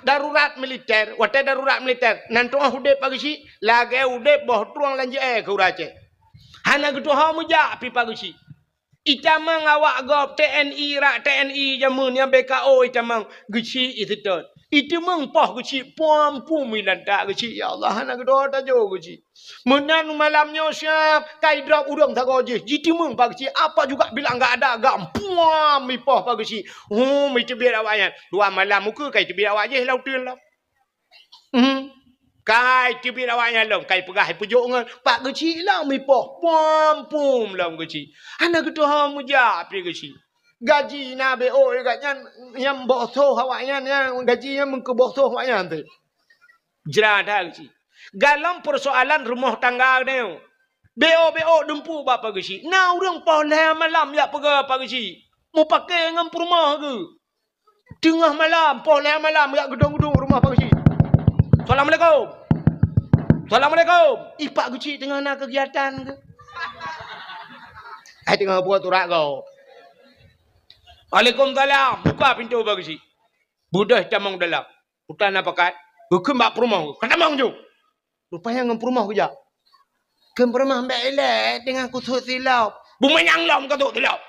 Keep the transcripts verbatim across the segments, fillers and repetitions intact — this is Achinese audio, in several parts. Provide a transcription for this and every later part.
Darurat militer, watée darurat militer, nan tu'oh udeb Pak Geuchik, lagée udeb boh trueng lam jeuée keu ureuëng Aceh. Hana geutuho meujak pih Pak Geuchik. Itamong awak gob T N I, rak T N I jameun nyang B K O itamong Geuchik iseutôt. Iteumeung poh Geuchik puam-puam ilantak Geuchik, ya Allah, hana geutuho tajo Geuchik. Meunan malam nyoe siap, ka idrop ureuëng sagoe jih, jiteumeung Pak Geuchik, apa juga bilang gak ada, gak puam ipoh Pak Geuchik. Hum, iteubiet awaknyan. Dua malam ukeue ka iteubiet awak jih lam uteuen lom. Hmm. Ka iteubiet awaknyan lom, ka ipeugah ipeujok ngon Pak Geuchik lom ipoh, puam-puam lom Geuchik. Hana geutuho meujak pih Geuchik. Gaji na B O gobnyan, nyang boh soh awaknyan, nyang gaji nyan meukeuboh soh awaknyan teuh. Jra that Geuchik. Galom peusoalan rumoh tangga nyoe. B O-B O dumpeue bak Pak Geuchik. Na ureuëng poh lhée malam jak peugah Pak Geuchik. Mupakée ngon peurumoh geuh. Teungoh malam, poh lhée malam jak geudong-geudong rumoh Pak Geuchik. "Assalamualaikum. Assalamualaikum." Ih, Pak Geuchik teungoh na keugiatan geuh. Hai teungoh buet urat gob. "Waalaikumsalam." Buka pintoe Pak Geuchik. Beudôh tamong dalam. Utan na pakat, geukheun bak peurumoh, "Ka tamong ju!" Rupanya ngon peurumoh geujak. Kheun peurumoh, "Mbek ilée teungoh kusut silop." "Bumanyang lom ka sut silop."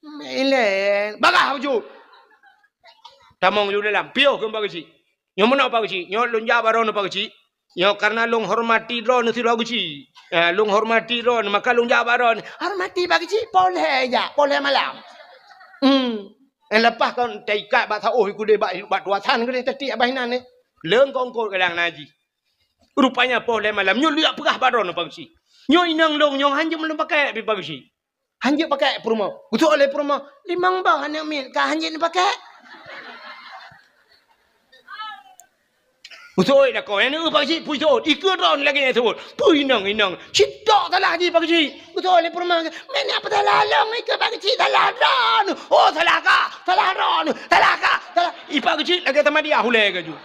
"Mbek ilée." "Bagah bacut." Tamong ju dalam. "Piôh," kheun Pak Geuchik. "Nyoe meunoe Pak Geuchik, nyoe lôn jak bak droeneuh Pak Geuchik. Nyoe karena lôn hormati droeneuh sidroe Geuchik. Eh, lôn hormati droeneuh, maka lôn jak bak droeneuh." "Hormati Pak Geuchik, poh lhée jak, poh lhée malam." Hmm. Eh, leupah kon taikat bak saôh i keudeh bak, bak tuasan keudeh tatiek bak inan nyoe. Leungkongkot kadang na jih. Rupanya poh lhée malam nyoe lheueh peugah bak droeneuh Pak Geuchik. "Nyoe inong lôn nyoe hanjeuet lôn pakée pih Pak Geuchik." Hanjeuet pakée peurumoh. Geuseuôt lé peurumoh, "Limong boh aneuk miet ka hanjeuet neupakék?" Geuseuôt lakoe, "Nyan Pak Geuchik, peue seuôt? Ikeue droeneuh lagée nyan seuôt. Peue inong, inong? Sitok salah jih Pak Geuchik." Geuseuôt lé peurumoh, "Meunan peue salah lôn, ikeue Pak Geuchik, salah droeneuh." "Oh, salah kah? Salah droeneuh. Salah kah? Salah." Ih, Pak Geuchik lagée tamadiah ulée gaju.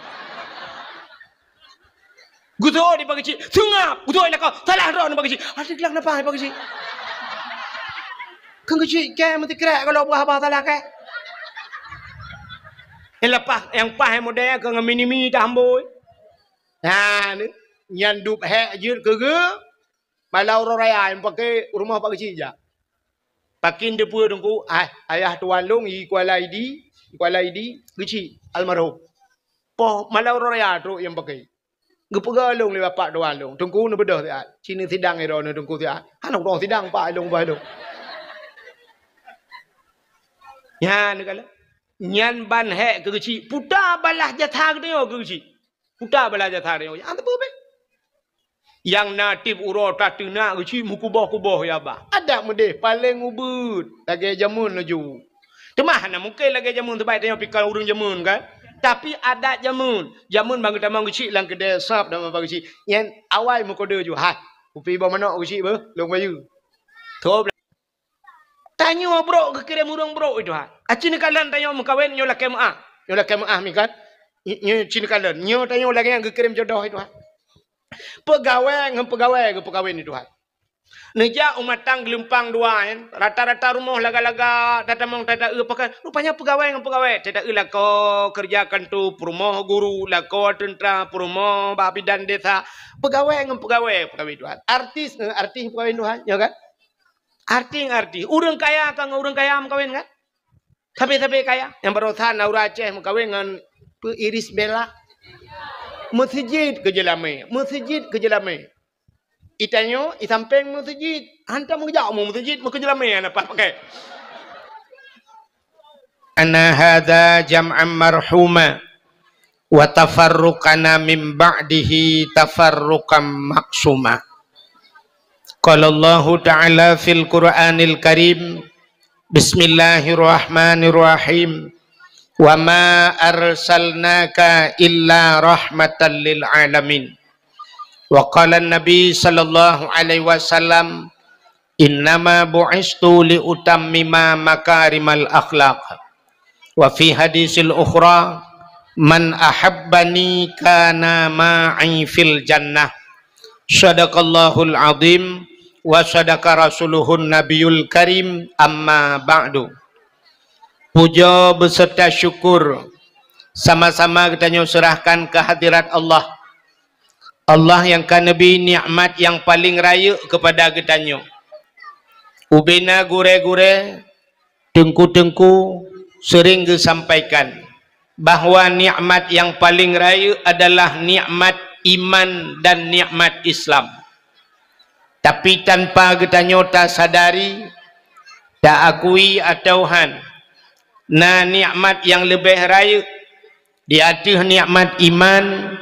Geuseuôt di Pak Geuchik, "Seungab!" Geuseuôt lakoe, "Salah droeneuh Pak Geuchik." Adak glang napa Pak Geuchik? Kan Geuchik kée meusikrek kalau buah-buah salah kée. Nyang leupah, nyang paih model keu ngon mini-mini tahambôi. Nah, nyan dub hék jeuet keu geuh, malam uroe raya nyang paké rumoh Pak Geuchik jak. Pakin teupeue teungku, ah, ayah tuan lôn i Kuala Idi, Kuala Idi, Geuchik, almarhum. Poh malam uroe raya trok nyang paké. Geupeugah lôn lé bapak tuan lôn, "Teungku neubeudôh siat, ci neusidang droeneuh Teungku siat." Hana udong sidang pak lôn bah lôn. Nyan neukalon. Nyan ban hék keu Geuchik, puta balah jasa geutanyoe keu Geuchik. Puta balah jasa geutanyoe. Nyang teupeu beh. Nyang na tieb uroe tateunak Geuchik meukuboh-kuboh ya bah. Adak meudeh paleng ubeut lagée jameun laju. Teuma hana mungken lagée jameun, sabab tanyoe pih kon ureuëng jameun kan. Tapi adat jameun, jameun ban geutamong Geuchik lam keudée sab dan meuba Geuchik. Nyan awai meukode ju, "Hai, kupi boh manok Geuchik beuh, lôn bayeue." Tob. Tanyoe brok geukirém ureuëng brok itu ha. Aci neukalon tanyoe meukawen nyoe lakée meuah. Nyoe lakée meuah mi kan. Nyoe ci neukalon. Nyoe tanyoe lagée nyang geukirém jodoh itu ha. Peugawée ngon peugawée geupeukawen itu ha. Neujak u matang geulumpang dua nyan, rata-rata rumoh laga-laga tatamong tataeu pakai, rupanya peugawée ngon peugawée, tataeu lakoe keureuja kanto, peurumoh guru, lakoe teuntra, peurumoh bak bidan desa, peugawée ngon peugawée, peugawée Tuhan. Artis ngon artis peugawée Tuhan, ya kan? Artis ngon artis, ureuëng kaya ka ngon ureuëng kaya meukawen kan? Sabe-sabe kaya. Nyang barosan na ureuëng Aceh meukawen ngon peu Iris Bella. Meuseujid keu jeulamé, meuseujid keu jeulamé. Itanyoe, i sampéng meuseujid. Hantom geujak u meuseujid, meukeue jeulamé hana pakai. Ana hadza jam'an marhuma, wa tafarruqana min ba'dihi tafarruqan maqsuma. Qala Allahu ta'ala fil Qur'anil Karim, Bismillahirrahmanirrahim. Wa ma arsalnaka illa rahmatan lil alamin. Wa qala Nabi sallallahu alaihi wasallam, "Innama bu'istu li utammima makarimal akhlaq." Wa fi hadisil ukhra, "Man ahabbani kana ma'i fil jannah." Sadaqallahul azim wa sadaqa rasuluhun nabiyul karim, amma ba'du. Puja beserta syukur Sama-sama geutanyoe seurahkan keu hadirat Allah. Allah nyang ka neubri nikmat nyang paleng rayeuk keupada geutanyoe. Ubena gurée-gurée, teungku-teungku seuring geusampaikan bahwa nikmat nyang paleng rayeuk adalah nikmat iman dan nikmat Islam. Tapi tanpa geutanyoe tasadari, taakui atawa han, na nikmat nyang leubeh rayeuk di ateueh nikmat iman,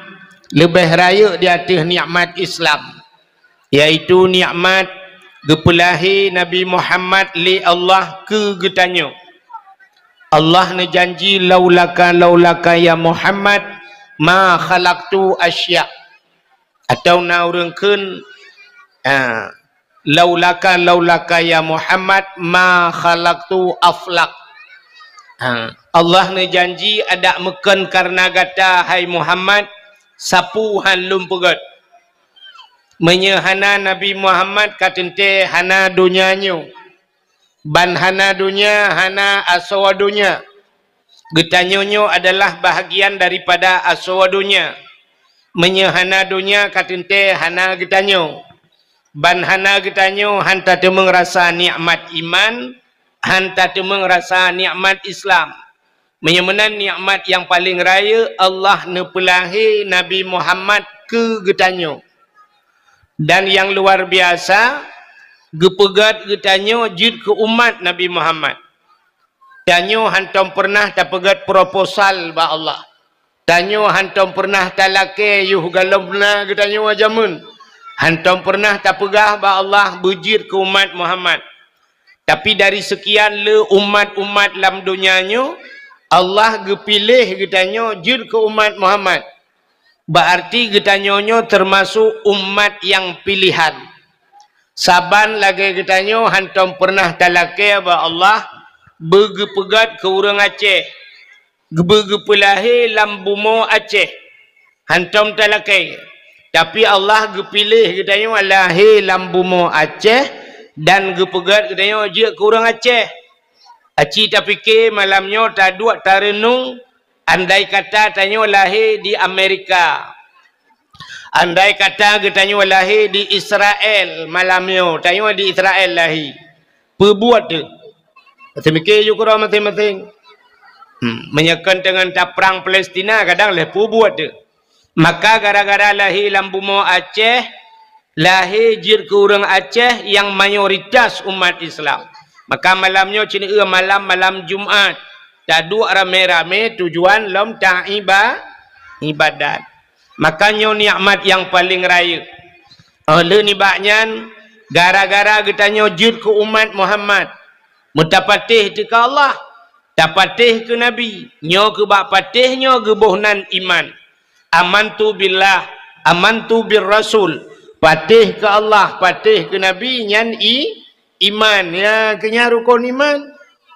leubeh rayeuk di ateueh nikmat Islam, yaitu nikmat geupeulahé Nabi Muhammad lé Allah keu geutanyoe. Allah neujanji, "Laulaka, laulaka ya Muhammad, ma khalaqtu asya." Atawa na ureuëng kheun, ha, "Laulaka, laulaka ya Muhammad, ma khalaqtu aflak." Ha, Allah neujanji, "Adak meukon kareuna gata, hai Muhammad, sapeue han lôn peugét." Meunyoe hana Nabi Muhammad, ka teuntée hana donya nyoe. Ban hana donya, hana asoe donya. Geutanyoe nyoe adalah bahagian daripada asoe donya. Meunyoe hana donya, ka teuntée hana geutanyoe. Ban hana geutanyoe, han tateumeung rasa nikmat iman, han tateumeung rasa nikmat Islam. Meunyoe meunan, nikmat nyang paleng rayeuk, Allah neupeulahé Nabi Muhammad keu geutanyoe. Dan nyang luar biasa, geupeugét geutanyoe jeuet keu umat Nabi Muhammad. Tanyoe hantom peureunah tapeugét proposal bak Allah. Tanyoe hantom peureunah talakée yoh galom na geutanyoe jameun. Hantom peureunah tapeugah bak Allah beujeuet keu umat Muhammad. Tapi dari seukian le umat-umat lam donya nyoe, Allah geupiléh geutanyoe jeuet keu umat Muhammad. Beuarti geutanyoe nyoe teumasok umat nyang piléhan. Saban lagée geutanyoe hantom peureunah talakée bak Allah beugeupeugét keu ureuëng Aceh, beugeupeulahé lam bumoe Aceh. Hantom talakée. Tapi Allah geupiléh geutanyoe lahé lam bumoe Aceh dan geupeugét geutanyoe jeuet keu ureuëng Aceh. Aci tapike malam nyoe, taduek tareunong, andai kata tanyoe lahé di Amerika, andai kata geutanyoe lahé di Israel malam nyoe, tanyoe di Israel lahé. Peue buet teuh? Maté mike yue keudroe maséng-maséng. Hmm, meunyoe kon teungon taprang Palestina, kadang lheueh peue buet teuh. Maka gara-gara lahé lam bumoe Aceh, lahé jeuet keu ureuëng Aceh nyang mayoritas umat Islam. Maka malam nyoe ceuneuk malam, malam Jumat, taduek ramé-ramé tujuan lom taiba-, ibadat. Maka nyoe nikmat nyang paleng rayeuk. Óh lheueh nibak nyan, gara-gara geutanyoe jeuet keu umat Muhammad, meutapatéh teuka Allah, tapatéh keu Nabi, nyoe keu bak patéh nyoe geuboh nan iman. Amantu billah, amantu bir rasul. Patéh keu Allah, patéh keu Nabi, nyan i-, iman. Ya, keu nyan rukon iman.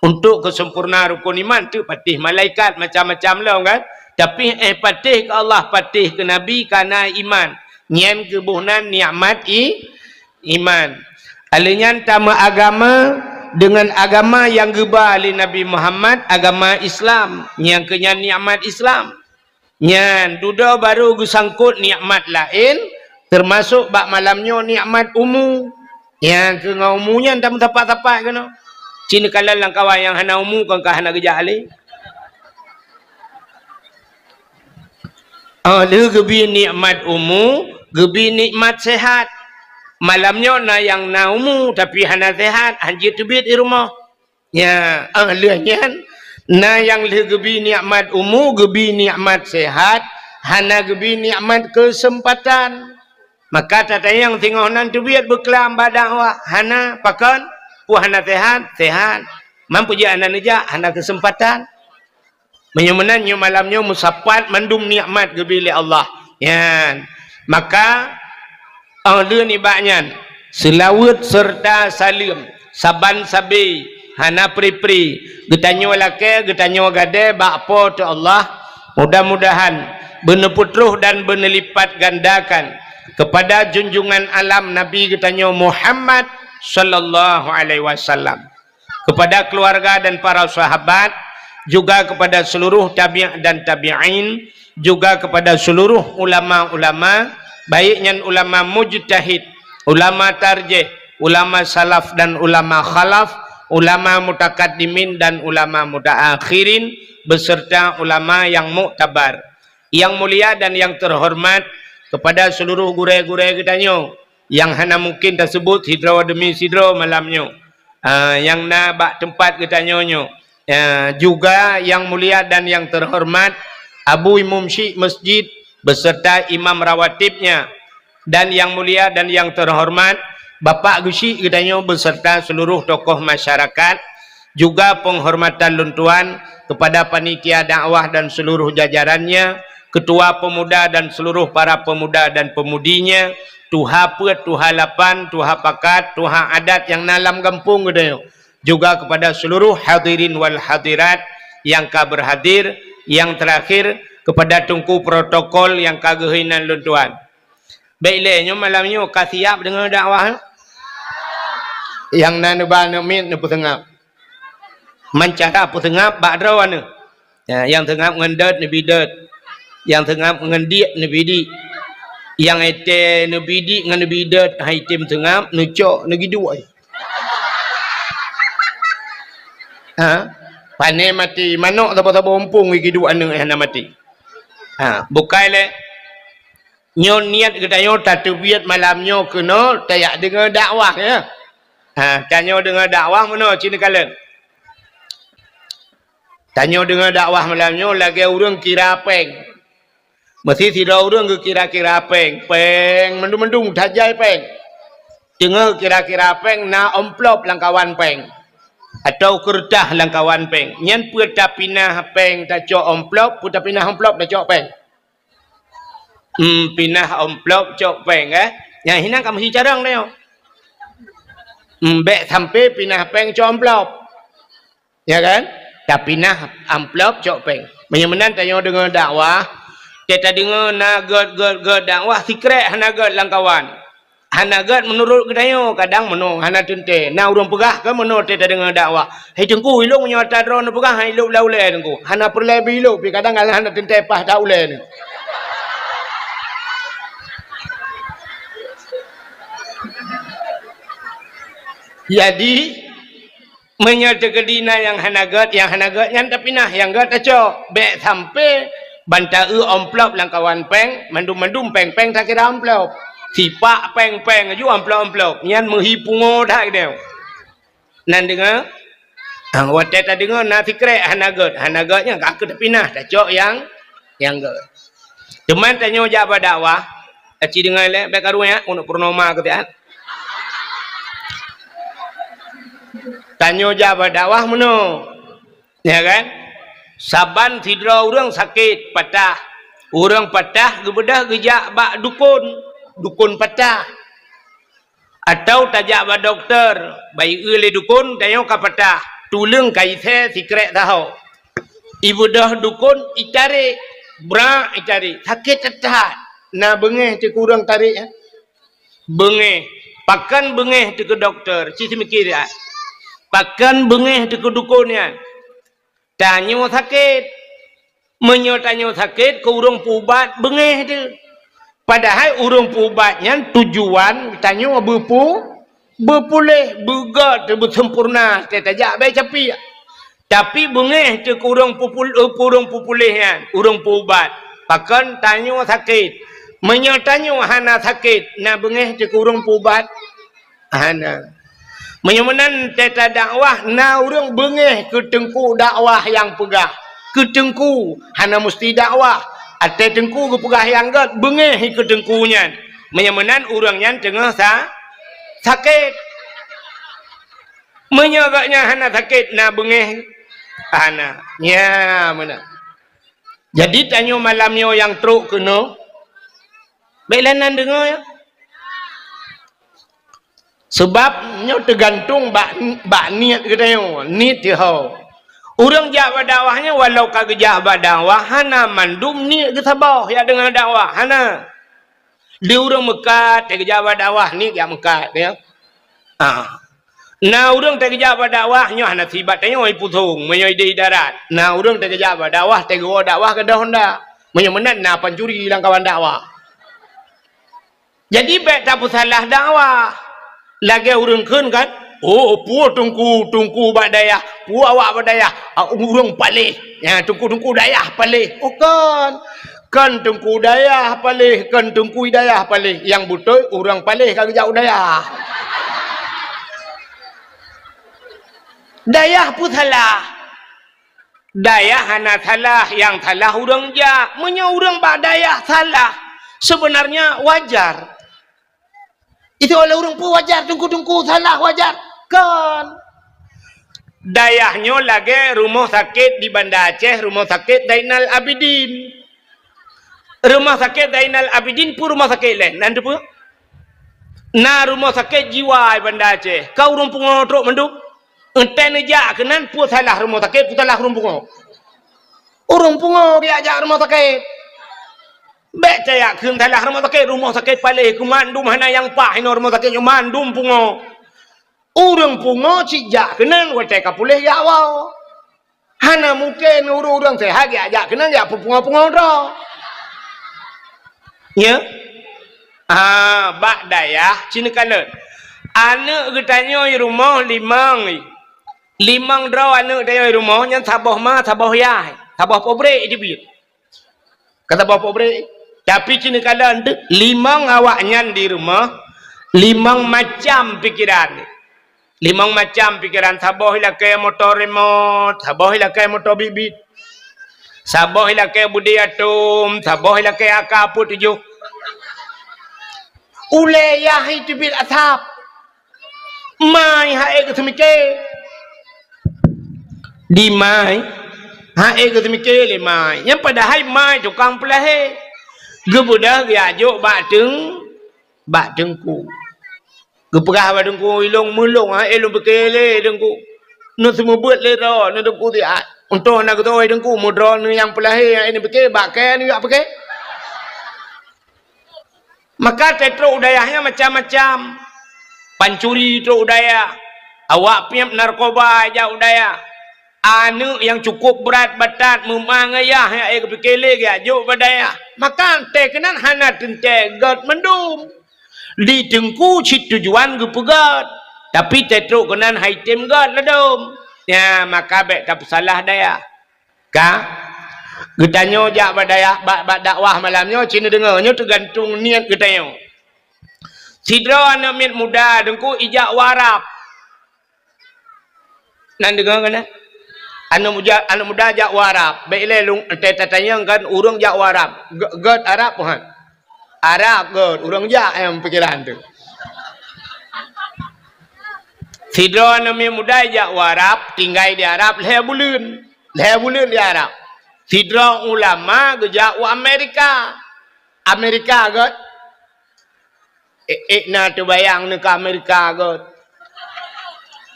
Untuk keuseumpurna rukon iman, teuh patéh malaikat macam-macam lom kan. Tapi, eh, patéh keu Allah, patéh keu Nabi, kana iman. Nyan geuboh nan nikmat i-, iman. Alheuh nyan tameuagama deungon agama nyang geuba lé Nabi Muhammad, agama Islam. Nyang keu nyan nikmat Islam. Nyan, dudoe barô geusangkot nikmat laén, teumasok bak malam nyoe nikmat umu. Nyang keu ngon umu nyan tameusapat-sapat keunoe. Ci neukalon lam kawan nyang hana umu, kon ka hana geujak lé. Óh lheueh geubi nikmat umu, geubi nikmat sehat. Malam nyoe na nyang na umu, tapi hana sehat, han jeuet teubiet di rumoh. Nya, óh lheueh nyan, na nyang lheueh geubi nikmat umu, geubi nikmat sehat, hana geubi nikmat keuseumpatan. Maka tatanyong singoh nan teubiet beuklam bak dakwah, hana, pakon? Peue hana sehat? Sehat. Man peue jeuet hana neujak? Hana keuseumpatan. Meunyoe meunan, nyoe malam nyoe meusapat mandum nikmat geubi lé Allah. Nyan. Maka, óh lheueh nibak nyan, seulaweuet seureuta saleuem saban sabe, hana pri-pri, geutanyoe lakée, geutanyoe gadée bak Po teu Allah. Mudah-mudahan beuneupeutroh dan beuneulipatgandakan keupada junjungan alam Nabi geutanyoe Muhammad sallallahu alaihi wasallam, keupada keuluwarga dan para sahabat, juga kepada seluruh tabi' dan tabi'in, juga kepada seluruh ulama-ulama, baik nyan ulama mujtahid, ulama tarjih, ulama salaf dan ulama khalaf, ulama mutakaddimin dan ulama mutaakhirin, beserta ulama yang muktabar. Yang mulia dan yang terhormat kepada seluruh gurée-gurée geutanyoe nyang hana mungkin tasebut sidroe demi sidroe malam nyoe, ah, nyang na bak teumpat geutanyoe nyoe. Ah, juga yang mulia dan yang terhormat Abu Imum Syik Masjid beserta imam rawatibnya, dan yang mulia dan yang terhormat Bapak Geuchik geutanyoe beserta seluruh tokoh masyarakat, juga penghormatan lôn tuan kepada panitia dakwah dan seluruh jajarannya, ketua pemuda dan seluruh para pemuda dan pemudinya, tuha peuet, tuha lapan, tuha pakat, tuha adat nyang na lam gampông geutanyoe, juga kepada seluruh hadirin wal hadirat nyang ka berhadir, yang terakhir kepada teungku protokol nyang ka geuhôi nan lôn tuan. Bék lé nyoe malam nyoe ka siap deungoe dakwah. Nyang na neuba aneuk miet neupeuseungab. Meucara peuseungab bak droe aneuk. Ya, nyang seungab ngon dot neubi dot. Nyang seungab ngon diek neubi diek. Nyang étée neubi diek ngon neubi dot hai tem seungab neucok neugiduek. Ha? Pane maté manok saboh-saboh umpung giduek aneuk hana maté. Ha, bukai lé. Nyoe niat geutanyoe tateubiet malam nyoe keunoe tajak deungoe dakwah, ya. Ha, tanyoe deungoe dakwah meunoe cit neukalon. Tanyoe deungoe dakwah malam nyoe lagée ureuëng kira péng. Meusi sidroe ureuëng geukira-kira péng, péng mandum-mandum tajai péng. Teungoh kira-kira péng na amplop lam kawan péng, atau keureutah lam kawan péng. Nyan peue tapinah péng tacok amplop, peue tapinah amplop tacok péng. Hmm, pinah amplop cok péng, eh. Nyang hinan ka meusi carông tanyoe. Hmm, bék sampai pinah péng cok amplop. Ya kan? Tapinah amplop cok péng. Meunyoe meunan tanyoe deungoe dakwah, teuka deungoe na gét, gét, gét dakwah, sikrek hana gét lam kawan. Hana gét meunurot geutanyoe, kadang meunoe hana teuntée. Na ureuëng peugah keu meunoe teuka deungoe dakwah, "Hai Teungku, ilong nyoe ata droe neupeugah, hai ilok lam ulée Teungku." Hana peureulée beu ilok, pi kadang hana teuntée paih that ulée nyoe. Jadi, meunyoe teukeudi na nyang hana gét, nyang hana gét nyan tapinah, nyang gét tacok. Bék sampai ban ta-eu amplop lam kawan péng, mandum-mandum péng-péng takira amplop. Sipak péng-péng aju amplop-amplop. Nyan meuhi pungo that geutanyoe. Nan deungoe? Ah, watée tadeungoe na sikrek hana gét, hana gét nyan ka keuh tapinah, tacok nyang, nyang gét. Teuma tanyoe jak bak dakwah, aci deungoe lé, bék karu nyan, untuk purnoma keu siat. Tanyoe jak bak dakwah meunoe. Ya kan? Saban sidroe ureuëng sakét, patah. Ureuëng patah geubeudôh geujak bak dukon, dukon patah. Atau tajak bak dokto, bayeue lé dukon, tanyoe ka patah. Tuleueng ka isée sikrek saho. Ibeudôh dukon itarek, brak itarek. Sakét that-that. Na beungéh teuh keu ureuëng tarek, ya? Beungéh. Pakon beungéh teuh keu dokto? Ci seumiké siat. Pakon beungéh teuh keu dukon nyan? Tanyoe sakét. Meunyoe tanyoe sakét, keu ureuëng peuubat beungéh teuh. Padahai ureuëng peuubat nyan tujuan tanyoe beupeu-, beupuléh, beugét, beuseumpurna, teuh tajak bak capiek. Tapi beungéh teuh keu ureuëng peupul-, ureuëng peupuléh nyan, ureuëng peuubat. Pakon tanyoe sakét. Meunyoe tanyoe hana sakét, na beungéh teuh keu ureuëng peuubat? Hana. Meunyoe meunan teuka dakwah, na ureuëng beungéh keu teungku dakwah nyang peugah. Keu teungku, hana musti dakwah. Até teungku geupeugah nyang gét, beungéh keu teungku nyan. Meunyoe meunan ureuëng nyan teungoh sa-, sakét. Meunyoe gobnyan hana sakét, na beungéh? Hana. Nya meunan. Jadi tanyoe malam nyoe nyang trok keunoe, bék lé nan deungoe, ya. Sabab nyoe teugantung bak, bak niet geutanyoe, niet teuho. Ureuëng jak bak dakwah nyoe walau ka geujak bak dakwah, hana mandum niet geusaboh jak deungoe dakwah, hana. Di ureuëng meukat, teuh geujak bak dakwah, niet jak meukat, ya. Ah. Na ureuëng teukeujak bak dakwah, nyoe hana sibat tanyoe i pusong, meunyoe ideh i darat. Na ureuëng teukeujak bak dakwah, teugeue dakwah keudeh honda. Meunyoe meunan na pancuri lam kawan dakwah. Jadi bék tapeusalah dakwah. Lagée ureuëng kheun kan, "Oh, peue teungku, teungku bak dayah, peue awak bak dayah, ah, ureuëng paléh." Ya, teungku-teungku dayah paléh. Oh, kon. Kon teungku dayah paléh, kon teungku dayah paléh. Nyang beutôi ureuëng paléh ka geujak u dayah. Dayah peue salah? Dayah hana salah, nyang salah ureuëng jak. Meunyoe ureuëng bak dayah salah, sebenarnya wajar. Itu oleh ureuëng peue wajar, teungku-teungku salah wajar. Kon. Dayah nyoe lagée rumoh sakét di Banda Aceh, rumoh sakét Zainal Abidin. Rumoh sakét Zainal Abidin peue rumoh sakét lé? Nan teupeue? Na rumoh sakét jiwa di Banda Aceh. Ka ureuëng pungo trok mandum. Entée neujak keunan peue salah rumoh sakét, peue salah ureuëng pungo. Ureuëng pungo geujak jak rumoh sakét. Bék tajak kheun salah rumoh sakét, rumoh sakét paléh keu mandum hana nyang paih inoe rumoh sakét nyoe mandum pungo. Ureuëng pungo cit jak keunan watée ka puléh jak woe. Hana mungken ureuëng-ureuëng seuhat jak, jak keunan jak peupungo-pungo droe. Nya? Ah, bak dayah cit neukalon. Aneuëk geutanyoe i rumoh limong. Limong droe aneuëk tanyoe i rumoh nyan saboh ma, saboh yah, saboh pabrék teubiet. Ka saboh pabrék. Tapi cit neukalon teuk, limong awaknyan di rumoh, limong macam pikeran. Limong macam pikeran, saboh ilakée moto remote, saboh ilakée moto bit-bit. Saboh ilakée beudé atom, saboh ilakée AK peuet tujoh. Ulée yah teubiet asab. Mai hai geuseumiké. Di mai, hai geuseumiké lé mai. Nyang padahai mai tukang peulahé. Geubeudôh geujak jok bak teung, bak teungku. Geupeugah bak teungku, "Ilong meulong hai lôn piké lé teungku. Neuseumeubeuet lé droe, neu teungku siat. Untông na geutoe teungku meudroe neu nyang peulahé hai neupiké bak kée neujak piké." Maka teutrok u dayah nyan macam-macam. Pancuri trok u dayah. Awak piep narkoba jak u dayah. Aneuëk nyang cukup brat batat meumang ayah nyang ék geupiké lé geujak jok bak dayah. Maka teuh keunan hana teuntée gét mandum. Di teungku cit tujuan geupeugét, tapi teutrok keunan hai tem gét ladôm. Nya, maka bék tapeusalah dayah. Ka? Geutanyoe jak bak dayah, bak, bak dakwah malam nyoe, cit neudeungoe, nyoe teugantung niet geutanyoe. Sidroe aneuëk miet muda teungku ijak u Arab. Nan deungoe keunan? Aneuëk muda, aneuëk muda jak u Arab. Bék ilée lôn, teuh tatanyong kan ureuëng jak u Arab. Gét, gét Arab peue han? Arab gét, ureuëng jak nyang pikeran teuh. Sidroe aneuëk miet muda ijak u Arab, tinggai di Arab lhée buleuen. Lhée buleuen di Arab. Sidroe ulama geujak u Amerika. Amerika gét. Ék, ék na teubayang neuka Amerika gét.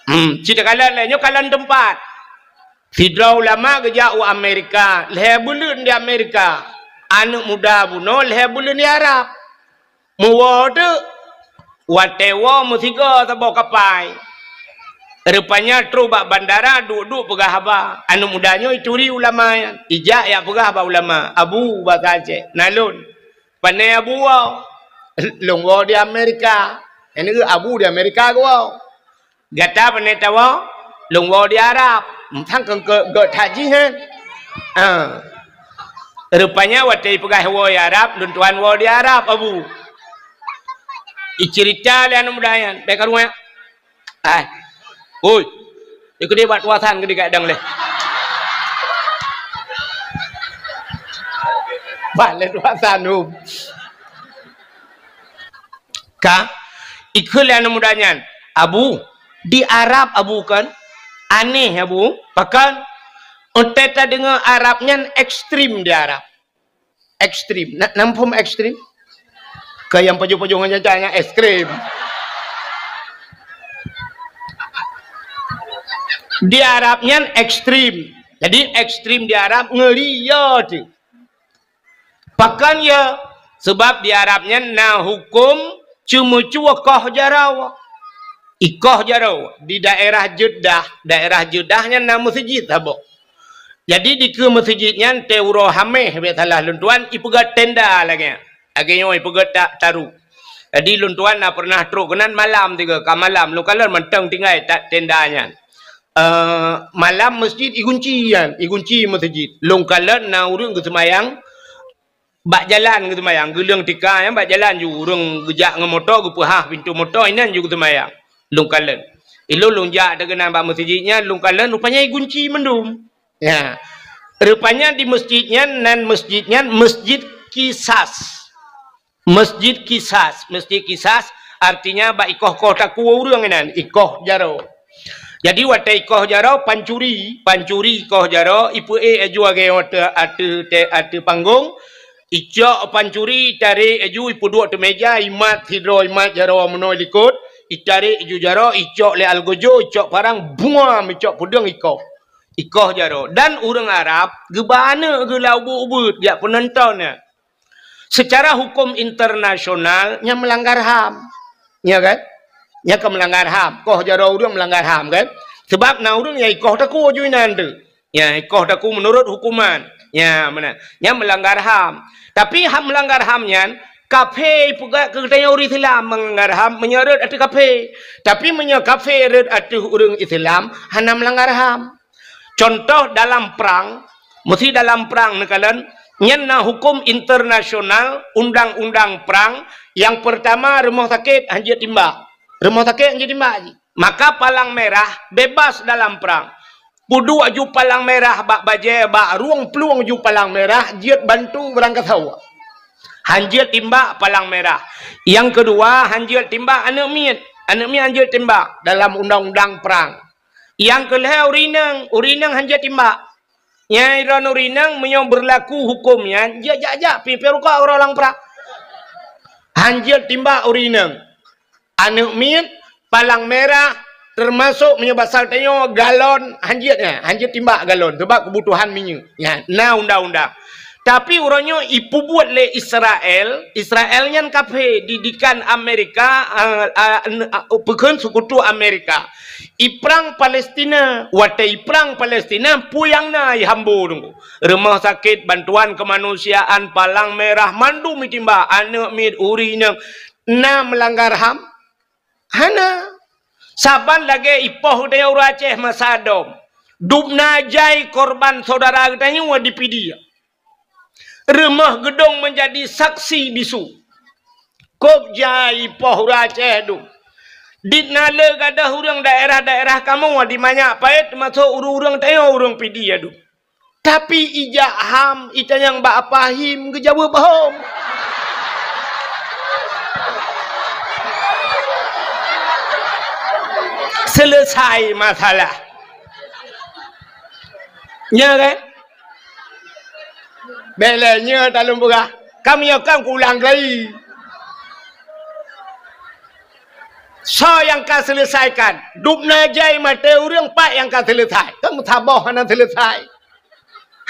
Hmm, cit takalon lé, nyoe kalon teumpat. Sidroe ulama geujak u Amerika, lhée buleuen di Amerika. Aneuëk muda bunoe lhée buleuen di Arab. Meuwoe teuk, watée woe meusigoe saboh kapai. Rupanya trok bak bandara, duek-duek peugah haba. Aneuëk muda nyoe ituri ulama nyan. Ijak jak peugah bak ulama, "Abu," basa Aceh, "Na lôn." "Pané Abu woe?" "Lôn woe di Amerika." Nyan keuh Abu di Amerika geuwoe. "Gata pané tawoe?" "Lôn woe di Arab." Mantong keu, keu, keu that jih nyan. Ah. Rupanya watée ipeugah woe di Arab, "Lôn tuan woe di Arab, Abu." Iceurita lé aneuëk muda nyan, bék karueng. Ai. Oi. Ikeu deh bak tuasan keu digadang leh. Bak lé tuasan hom. Ka, ikheun lé aneuëk muda nyan, "Abu, di Arab Abu kan? Aneh Abu, pakon? Entée tadeungoe Arab nyan ekstrem di Arab." Ekstrem. Na, na muphom ekstrem? Keu nyang pajoh-pajoh ngon nyan, nyan es krim. Di Arab nyan ekstrem. Jadi ekstrem di Arab ngeuri ya tu. Pakon ya? Sebab di Arab nyan na huköm ceumeucue koh jaroe. Ikoh jaroe di daerah Jeddah, daerah Jeddah nyan na meuseujid saboh. Jadi dikeue meuseujid nyan teuroe Hamèh, bèk salah lôn tuan, ipeugöt tenda lagèe nyan. Lagèe nyoe ipeugöt ta-, taru. Jadi lôn tuan na pernah trok keunan malam tiga, ka malam lôn kalon mantong tinggai ta-, tenda nyan. Eh, malam meuseujid igunci nyan, igunci meuseujid. Lôn kalon na ureueng geuseumayang bak jalan geuseumayang, geuleueng tika nyan bak jalan ju, ureueng geujak ngon moto geupeuhah pintoe moto, inan ju geuseumayang. Lôn kalon. Ilôn lôn jak teuh keunan bak meuseujid nyan, lôn kalon rupanya igunci mandum. Ya. Rupanya di meuseujid nyan, nan meuseujid nyan Meuseujid Kisas. Meuseujid Kisas, Meuseujid Kisas artinya bak ikoh-koh takue ureueng inan, ikoh jaroe. Jadi watèe ikoh jaroe pancuri, pancuri ikoh jaroe, ipeuék laju lagèe ateueh, ateueh, ateueh panggong, icok pancuri, itarek laju, ipeuduek ateueh mèja, imat sidroe, imat jaroe meunoe likot, itarek laju jaroe, icok lé algojo, icok parang, buam, icok peudeueng ikoh. Ikoh jaroe. Dan ureueng Arab geuba aneuk geuh lam ubeuet-ubeuet, jak peunonton nyan. Secara hukum internasional, nyan meulanggar ham. Ya kan? Nyan ka meulanggar ham. Koh jaroe ureueng meulanggar ham kan? Sebab na ureueng nyang ikoh takue ju inan teuh. Ya, ikoh takue meunurot hukuman. Ya, meunan. Nyan meulanggar ham. Tapi ham meulanggar ham nyan, kafé ipeugah keu geutanyoe ureueng Islam meulanggar ham meunyoe rhot ateueh kafé. Tapi meunyoe kafé rhot ateueh ureueng Islam, hana meulanggar ham. Contoh dalam prang, meusi dalam prang neukalon, nyan na hukum internasional, undang-undang prang, nyang peurtama rumoh sakét hanjeuet timbak. Rumoh sakét hanjeuet timbak jih. Maka palang merah bebas dalam prang. Peuduek ju palang merah bak bajèe, bak rueng plueng ju palang merah, jeuet bantu beurangkasoe. Hanjeuet timbak palang merah. Nyang keudua, hanjeuet timbak aneuk miet. Aneuk miet hanjeuet timbak dalam undang-undang prang. Nyang keulhèe ureueng inong, ureueng inong hanjeuet timbak. Nyang droeneuh ureueng inong meunyoe beurlaku huköm nyan, jeuet jak-jak pih, pih rukok uroe lam prang. Hanjeuet timbak ureueng inong. Aneuk miet, palang merah, teumasok meunyoe basa tanyoe galon, hanjeuet nyan, hanjeuet timbak galon, sabab keubutuhan minyeuk. Nyan, na undang-undang. Tapi uroe nyoe ipeubuet lé Israel, Israel nyan kafé, didikan Amerika, a, a, n-, a, peukheun seukutu Amerika. Iprang Palestina, watèe iprang Palestina, peue nyang na ihambo teungku. Rumoh sakét, bantuan keumanusiaan, palang merah, mandum itimbak, aneuk miet, ureueng inong, na meulanggar ham? Hana. Saban lagèe ipoh geutanyoe ureueng Aceh masa dom. Dubna jai korban syedara geutanyoe di Pidie. Rumoh geudong meunjadi saksi bisu. Kôb jai ipoh ureueng Aceh dum. Dit na lé gadôh ureueng daerah-daerah kamoe di Manyak Payet, teumasok ureueng-ureueng tanyoe ureueng Pidie dum. Tapi ijak ham, itanyong bak Apa Him, geujaweueb hom. Selesai masalah. Nya kan? Bèk lé nyoe talôn peugah. Ka meunyoe kan kuulang kali. Soe nyang ka selesaikan? Dubna jai maté ureueng, pat nyang ka selesai? Kan meusaboh hana selesai.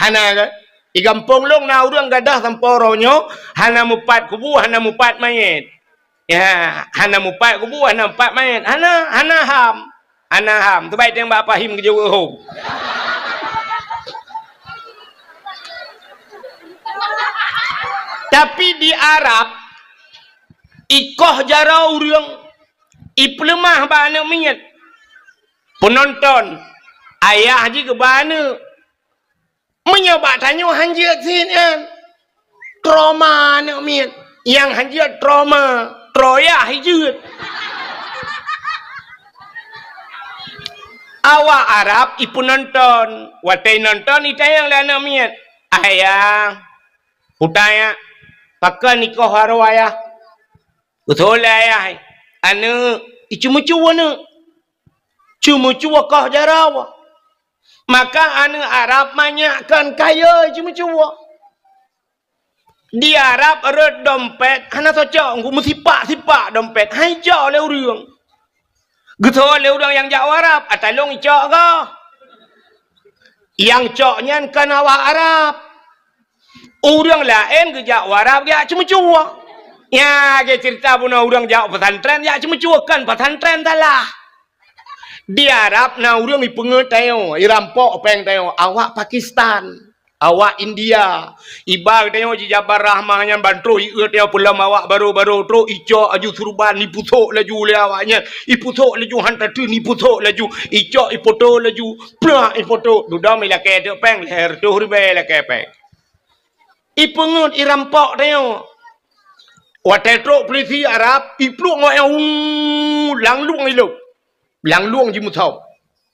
Hana kan? Di gampông lôn na ureueng gadôh sampoe uroe nyoe hana mupat kubu, hana mupat manyét. Ya, hana mupat kubu, hana mupat manyét. Hana, hana ham. Hana ham. Teubai teueng bak Apa Him geujaweueb hom. Tapi di Arab, ikoh jaroe ureueng, ipeuleumah bak aneuk miet. Peunonton, ayah jih geuba aneuk. Meunyoe bak tanyoe hanjeuet sit nyan. Trauma aneuk miet. Nyang hanjeuet trauma, troyah jeuet. Awak Arab ipeunonton, watèe inonton itanyong lé aneuk miet, "Ayah, peue tanyong, pakon ikoh jaroe ayah?" Beutôi lé ayah, "Aneuk, iceumeucue aneuk. Ceumeucue koh jaroe." Maka aneuk Arab manyak kon kayèe ceumeucue. Di Arab rhot dompet hana soe cok, meusipak-sipak dompet, han icok lé ureueng. Geutanyong lé ureueng nyang jak u Arab, "Ata lôn icok kah?" Nyang cok nyan kon awak Arab. Ureueng laén geujak u Arab jak ceumeucue. Nyan lagèe ceurita bunoe ureueng jak pesantren jak ceumeucue, kon pesantren salah. Di Arab na ureuëng ipeungeut tanyoe, irampok péng tanyoe, awak Pakistan, awak India. Iba tanyoe jijabar rahmah nyan ban troh ieu tanyoe peulom awak barô-barô troh icok aju surban ipusok laju lé awak nyan. Ipusok laju han tateun ipusok laju. Icok ipoto laju. Plak ipoto. Dudoe ilakée teuk péng, lhée reutôh ribée ilakée péng. Ipeungeut irampok tanyoe. Watée trok polisi Arab, ipluek ngon nyang wu, langlueng ilop. Langlueng jimusau.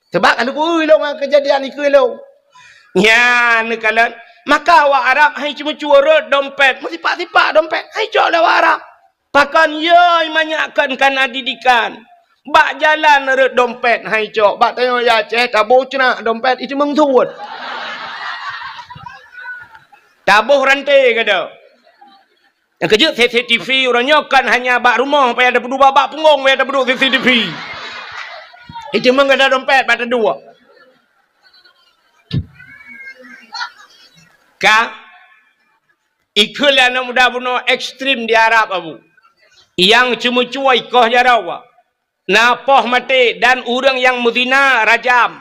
Sebab ka lheueh ilong ngon keujadian ikeue ilong. Nyan neukalon, maka awak Arab hai ceumeucue rot dompet, meusipak-sipak dompet, hai cok lé awak Arab. Pakon yoi manyak kon kana didikan. Bak jalan rot dompet hai cok, bak tanyoe ya Aceh taboh ceunak dompet itu meungsuet. Taboh ranté gada. Nyang keujeuet C C T V uroe nyoe kon hanya bak rumoh payah tapeuduek, bak punggong payah tapeuduek C C T V. Itu meugadang dompet bak taduek. Ka ikheun lé aneuk muda bunoe ekstrem di Arab, Abu. Nyang ceumeucue ikoh jaroe. Na poh maté dan ureuëng nyang meuzina rajam.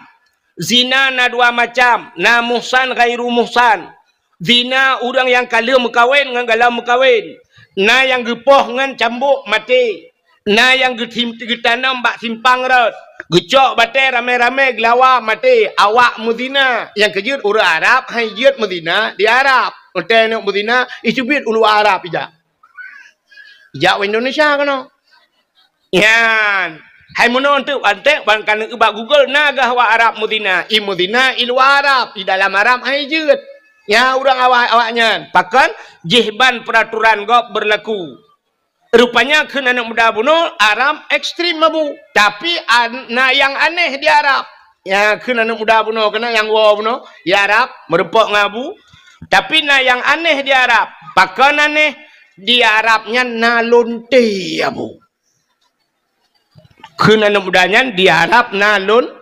Zina na dua macam, na muhsan ghairu muhsan. Zina ureuëng nyang ka lheueh meukawen ngon galom meukawen. Na nyang geupoh ngon cambok maté. Na nyang geutim-, geutanom bak simpang rot. Geucok batée ramé-ramé geulawa maté. Awak meuzina. Nyang keujeuet ureuëng Arab hai jeuet meuzina di Arab. Watée neuk meuzina, icubiet u luwa Arab ijak. Jak u Indonesia keunoe. Nyan. Hai meunoe teuk antek ban ka neueu bak Google na gah awak Arab meuzina. I meuzina i luwa Arab, i dalam Arab hai jeuet. Nyan ureuëng awak, awak nyan. Pakon jih ban peraturan gob berlaku. Rupanya kheun aneuk muda bunoe Arab ekstrem, Abu. Tapi an-, na nyang aneh di Arab. Ya, kheun aneuk muda bunoe keunan nyang woe bunoe, ya Arab, meureumpok ngon Abu. Tapi na nyang aneh di Arab. Pakon aneh? Di Arab nyan na lonte, Abu. Kheun aneuk muda nyan di Arab na lon-,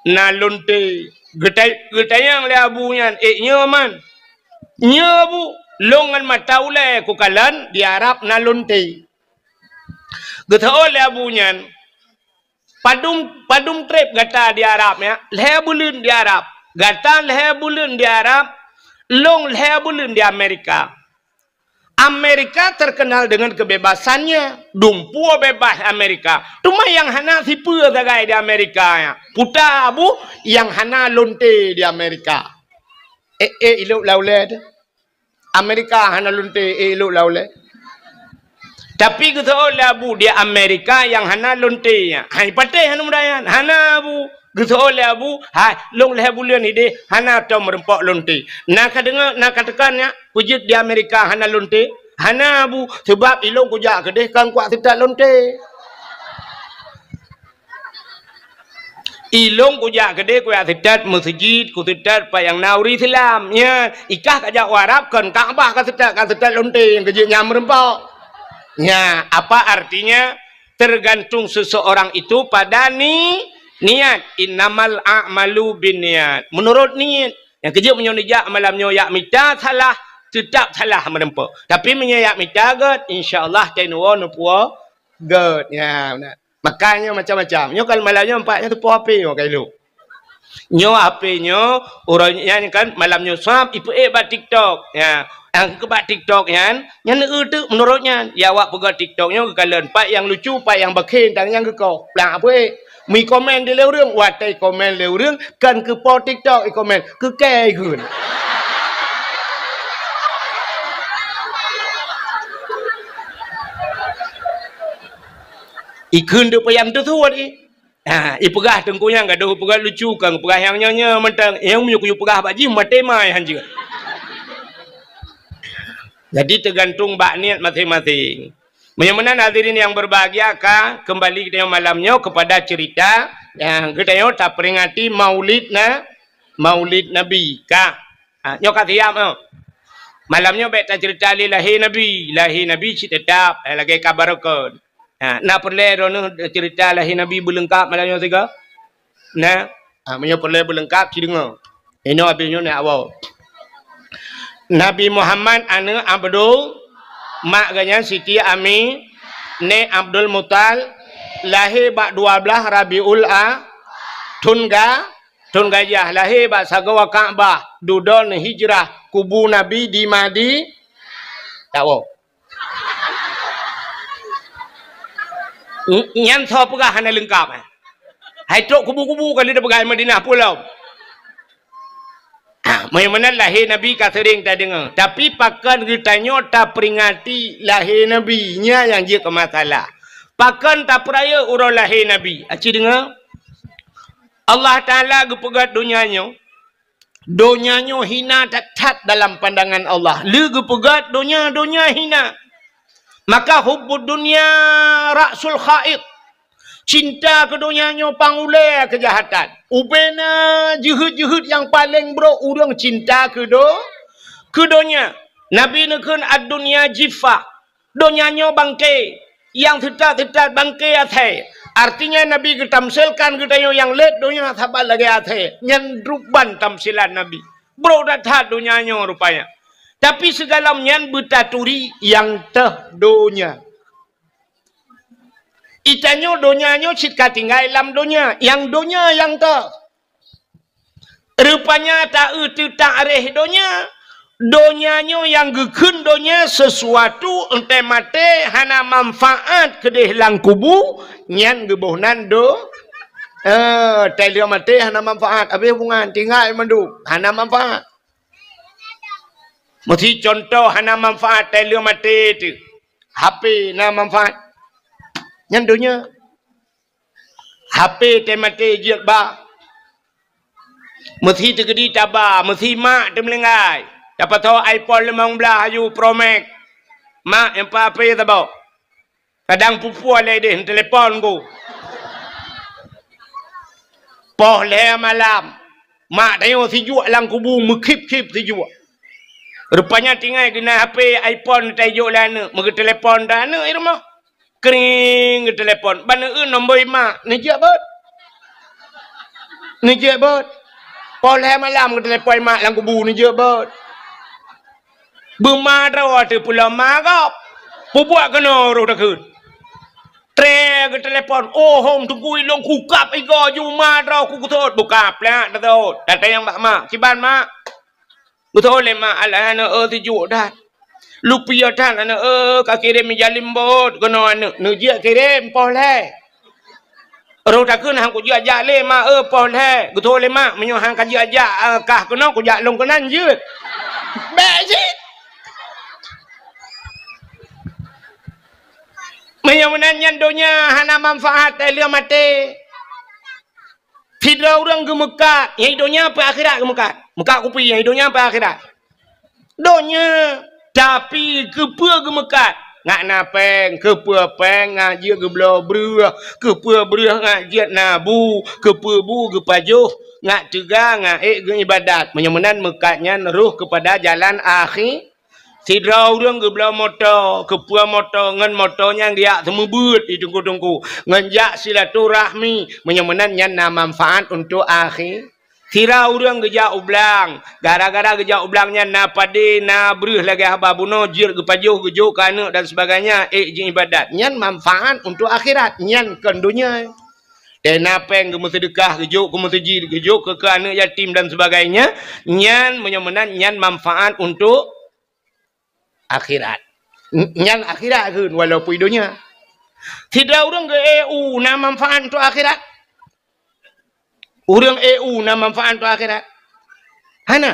na lonte. Geutai-, geutanyong lé Abu nyan, "Eh, nyoe man?" "Nyoe, Abu, lôn ngon mata ulée kukalon di Arab na lonte." Geuseuôt lé Abu nyan, Padum, padum treb gata di Arab, ya? Lhée buleuen di Arab. Gata lhée buleuen di Arab, lôn lhée buleuen di Amerika. Amerika terkenal dengan kebebasannya. Dumpeue bebas Amerika. Teuma nyang hana sipeue sagai di Amerika, ya. Puta Abu nyang hana lonte di Amerika. Eh, eh, ilok laulée tu. Amerika hana lonte, eh, ilok laulée. Tapi geuseuôt lé Abu di Amerika nyang hana lonte nyan. Hai patéh aneuk muda nyan. Hana Abu. Geuseuôt lé Abu, hai, lôn lhée buleuen ideh hana tom meureumpok lonte. Na ka deungoe, na ka teuka nyan, peue jeuet di Amerika hana lonte? Hana Abu, seubab ilôn kujak keudeh kon kuat seutat lonte. Ilôn kujak keudeh kuyak seutat meuseujid, kuseutôt pat nyang na ureuëng Islam. Nyan, ikah kajak u Arab kon Ka'bah kaseutôt, kaseutôt lonte nyang keujeuet nyan meureumpok. Nyan, apa artinya? Tergantung seseorang itu pada ni-, niat. Innamal a'malu binniyat. Menurut niet. Nyang keujeuet meunyoe neujak malam nyoe jak mita salah, teutap salah meureumpok. Tapi meunyoe jak mita gét, insya Allah teunoe neupuwoe gét. Nyan, meunan. Makajih nyoe macam-macam. Nyoe kan malam nyoe nampak nyoe teupoh H P nyoe ka ilok. Nyoe H P nyoe, uroe nyan kan malam nyoe sab ipeuék bak TikTok. Ya, nyang keu bak TikTok nyan, nyan neueu teuk meunurot nyan. Ya awak peugah TikTok nyoe geukalon pat nyang lucu, pat nyang bakhen, dan nyang geukoh. Plang peuék. Meukomen di lé ureuëng, watée komen lé ureuëng, kan keu po TikTok ikomen, keu kée ikheun. Ikheun deuk payah teusuet i. Ha, ipeugah teungku nyang gadoh peugah lucu, kang peugah nyang nyoe-nyoe mantong. Nyang meunyoe kuyue peugah bak jih maté mai hanjeuet. Jadi teugantung bak niet maséng-maséng. Meunyoe meunan hadirin yang berbahagia, ka kembali kita malam nyoe kepada cerita nyang geutanyoe taperingati Maulid na, Maulid Nabi. Ka. Ha, nyoe ka siap nyoe. Malam nyoe bék tacerita lé lahé Nabi. Lahé Nabi cit teutap, eh, lagée ka barokon. Ha, na peureulée droeneueh cerita lahé Nabi beuleungkab malam nyoe sigoe? Na. Ha, meunyoe peureulée beuleungkab, ci deungoe. Inoe abéh nyoe na awai. Nabi Muhammad aneuëk Abdul, mak geuh nyan Siti Ami, nèk Abdul Muthalib, Lahé bak dua blaih Rabiul A, thon ga-, thon gajah. Lahé bak sagoe Ka'bah, dudoe hijrah, kubu Nabi di Madi-, tawoe. N-, nyan soe peugah hana leungkap, eh? Hai trok kubu-kubu ka lheueh peugah Madinah pulo. Ah, meunyoe meunan lahé Nabi ka seuring tadeungoe, tapi pakon geutanyoe taperingati lahé Nabi, nyan nyang jeuet keu masalah. Pakon tapeurayeuk uroe lahé Nabi? Aci deungoe, Allah Taala geupeugét donya nyoe, donya nyoe hina that-that dalam pandangan Allah. Lé geupeugét donya, donya hina. Maka hubbud dunya ra'sul kha'it. Cinta keu donya nyoe pang ulée keujahatan. Ubena jeuhet-jeuhet nyang paleng brok ureuëng cinta keu do-, keu donya. Nabi neukheun, "Ad-dunya jiffah." Donya nyoe bangke, nyang teutat-teutat bangke asèe. Artinya Nabi geutamsilkan geutanyoe nyang lét donya saban lagée asèe. Nyan ruban tamsilan Nabi. Brok that-that donya nyoe rupanya. Tapi sigohlom nyan beutaturi nyang teuh donya. Geutanyoe donya nyoe cit ka tinggai lam donya, nyang donya nyang teuh. Rupanya ta-eu teutak réh donya, donya nyoe nyang geukheun donya sesuatu, entée maté hana manfaat keudeh lam kubu, nyan geuboh nan do-, eh, tai lheueh maté hana manfaat, habéh hubungan, tinggai mandum, hana manfaat. Meusi contoh hana manfaat tai lheueh maté teuh. H P na manfaat. Nyan donya. H P teumaté jeuet ba. Meusi teukeudi taba, meusi mak teumeulinggai. Tapasoe iPhone limong blaih aju Pro Max. Mak, nyang pat H P saboh. Kadang pue-pue lé deh neutelepon ku. Poh lhée malam, mak tanyoe sijuek lam kubu meukhip-khip sijuek. Rupanya tinggai geunan H P iPhone tajok lé aneuëk, meugeutelepon dah aneuëk i rumoh. Kring geutelepon, ban eu nombor i mak, neujeuet beuet. Neujeuet beuet. Poh lhée malam geutelepon i mak lam kubu, neujeuet beuet. Beuma droe teuh pulo ma gob. Peubuet keunoe roh takheun. Tré geutelepon, "Oh, hom teungku ilong kukab igo ju ma droe ku geutot." Buka plak geutot. Datang bak mak. "Kiban mak?" Geutot lé mak, "Alah aneuk eu, sijuek that. Lupie that aneuk eu, ka kirém ija limbot keunoe aneuk." Neujeuet kirém poh lhée. Roh takheun, "Han kujeuet jak lé mak eu, poh lhée." Geutot lé mak, "Meunyoe han kajeuet jak, eh, kah keunoe kujak lôn keunan jeuet." Bék cit. Meunyoe meunan nyan donya hana manfaat, eh, lheueh maté. Sidroe ureuëng geumeukat, nyang i donya peue akhirat geumeukat. Meukat kupi, nyang i donya peue akhirat. Donya, tapi keupeue geumeukat? Ngat na péng, keupeue péng ngat jeuet geubloe breueh, keupeue breueh ngat jeuet na bu, keupeue bu geupajoh, ngat teuga, ngat ék geuibadat. Meunyoe meunan meukat nyan roh keupada jalan akhi-, Sidroe ureuëng geubloe moto, keupeue moto, ngon moto nyan geujak seumeubeuet di teungku-teungku, ngon jak silaturahmi, meunyoe meunan nyan na manfaat untuk akhi-, Sira ureuëng geujak u blang, gara-gara geujak u blang nyan na padé, na breueh lagée haba bunoe, jeuet geupajoh, geujok keu aneuëk dan sebagainya, ék jiibadat. Nyan manfaat untuk akhirat, nyan kon donya. Teuh na péng geumeuseudeukah, geujok keu meuseujid, geujok keu, keu aneuëk yatim dan sebagainya, nyan meunyoe meunan nyan manfaat untuk akhirat. N-, nyan akhirat kheun walaupun donya. Sidroe ureuëng geu E U na manfaat untuk akhirat? Ureuëng E U na manfaat untuk akhirat? Hana.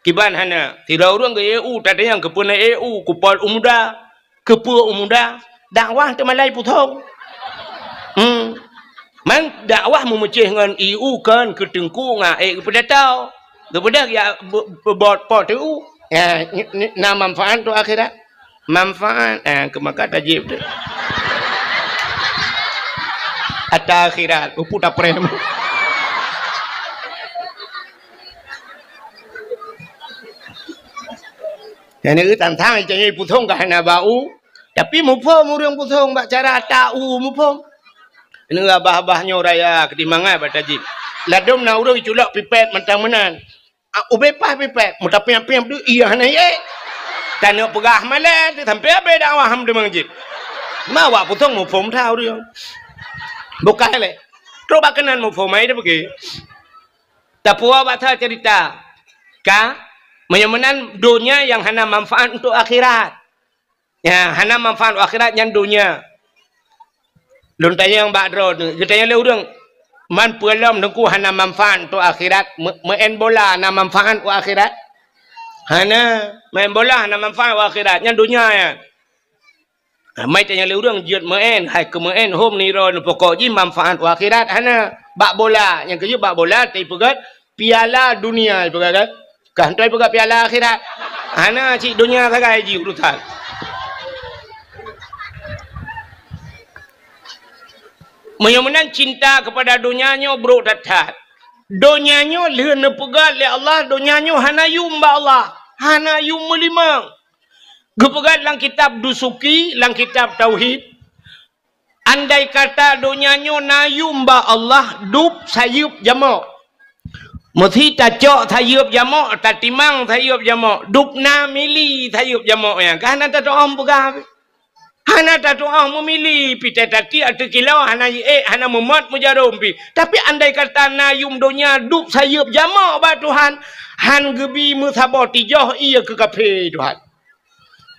Kiban hana. Sidroe ureuëng geu E U, tatanyong keupeue na E U, kupol u muda. Keupeue u muda? Dakwah teumalai pusong. Hmm. Man dakwah meumeucéh ngon E U kon keu teungku ngat ék geupeudata. Geupeudeh ya be-, be-, bot po teu. Ya, ni, ni, na manfaat tu akhirat. Manfaat, eh, keu maka tajib tu. Ata akhirat, upu taprem. Jadi, tantang cari pusong ka hana bau, tapi muphom ureuëng pusong bak cara ata u muphom. Ini abah-abah nyoe raya keuti mangat bak tajib. Ladom na ureuëng culok pipet mantang meunan. Ah, ubé pah pipet, meuta piep-piep tu, iya hana ye. Tanyoe peugah malée, sampai habéh dakwah ham deungon jih. Ma awak pusong muphom that ureuëng. Bukai lé. Trok bak keunan muphom ai dah pergi. Tapuwoe bak that cerita. Ka? Meunyoe meunan donya nyang hana manfaat untuk akhirat. Ya, hana manfaat akhirat nyan donya. Lôn tanyong bak droe tu, geutanyong lé ureuëng, "Man peue lom Teungku hana manfaat untuk akhirat? Me-, meu'en bola hana manfaat u akhirat?" Hana, meu'en bola hana manfaat u akhirat, nyan donya nyan. Ramai tanyong lé ureuëng jeuet meu'en, hai keu meu'en hom nirôn pokok jih manfaat u akhirat hana. Bak bola, nyang keujeuet bak bola teupeugah piala dunia ipeugah kan? Kah hana ipeugah piala akhirat. Hana cit donya sagai jih urusan. Meunyoe meunan cinta kepada donya nyoe brok that-that. Donya nyoe lheueh neupeugah lé Allah, donya nyoe hana yum bak Allah, hana yum meulimong. Geupeugah lam kitab Dusuki, lam kitab Tauhid, andai kata donya nyoe na yum bak Allah, dub sayeuep jamok. Meusi tacok sayeuep jamok, tatimang sayeuep jamok, dub na mili sayeuep jamok nyan. Ka hana tatu'oh peugah. Hana tatu'oh meumili, pi tatatik ateueh kilo, hana jiék, hana meumot meujarom pi. Tapi andai kata na yum donya dub sayeuep jamok bak Tuhan, han geubi meusaboh tijoh ie keu kafé Tuhan.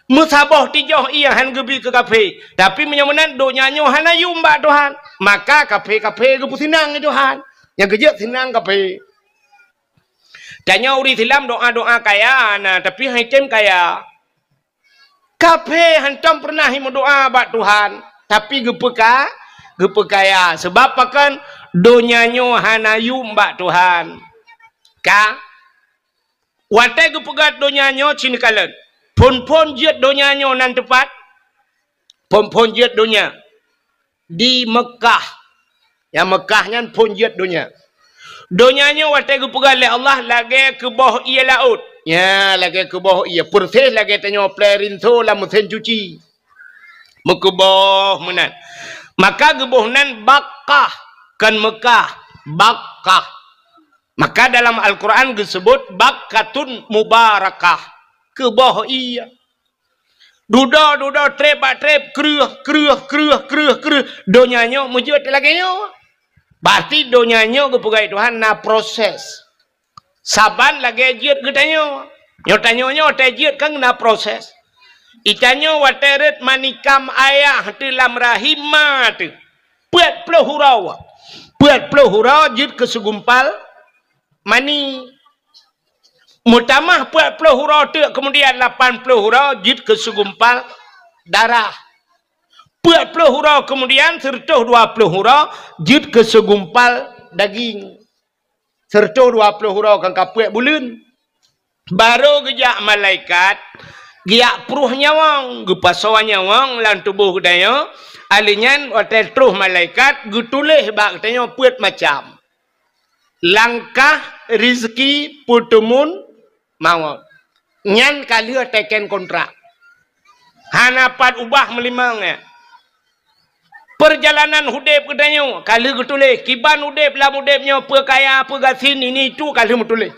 Meusaboh tijoh ie han geubi keu kafé. Tapi meunyoe meunan donya nyoe hana yum bak Tuhan, maka kafé-kafé geupeuseunang lé Tuhan. Nyang keujeuet seunang kafé. Tanyoe ureuëng Islam doa-doa kaya na, tapi han item kaya. Kafé hantom peureunah meudoa bak Tuhan, tapi geupeuka-, geupeukaya. Sebab pakon? Donya nyoe hana yum bak Tuhan. Ka? Watée geupeugah donya nyoe cit neukalon. Phon-phon jeuet donya nyoe nan teupat? Phon-phon jeuet donya di Meukah. Nyang Meukah nyan phon jeuet donya. Donya nyoe watée geupeugah lé Allah lagée keuboh ie laôt. Ya, lagée keuboh ie. Peureuséh lagée tanyoe plé rinso lam meusén cuci. Meukeuboh meunan. Maka geuboh nan Bakkah, kon Meukah, Bakkah. Maka dalam Al-Quran geuseubut Bakkatun Mubarakah. Keuboh ie. Dudoe, dudoe, treb bak treb, kreueh, kreueh, kreueh, kreueh, kreueh. Donya nyoe meujeuet lagée nyoe. Berarti donya nyoe geupeugah Tuhan na proses. Saban lagée jeuet geutanyoe. Nyoe tanyoe nyoe watée jeuet kan na proses. Itanyoe watée rhot manikam ayah teuh lam rahim ma teuh. Peuet ploh uroe. Peuet ploh uroe jeuet keu segumpal mani. Meutamah peuet ploh uroe teuk, keumudian lapan ploh uroe jeuet keu segumpal darah. Peuet ploh uroe keumudian, seureutôh dua ploh uroe jeuet keu segumpal daging. Seureutôh dua ploh uroe kan ka peuet buleuen. Barô geujak malaikat, geujak pruh nyawöng, geupasoe nyawöng lam tuboh geutanyoe. Alheuh nyan watée troh malaikat geutuléh bak geutanyoe peuet macam. Langkah, rizki, peuteumun, mawöt. Nyan ka lheueh teken kontrak. Hana pat ubah meulimong nyan. Peurjalanan udeb geutanyoe ka lheueh geutuléh. Kiban udeb lam udeb nyoe, peue kaya, peue gasien, ini itu ka lheueh meutuléh.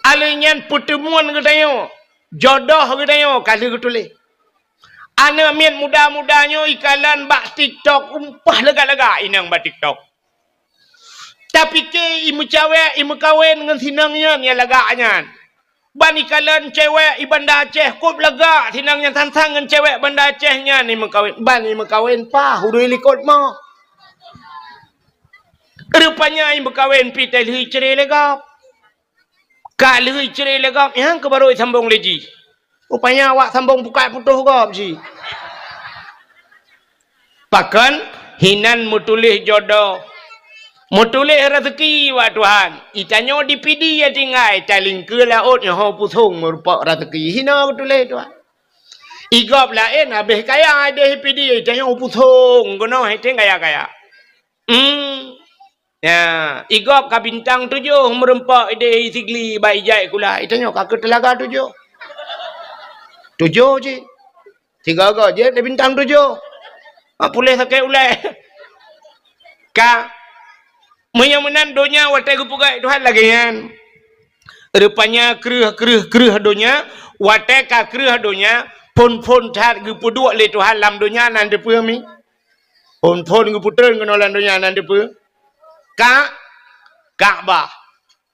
Alheuh nyan peuteumuan geutanyoe, jodoh geutanyoe ka lheueh geutuléh. Aneuk miet muda-muda nyoe ikalon bak TikTok, umpah lagak-lagak inong bak TikTok. Tapike i meucawek, i meukawen ngon sinong nyan nyang lagak nyan. Ban ikalon cewek i Banda Aceh, kop lagak sinong nyan sang-sang ngon cewek Banda Aceh nyan i meukawen. Ban i meukawen paih ureuëng likot mo. Rupanya i meukawen pi teuh lheueh icre lé gob. Ka lheueh icre lé gob, nyang keuh barô isambong lé jih. Rupanya awak sambong bukai putôh gob jih. Pakon? Hinan meutuléh jodoh. Meutuléh raseuki bak Tuhan. Itanyoe di Pidie tinggai, talingkeue laôt nyoe ho pusong meurumpok raseuki. Hina meutuléh Tuhan. I gob laén habéh kaya ideh Pidie, itanyoe pusong keunoe hete kaya-kaya. Hmm. Ya, i gob ka bintang tujoh meurumpok ideh Sigli bak ijai kula. Itanyoe ka keu teulaga tujoh. Tujoh cit. Sigoe-goe jeuet di bintang tujoh. Mak puléh sakét ulée. Ka. Meunyoe meunan donya watée geupeugah Tuhan lagée nyan. Rupanya kreueh, kreueh, kreueh donya, watée ka kreueh donya, phon-phon that geupeuduek lé Tuhan lam donya nan teupeue mi. Phon-phon geupeutreun keunoe lam donya nan dipeue? Ka-, Ka'bah.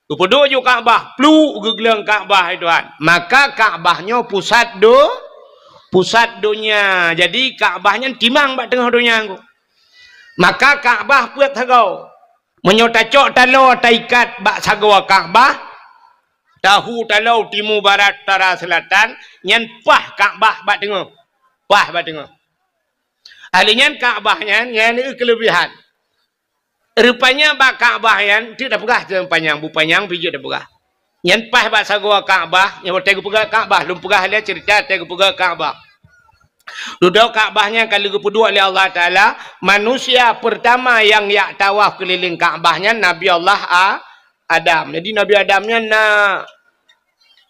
Geupeuduek ju Ka'bah, pluk geugleueng Ka'bah, hai Tuhan. Maka Ka'bah nyoe pusat do-, pusat donya. Jadi Ka'bah nyan timang bak teungoh donya nyoe. Maka Ka'bah peuet sagoe. Meunyoe tacok taloe taikat bak sagoe Ka'bah, tahu taloe timu barat utara seulatan, nyan paih Ka'bah bak teungoh. Paih bak teungoh. Ahli nyan Ka'bah nyan, nyan keuleubihan. Rupanya bak Ka'bah nyan, teuk tapeugah teuh panyang, bu panyang pih jeuet tapeugah. Nyan paih bak sagoe Ka'bah, nyan watèe geupeugah Ka'bah, lôn peugah lé ceurita watèe geupeugah Ka'bah. Dudoe Ka'bah nyan ka lheueh geupeuduek lé Allah Taala, manusia peurtama nyang jak tawaf keulileng Ka'bah nyan Nabi Allah A-, Adam. Jadi Nabi Adam nyan na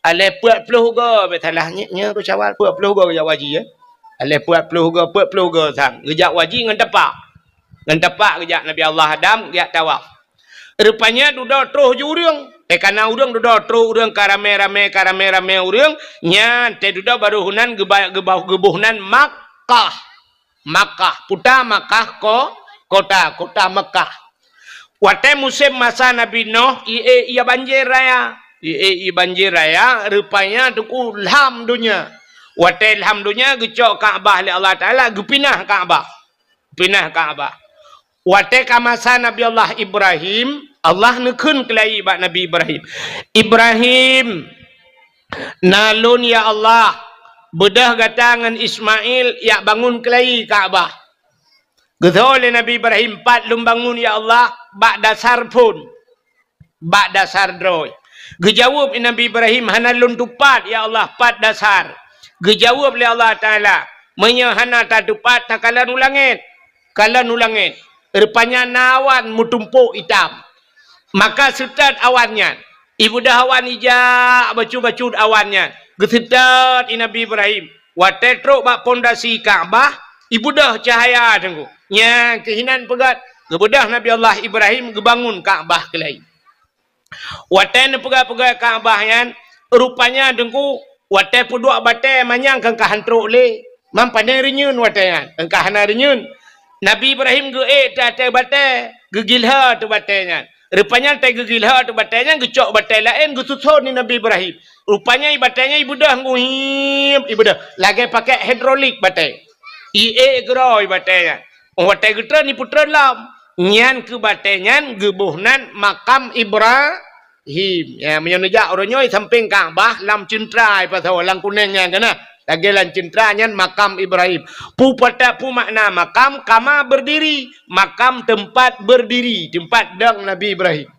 alèh peuet ploh goe, bèk salah, nyoe, nyoe rôh Syawal, peuet ploh goe geujak haji, ya. Alèh peuet ploh goe, peuet ploh goe sang. Geujak haji ngon tapak. Ngon tapak geujak Nabi Allah Adam, geujak tawaf. Rupanya dudoe troh ju ureueng. Eh, ka na ureueng dudoe troh ureueng ka ramè-ramè, ka ramè-ramè ureueng. Nyan, teuh dudoe baroh nan geuba-, geuba-, geuboh nan Makkah. Makkah. Puta Makkah ko-, kota, kota Makkah. Watèe musém masa Nabi Nuh, ié, ié banjir raya. Ié, ié banjir raya, rupanya teungku lham donya. Watèe lham donya, geucok Ka'bah lé Allah Taala, geupinah Ka'bah. Pinah Ka'bah. Watèe ka masa Nabi Allah Ibrahim, Allah neukheun keulayi bak Nabi Ibrahim, "Ibrahim, na lôn, ya Allah, beudôh gata ngon Ismail jak bangun keulayi Ka'bah." Geutho lé Nabi Ibrahim, "Pat lôn bangun, ya Allah?" "Bak dasar phon." "Bak dasar droe." Geujaweueb Nabi Ibrahim, "Hana lôn tupat, ya Allah, pat dasar." Geujaweueb lé Allah Taala, "Meunyoe hana tatupat, takalon u langèt." Kalon u langèt, rupanya na awan meutumpôk itam. Maka seutôt awan nyan. Ibeudôh awan ijak bacut-bacut awan nyan. Geuseutôt i Nabi Ibrahim. Watèe trok bak pondasi Ka'bah, ibeudôh cahya teungku. Nyan keuh inan peugöt, geubeudôh Nabi Allah Ibrahim geubangun Ka'bah keulayi. Watèe neupeugah-peugah Ka'bah nyan, rupanya teungku, watèe peuduek batèe manyang keu ka han trok lé. Mam pane reunyeun watèe nyan, keu ka hana reunyeun. Nabi Ibrahim geuék teuh ateueh batèe, geugilhô teuh batèe nyan. Rupanya teuh geugilhô teuh batèe nyan, geucok batèe laén geususon lé Nabi Ibrahim. Rupanya i batèe nyan ibeudôh nguhib, ibeudôh. Lagèe pakèk hidrolik batèe. Iék keudroe batèe nyan. Watèe geutreun, ipeutreun lom. Nyan keuh batèe nyan geuboh nan Makam Ibrahim. Ya, meunyoe neujak uroe nyoe sampéng Ka'bah lam ceuntra, pasoe lam kunéng nyan ka na. Lagèe lam ceuntra nyan Makam Ibrahim. Peue pata-, peue makna makam? Kama berdiri. Makam teumpat berdiri, teumpat dong Nabi Ibrahim.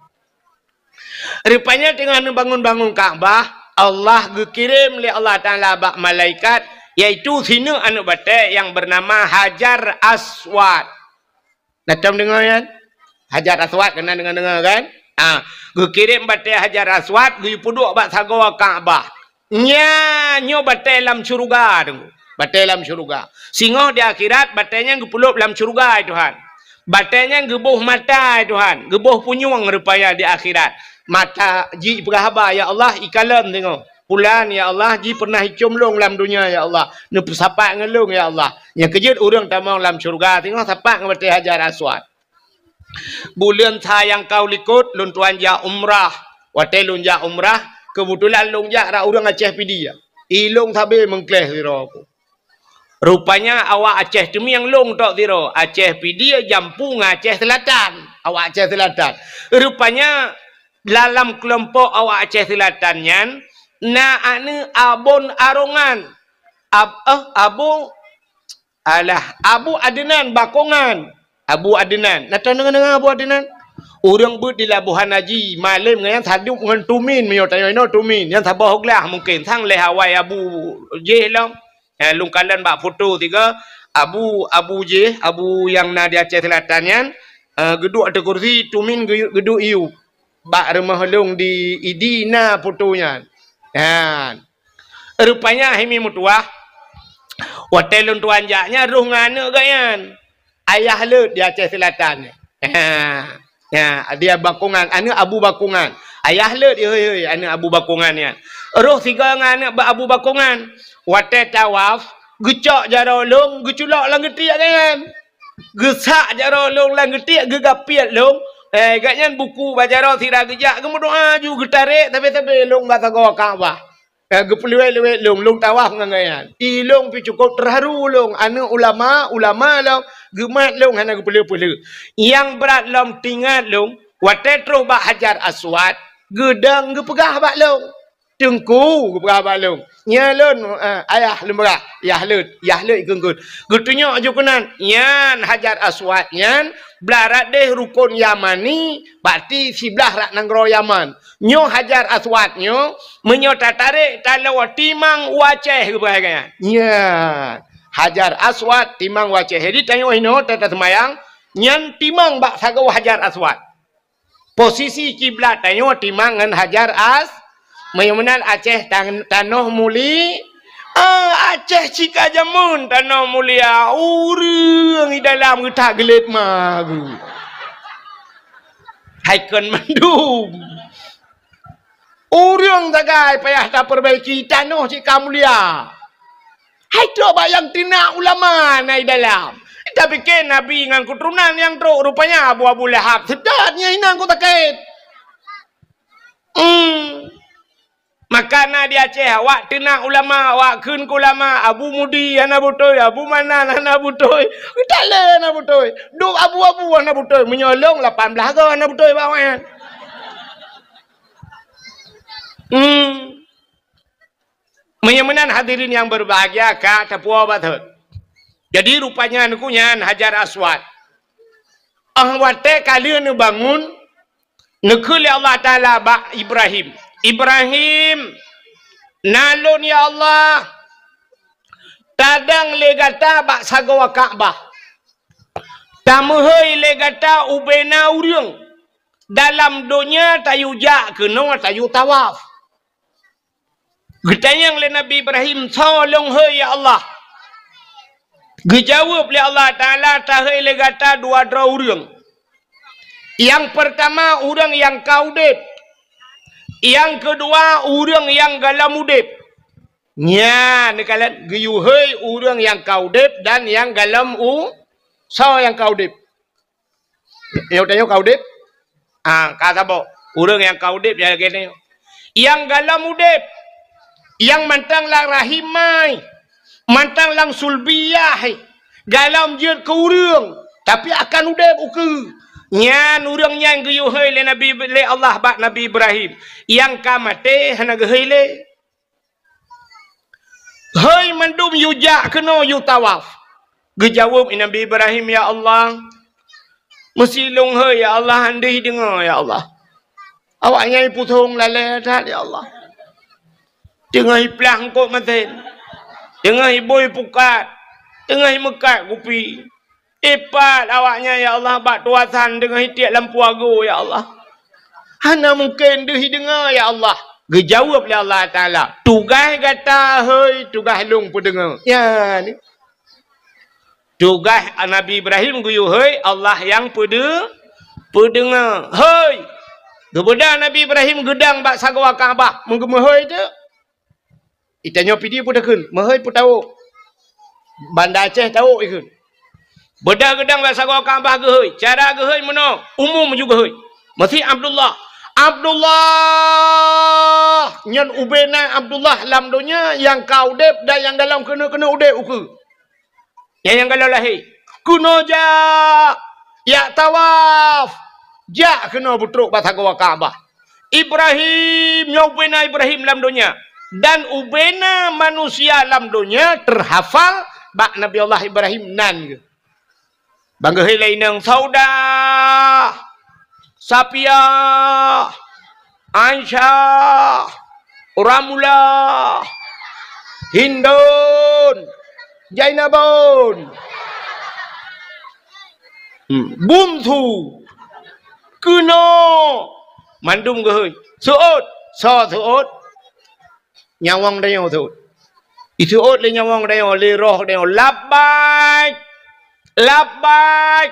Rupanya teungoh neubangun-bangun Ka'bah, Allah geukirém lé Allah Taala bak malaikat, yaitu sineuk aneuk batèe nyang beunama Hajar Aswad. Na tom deungö nyan? Hajar Aswad, ka na deungö-deungö kan? Ah, geukirém batèe Hajar Aswad geupeuduek bak sagoe Ka'bah. Nyan nyoe batèe lam syeuruga teungku. Batèe lam syeuruga. Singoh di akhirat batèe nyan geupeulop lam syeuruga, hai Tuhan. Batèe nyan geuboh mata, hai Tuhan. Geuboh punyueng rupanya di akhirat. Mata jih peugah haba, "Ya Allah, ikalon singoh. Pulan, ya Allah, jih pernah icöm lôn lam donya, ya Allah. Neupeusapat ngon lôn, ya Allah." Nyang keujeuet ureueng tamong lam syeuruga singoh sapat ngon batèe Hajar Aswad. Buleuen sa nyang ka u likot, lôn tuan jak umrah. Watèe lôn jak umrah, keubeutulan lôn jak rot ureueng Aceh Pidie. I lôn sabe meungkléh sidroe ku. Rupanya awak Aceh Teumieng lôn tok sidroe, Aceh Pidie jampu ngon Aceh Seulatan. Awak Aceh Seulatan. Rupanya dalam keulompok awak Aceh Seulatan nyan, na aneuk Abon Arongan. Ab-, eh, Abu Alah, Abu Adnan Bakongan. Abu Adnan. Na tom deungö-deungö Abu Adnan? Ureueng beuet di Labuhan Haji, malém ngon nyan sadub ngon Tumin, meunyoe tanyoe inoe Tumin. Nyan saboh glah mungken, sang lhèe awai Abu jih lom. Eh, lôn kalon bak foto tiga, Abu, Abu jih, Abu nyang na di Aceh Seulatan nyan, eh, geuduek ateueh kursi, Tumin geu-, geuduek iyup. Bak rumoh lôn di Idi na foto nyan. Nyan. Rupanya hai mi meutuwah, watèe lôn tuan jak nyan rôh ngon aneuk geuh nyan. Ayah leuet di Aceh Seulatan. Ha. Ya, dia Bakongan, aneuk Abu Bakongan. Ayah leuet, hei, hei, aneuk Abu Bakongan nyan. Rôh sigoe ngon aneuk Abu Bakongan. Watèe tawaf, geucok jaroe lôn, geuculok lam geutiek geuh nyan. Geusak jaroe lôn lam geutiek, geugapiet lôn. Eh, gobnyan buku bak jaroe sira geujak, geumeudoa ju geutarek sabe-sabe lôn bak sagoe Ka'bah. Eh, geupeuleuwet-leuwet lôn, lôn tawaf ngon gobnyan. I lôn pih cukôp teuharu lôn, aneuk ulama, ulama lôn, geumat lôn hana geupeuleueh-peuleueh. Nyang brat lom teuingat lôn, watée troh bak Hajar Aswad, geudong geupeugah bak lôn. Teungku, geupeugah bak lôn, "Nyan lôn, eh, ayah lôn peugah, yah leuet, yah leuet ikheun-kheun." Geutunyok ju keunan, nyan Hajar Aswad nyan blah rat deh rukon Yamani, berarti siblah rat nanggroe Yaman. Nyoe Hajar Aswad nyoe, meunyoe tatarek taloe timang u Aceh, geupeugah nyan. Nyan, Hajar Aswad timang u Aceh. Jadi tanyoe inoe ta-, taseumayang, nyan timang bak sagoe Hajar Aswad. Posisi kiblat tanyoe timang ngon Hajar As-, meunyoe meunan Aceh tan-, tanoh muli-, ah, Aceh cit ka jameun tanoh mulia, ureuëng i dalam geutak geulet magu. Hai kon mandum. Ureuëng sagai payah tapeurbaiki, tanoh cit ka mulia. Hai trok bak nyang teunak ulama na i dalam. Tapike Nabi ngon keuturonan nyang trok, rupanya Abu, Abu Lahab seutôt nyang inan ku sakét. Hmm. Maka na di Aceh, awak teunak ulama, awak kheun keu ulama, Abu Mudi hana beutôi, Abu Manan hana beutôi, Taleb hana beutôi, duek abu-abu hana beutôi, meunyoe lôn lapan blaih goe hana beutôi bak awaknyan. Hmm. Meunyoe meunan hadirin nyang berbahagia ka tapuwoe bak thot. Jadi rupanya neuku nyan Hajar Aswad. Ah watée ka lheueh neubangun, neukheun lé Allah Taala bak Ibrahim, "Ibrahim, na lôn ya Allah, tadong lé gata bak sagoe Ka'bah. Tameuhôi lé gata ubena ureuëng dalam donya tayue jak keunoe tayue tawaf." Geutanyong lé Nabi Ibrahim, "Soe lôn hôi ya Allah?" Geujaweueb lé Allah Taala, "Tahôi lé gata dua droe ureuëng. Nyang peurtama ureuëng nyang ka udeb. Nyang keudua ureuëng nyang gohlom udeb." Nyan neukalon geuyue hôi ureuëng nyang ka udeb dan nyang gohlom u-, soe nyang ka udeb? Nyoe tanyoe ka udeb? Ah, ka saboh. Ureuëng nyang ka udeb nyang lagée nyoe. Nyang gohlom udeb, nyang mantong lam rahim mai, mantong lam sulbiyah, gohlom jeuet keu ureuëng, tapi akan udeb ukeue. Nyan ureuëng nyan geuyue hôi lé Nabi, lé Allah bak Nabi Ibrahim. Nyang ka maté hana geuhôi lé. "Hôi mandum yue jak keunoe yue tawaf." Geujaweueb Nabi Ibrahim, "Ya Allah, meusi lôn hôi ya Allah, han deuh deungoe ya Allah. Awaknyan ipusong lalée that ya Allah. Teungoh iplah eungkôt masen, teungoh ibôi pukat, teungoh imeukat kupi. Ipat awaknyan ya Allah bak tuasan teungoh itiek lampu agoe ya Allah. Hana mungken deuh ideungoe ya Allah." Geujaweueb lé Allah Taala, "Tugaih gata hôi, tugaih lôn peudeungoe." Ya ni. Tugaih Nabi Ibrahim geuyue hôi, Allah nyang peudeu-, peudeungoe. Hôi. Geubeudôh Nabi Ibrahim geudong bak sagoe Ka'bah, meugeumeuhôi teuk. Itanyoe pidi peue takheun, meuhôi peue tawök. Banda Aceh tawök ikheun. Beudôh geudong bak sagoe Ka'bah geuhôi. Cara geuhôi meunoe, umum ju geuhôi. Meusi Abdullah. Abdullah! Nyan ubena Abdullah lam donya nyang ka udeb dan nyang gohlom keuneuk-keuneuk udeb ukeue. Nyang, nyang gohlom lahé. Keunoe jak, jak tawaf. Jak keunoe beutrok bak sagoe Ka'bah. Ibrahim, nyoe ubena Ibrahim lam donya. Dan ubena manusia lam donya teuhafal bak Nabi Allah Ibrahim nan geuh. Ban geuhôi lé inong Saudah, Sapiah, Aisyah, Ramlah, Hindun, Jainabun, hmm, Bungsu, keunoe, mandum geuhôi. Seuôt, soe seuôt? Nyawöng tanyoe seuôt. Iseuôt lé nyawöng tanyoe, lé roh tanyoe, "Labbaik! Labbaik!"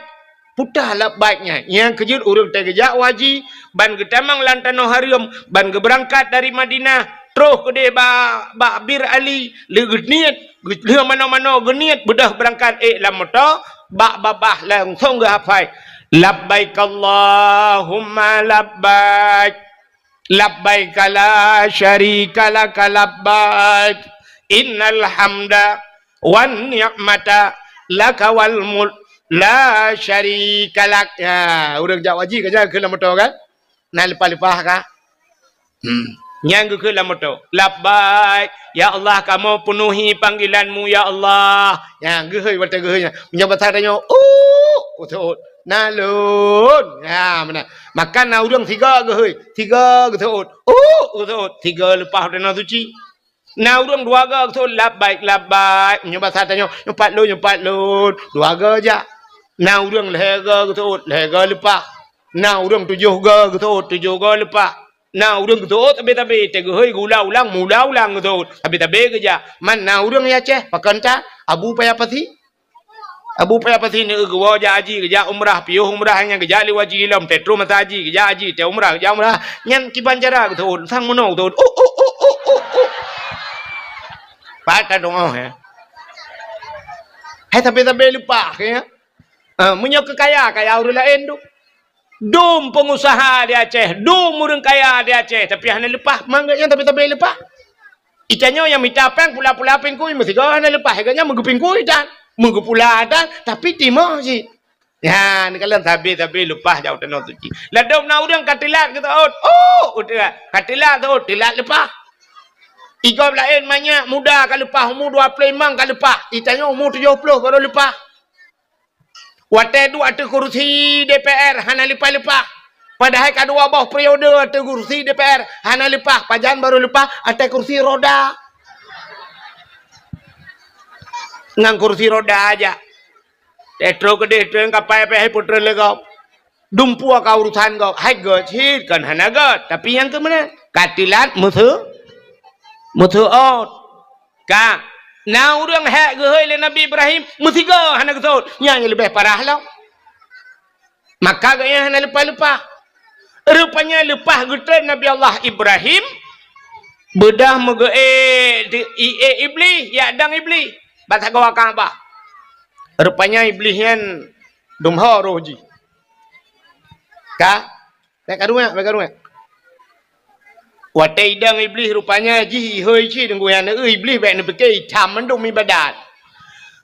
Peue teuh labbaik nyan? Nyang keujeuet ureuëng teuh geujak u haji, ban geutamong lam tanoh hareuem, ban geubeurangkat dari Madinah, troh keudeh ba-, bak Bir Ali, lé geuniet, geu-, lheueh manoe-manoe geuniet, beudôh beurangkat ék lam moto, Bak babah langsong geuhafai. Labbaik Allahumma labbaik. Labbaik la syarika laka labbaik. Innal hamda wan ni'mata laka wal mulk la syarika lak. Ya, ureueng jak haji ka jalan keu lam moto kan? Na leupah-leupah ka? Hmm. Nyan geukheun lam moto. Labbaik. Ya Allah, kamoe peunuhi panggilan-Mu, ya Allah. Nyan geuhôi, watèe geuhôi nyan. Meunyoe basa tanyoe, "Uh," geuseuôt. "Na lôn." Ya, meunan. Maka na ureueng sigoe geuhôi, sigoe geuseuôt. "Uh," geuseuôt. Sigoe leupah u tanoh suci. Na ureueng dua goe geuseuôt, "Labbaik, labbaik." Meunyoe basa tanyoe, "Nyoe pat lôn, nyoe pat lôn." Dua goe jak. Na ureueng lhèe goe geuseuôt, lhèe goe leupah. Na ureueng tujoh goe geuseuôt, tujoh goe leupah. Na ureueng geuseuôt sabé-sabé, teuh geuhôi geuulang-ulang, meuulang-ulang geuseuôt, sabé-sabé geujak. Man na ureueng di Aceh, pakon that, Abu Paya Pasi. Abu Paya Pasi neu geuwoe jak haji, geujak umrah, piôh umrah nyan geujak lé haji lom, teuh troh masa haji, geujak haji, teuh umrah, geujak umrah. Nyan kiban cara geuseuôt, sang meunoe geuseuôt. Uh, uh, uh, uh, uh, uh. Pat ka doa, ya. Hai sabé-sabé leupah, ya. Ah, meunyoe keu kaya, kaya ureueng laén tu. Dum peungusaha di Aceh, dum ureueng kaya di Aceh, tapi hana leupah, mangat nyan tapi-tapi leupah. Itanyoe nyang mita péng pula-pula pingkui, meusigoe hana leupah, gobnyan meugeupingkui tan, meugeupula tan, tapi timoh cit. Ya, neukalon sabe-sabe leupah jak u tanoh suci. Ladôm na ureueng ka teulat geuseuôt, oh, udeb, ka teulat seuôt, teulat leupah. Igob laén manyak muda ka leupah, umu dua ploh limong ka leupah, itanyoe umu tujoh ploh baru leupah. Watèe duek ateueh kursi D P R hana leupah-leupah. Padahai ka dua boh periode ateueh kursi D P R hana leupah, pajan baru leupah ateueh kursi roda. Ngon kursi roda aja. Teuh troh keudeh, troh kapai pih hai putroe lé gob. Dumpeue ka urusan gob, hai göt cit kon hana göt, tapi nyang keu meunan ka teulat meuseu-, meuseuôt. Ka na ureueng hék geuhôi lé Nabi Ibrahim, meusigoe hana geuseuôt, nyan nyang leubeh parah lom. Maka gobnyan hana leupah-leupah. Rupanya leupah geutreun Nabi Allah Ibrahim, beudôh meugeuék di, iék Iblih, jak dong Iblih bak sagoe Ka'bah. Rupanya Iblih nyan dum ho roh jih. Ka Bèk karuek, bèk karuek. Watèe idong Iblih rupanya jih ihôi cit deungon nyan, Iblih bèk neupike itam mandum ibadat.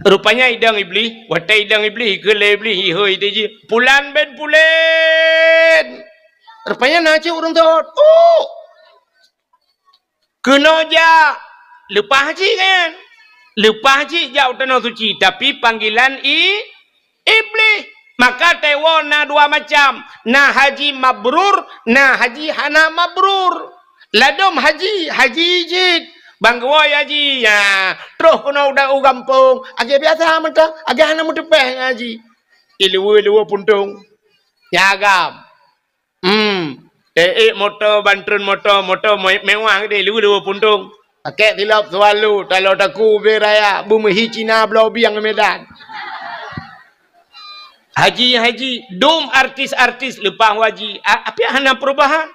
Rupanya idong Iblih, watèe idong Iblih, kheun lé Iblih ihôi teuh jih, "Pulan bin Pulan." Rupanya na cit ureueng seuôt. Uh! Keunoe jak, leupah cit kan? Leupah cit jak u tanoh suci, tapi panggilan i-, Iblih. Maka teuwoe na dua macam, na haji mabrur, na haji hana mabrur. Ladôm haji, haji cit. Ban geuwoe haji, ya, troh keunoe u da-, u gampông, lagèe biasa mantong, lagèe hana meuteupèh ngon haji. Iluweue-luweue puntông. Ya agam. Hmm. Ék-ék moto, ban treun moto, moto me-, mewah geude, luweue-luweue puntông. Pakèk silop Swallow, talo taku ubé raya, beumeuhi Cina bloe bieng Medan. Haji, haji, dum artis-artis leupah haji, a-, tapi hana perubahan.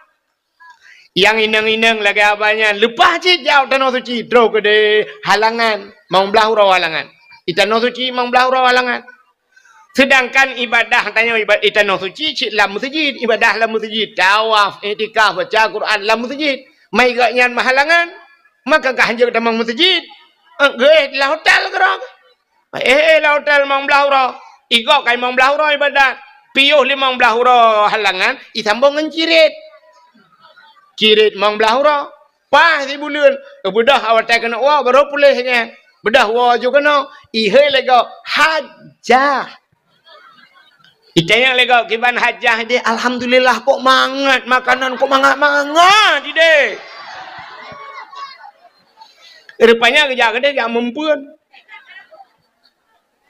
Nyang inong-inong lagèe abah nyan, leupah cit jak u tanoh suci, troh keudeh halangan, limong blah uroe halangan. Di tanoh suci limong blah uroe halangan. Seudangkan ibadah tanyoe iba-, i tanoh suci cit lam meuseujid, ibadah lam meuseujid, tawaf, iktikaf, baca Quran lam meuseujid. Mai gobnyan meuhalangan, maka ka hanjeuet tamong meuseujid. Eh, geuéh lam hotel keudroe. Eh, eh, lam hotel limong blah uroe. Igob ka limong blah uroe ibadat. Piôh limong blah uroe halangan, isambong ngon cirit. Cirit limong blah uroe. Paih sibuleuen, beudôh watèe keuneuk woe, barô puléh nyan. Beudôh woe ju keunoe, ihôi lé gob, hajah. Itanyong lé gob, "Kiban hajah deh?" "Alhamdulillah, kok mangat makanan, kok mangat-mangat ideh." Rupanya geujak keudeh jak meumpeuen.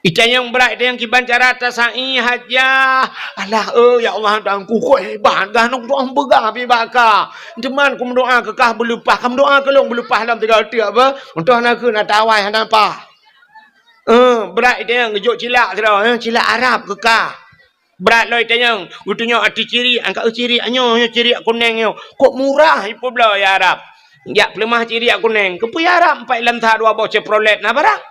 Itanyong brat, itanyong kiban cara tasai hajah. "Alah, eh, ya Allah, Tuhanku, kok hebat gah nong doa peugah pih bak kah. Teuma kumeudoa keu kah beuleupah, ka meudoa keu lôn beuleupah lam tiga teuk apa? Untôh na kheun ata awai hana pah." Eh, brat itanyong geujok cilak sidroe, eh, cilak Arab keu kah. Brat lom itanyong, geutunyok ateueh cirik, angkat cirik nyoe, nyoe cirik kunéng nyoe. Kok murah ipeubloe ya Arab. Jak peuleumah cirik kunéng, keupeue ya Arab, empat lam sa dua boh Chevrolet na barang.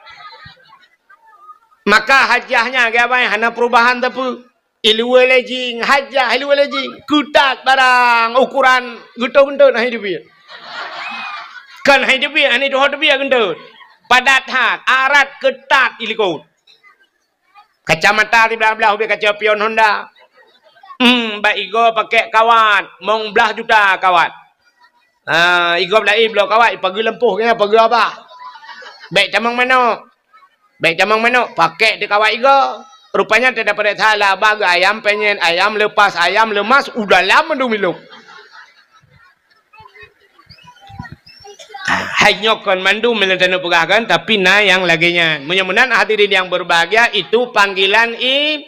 Maka hajah nyan, geubai, hana perubahan teupeu. Iluwe lejing, hajah iluwe lejing. Keutat barang ukuran geutot-geutot hana teubiet. Kan hana teubiet, hana tuho teubiet geutot. Padat that, arat keutat ilikot. Kacamata siblah-blah ubé kaca pion Honda. Hmm, bak igoe pakèk kawat, mong blah juta kawat. Ha, igob laén bloe kawat, ipageue lampôh keunoe, pageue abah. Bèk tamong manok. Bèk tamong manok, pakèk di kawat igoe. Rupanya teudapat salah, abah geu ayam penyet, ayam lepas, ayam lemas, u dalam mandum ilong. Hai nyoe kon mandum meunyoe taneuk peugah kan, tapi na nyang lagèe nyan. Meunyoe meunan hadirin yang berbahagia, itu panggilan i-,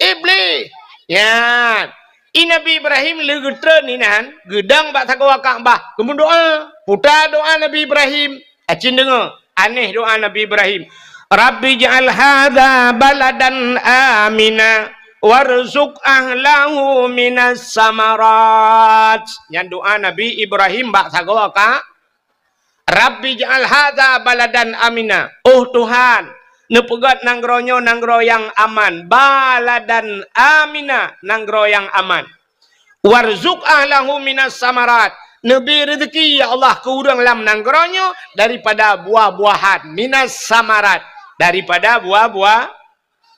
Iblih. Nyan. I Nabi Ibrahim lé geutreun inan, geudong bak sagoe Ka'bah, geumeudoa. Peue doa Nabi Ibrahim? Acin deungö, aneh doa Nabi Ibrahim. "Rabbi ij'al hadza baladan amina warzuq ahlahu minas samarat." Nyan doa Nabi Ibrahim bak sagoe Ka-, "Rabbi ij'al hadza baladan amina." Oh Tuhan, neupeugöt nanggroe nyoe nanggroe nyang aman. Baladan amina, nanggroe nyang aman. "Warzuq ahlahu minas samarat." Neubri reuzeuki, ya Allah, keu ureuëng lam nanggroe nyoe daripada buah-buahan. Minas samarat, daripada buah-buah.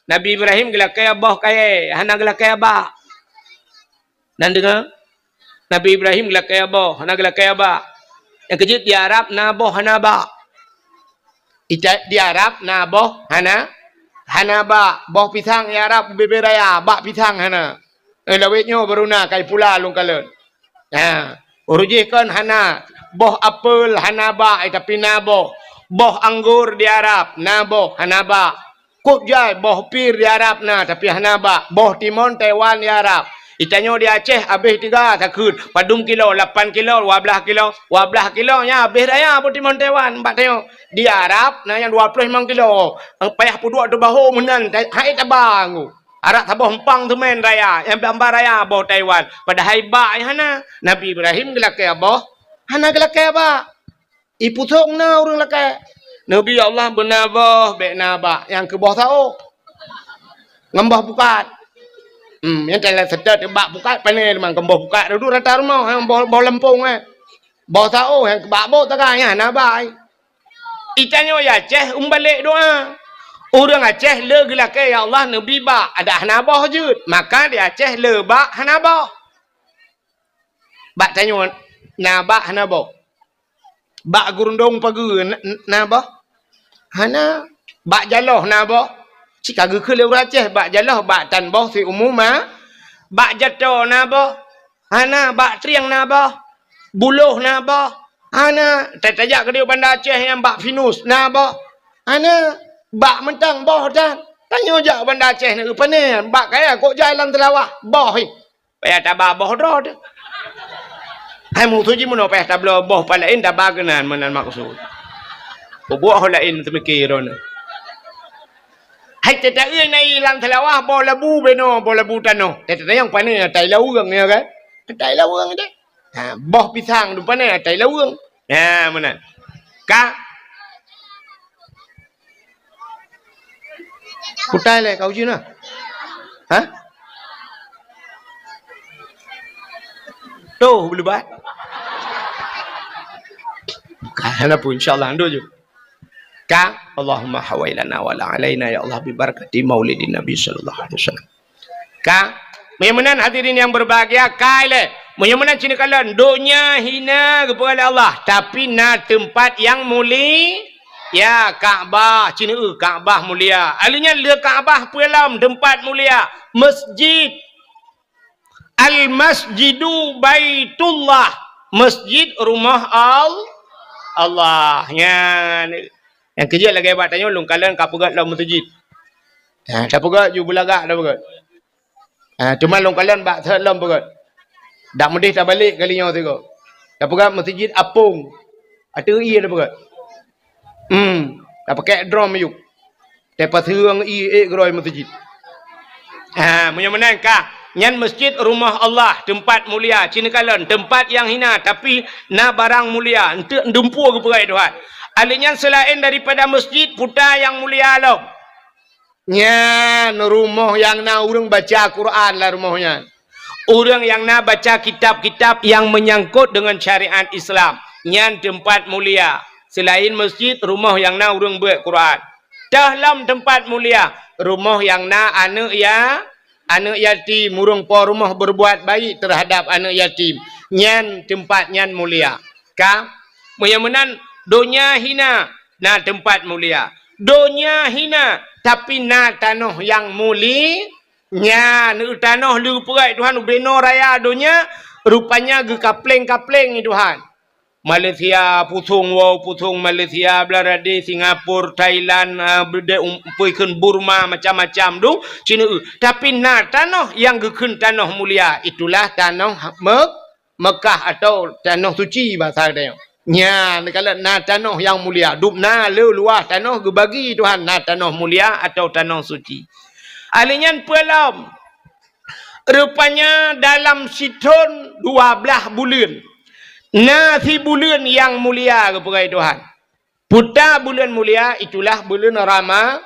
Nabi Ibrahim geulakèe boh kayèe, hana geulakèe abah. Nan deungö? Nabi Ibrahim geulakèe boh, hana geulakèe abah. Nyang keujeuet di Arab na boh hana bak. Ita-, di Arab na boh hana, hana bak. Boh pisang di Arab bubé-bubé raya, bak pisang hana. Eh, lawét nyoe baru na kai pula lôn kalon. Ha, uroe jih kon hana. Boh apel hana bak, eh, tapi na boh. Boh anggur di Arab na boh, hana bak. Kok jai boh pir di Arab na, tapi hana bak. Boh timon Taiwan di Arab. Itanyoe di Aceh abéh tiga takheun. Padum kilo, lapan kilo, dua blah kilo. Dua blah kilo nyan abéh raya boh timon Taiwan bak tanyoe. Di Arab na nyang dua ploh limong kilo. Payah peuduek teubaho meunan, hai taba nggu. Arak saboh empang teumèn raya, nyang bamba raya boh Taiwan. Padahai bak nyang hana. Nabi Ibrahim geulakèe boh, hana geulakèe bak. Ipusong na ureuëng lakèe. Nabi Allah beuna boh, bèk na bak, nyang keu boh saôh. Ngon boh pukat. Hmm, nyang teulah seutôt bak pukat, pané limong keu boh pukat, dudu rata rumoh, nyang boh, boh lampông, eh. Boh saôh, nyang keu bak boh taga, nyan hana bak. Itanyoe di Aceh umbalek doa. Ureuëng Aceh le geulakèe, "Ya Allah, neubri bak," adak hana boh jeuet. Maka di Aceh le bak hana boh. Bak tanyoe na bak hana boh. Bak gurundong pageue na, na boh? Hana. Bak jaloh na boh? Cit ka geukheun lé ureuëng Aceh, bak jaloh, bak tan boh siumu ma. Bak jato na boh? Hana. Bak trieng na boh? Buloh na boh? Hana. Ta-, tajak keudéh Banda Aceh nyang bak pinus na boh? Hana. Bak mantong boh tan. Tanyoe jak Banda Aceh na geupané, bak kaya kok jalan teulawah, boh hi. Payah taba boh droe teuh. Hai musoh jih meunoe payah tabloe boh pat laén taba keunan meunan maksud. Peubuet ho laén teumike droeneuh. Hai teuta-eu na ilang seulawah boh labu beno, boh labu tanoh. Teuta nyang pané atai laweueng nyoe kan? Atai laweueng deh. Ha, boh pisang tu pané atai laweueng. Ha, meunan. Ka Kutai lé kau jina. Ha? Tuh, beulebat. Ka, hana pun, insya Allah, ando je. Ka, Allahumma hawailana wa la alaina ya Allah bi barakati maulidin Nabi sallallahu alaihi wasallam. Ka, meunyoe meunan hadirin yang berbahagia, kai lé. Meunyoe meunan cina kalon, donya hina geupeugah lé Allah, tapi na teumpat yang muli-, ya, Ka'bah, cina eu Ka'bah mulia. Aleuh nyan le Ka'bah peue lom teumpat mulia, masjid. Al-masjidu baitullah, masjid rumah Al-, Allah. Nyan. Nyang keujeuet lagèe bak tanyoe lôn kalon ka peugöt lom meuseujid. Ha, tapeugöt ju beulagak tapeugöt. Ha, teuma lôn kalon bak thot lom peugöt. Dak meudeh tabalek kali nyoe sigoe. Tapeugöt meuseujid apong. Ateueh ie tapeugöt. Hmm, tapakèk drom ayub. Tapaseueng ie ék geurôi meuseujid. Ha, meunyoe meunan ka, nyan masjid rumah Allah, teumpat mulia, cina kalon, teumpat nyang hina, tapi na barang mulia, eunteuk dumpeue geupeugöt Tuhan. Aleuh nyan seulaén daripada masjid, puta nyang mulia lom. Nyan rumoh nyang na ureuëng baca Quran lam rumoh nyan. Ureuëng nyang na baca kitab-kitab nyang meunyangkot deungon syariat Islam, nyan teumpat mulia. Seulaén meuseujid, rumoh nyang na ureuëng beuet Quran. Teuh lom teumpat mulia, rumoh nyang na aneuëk ya, aneuëk yatim, ureuëng po rumoh berbuat baik terhadap aneuëk yatim. Nyan teumpat nyan mulia. Ka? Meunyoe meunan, donya hina, na teumpat mulia. Donya hina, tapi na tanoh nyang muli-, nyan, tanoh leupeugah Tuhan ubenoe raya donya, rupanya geukapleng-kapleng Tuhan. Malaysia pusong, wow pusong Malaysia, Bangladesh, Singapura, Thailand, ah, beudé um-, peue kheun Burma, macam-macam dum, Cina. Tapi na tanoh nyang geukheun tanoh mulia, itulah tanoh Mek-, Mekah atau tanoh suci bahasa geutanyoe. Nyan, kalau na tanoh nyang mulia, dum na le luwah tanoh geubagi Tuhan, na tanoh mulia atau tanoh suci. Ahli nyan peue lom? Rupanya dalam sithon dua blaih buleuen, na sibuleuen nyang mulia geupeugah Tuhan. Peue ta buleuen mulia, itulah buleuen Rama-,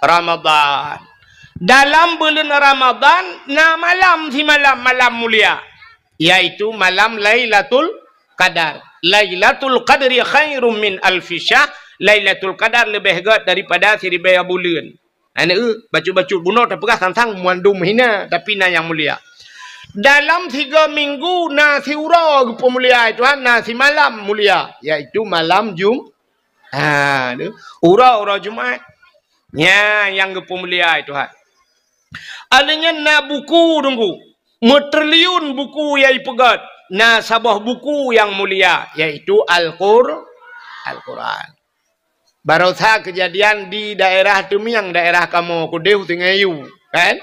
Ramadhan. Dalam buleuen Ramadhan na malam simalam, malam mulia, yaitu malam Lailatul Qadar. Lailatul Qadri khairum min alfi syahr. Lailatul Qadar leubeh gét daripada siribèe buleuen. Aneuk, bacut-bacut bunoe tapeugah sang-sang mandum hina, tapi na nyang mulia. Dalam tiga minggu na siuroe geupeumulia Tuhan, na simalam mulia, yaitu malam Jum-, ha, tu. Uroe-uroe Jumat. Nyan nyang geupeumulia Tuhan. Alheuh nyan na buku Teungku. Meutriliun buku nyang ipeugét. Na saboh buku nyang mulia, yaitu Al-Qur-, Al-Quran. Barosa keujadian di daerah Teumiang, daerah kamoe keudeh u Sungai Yu, kan?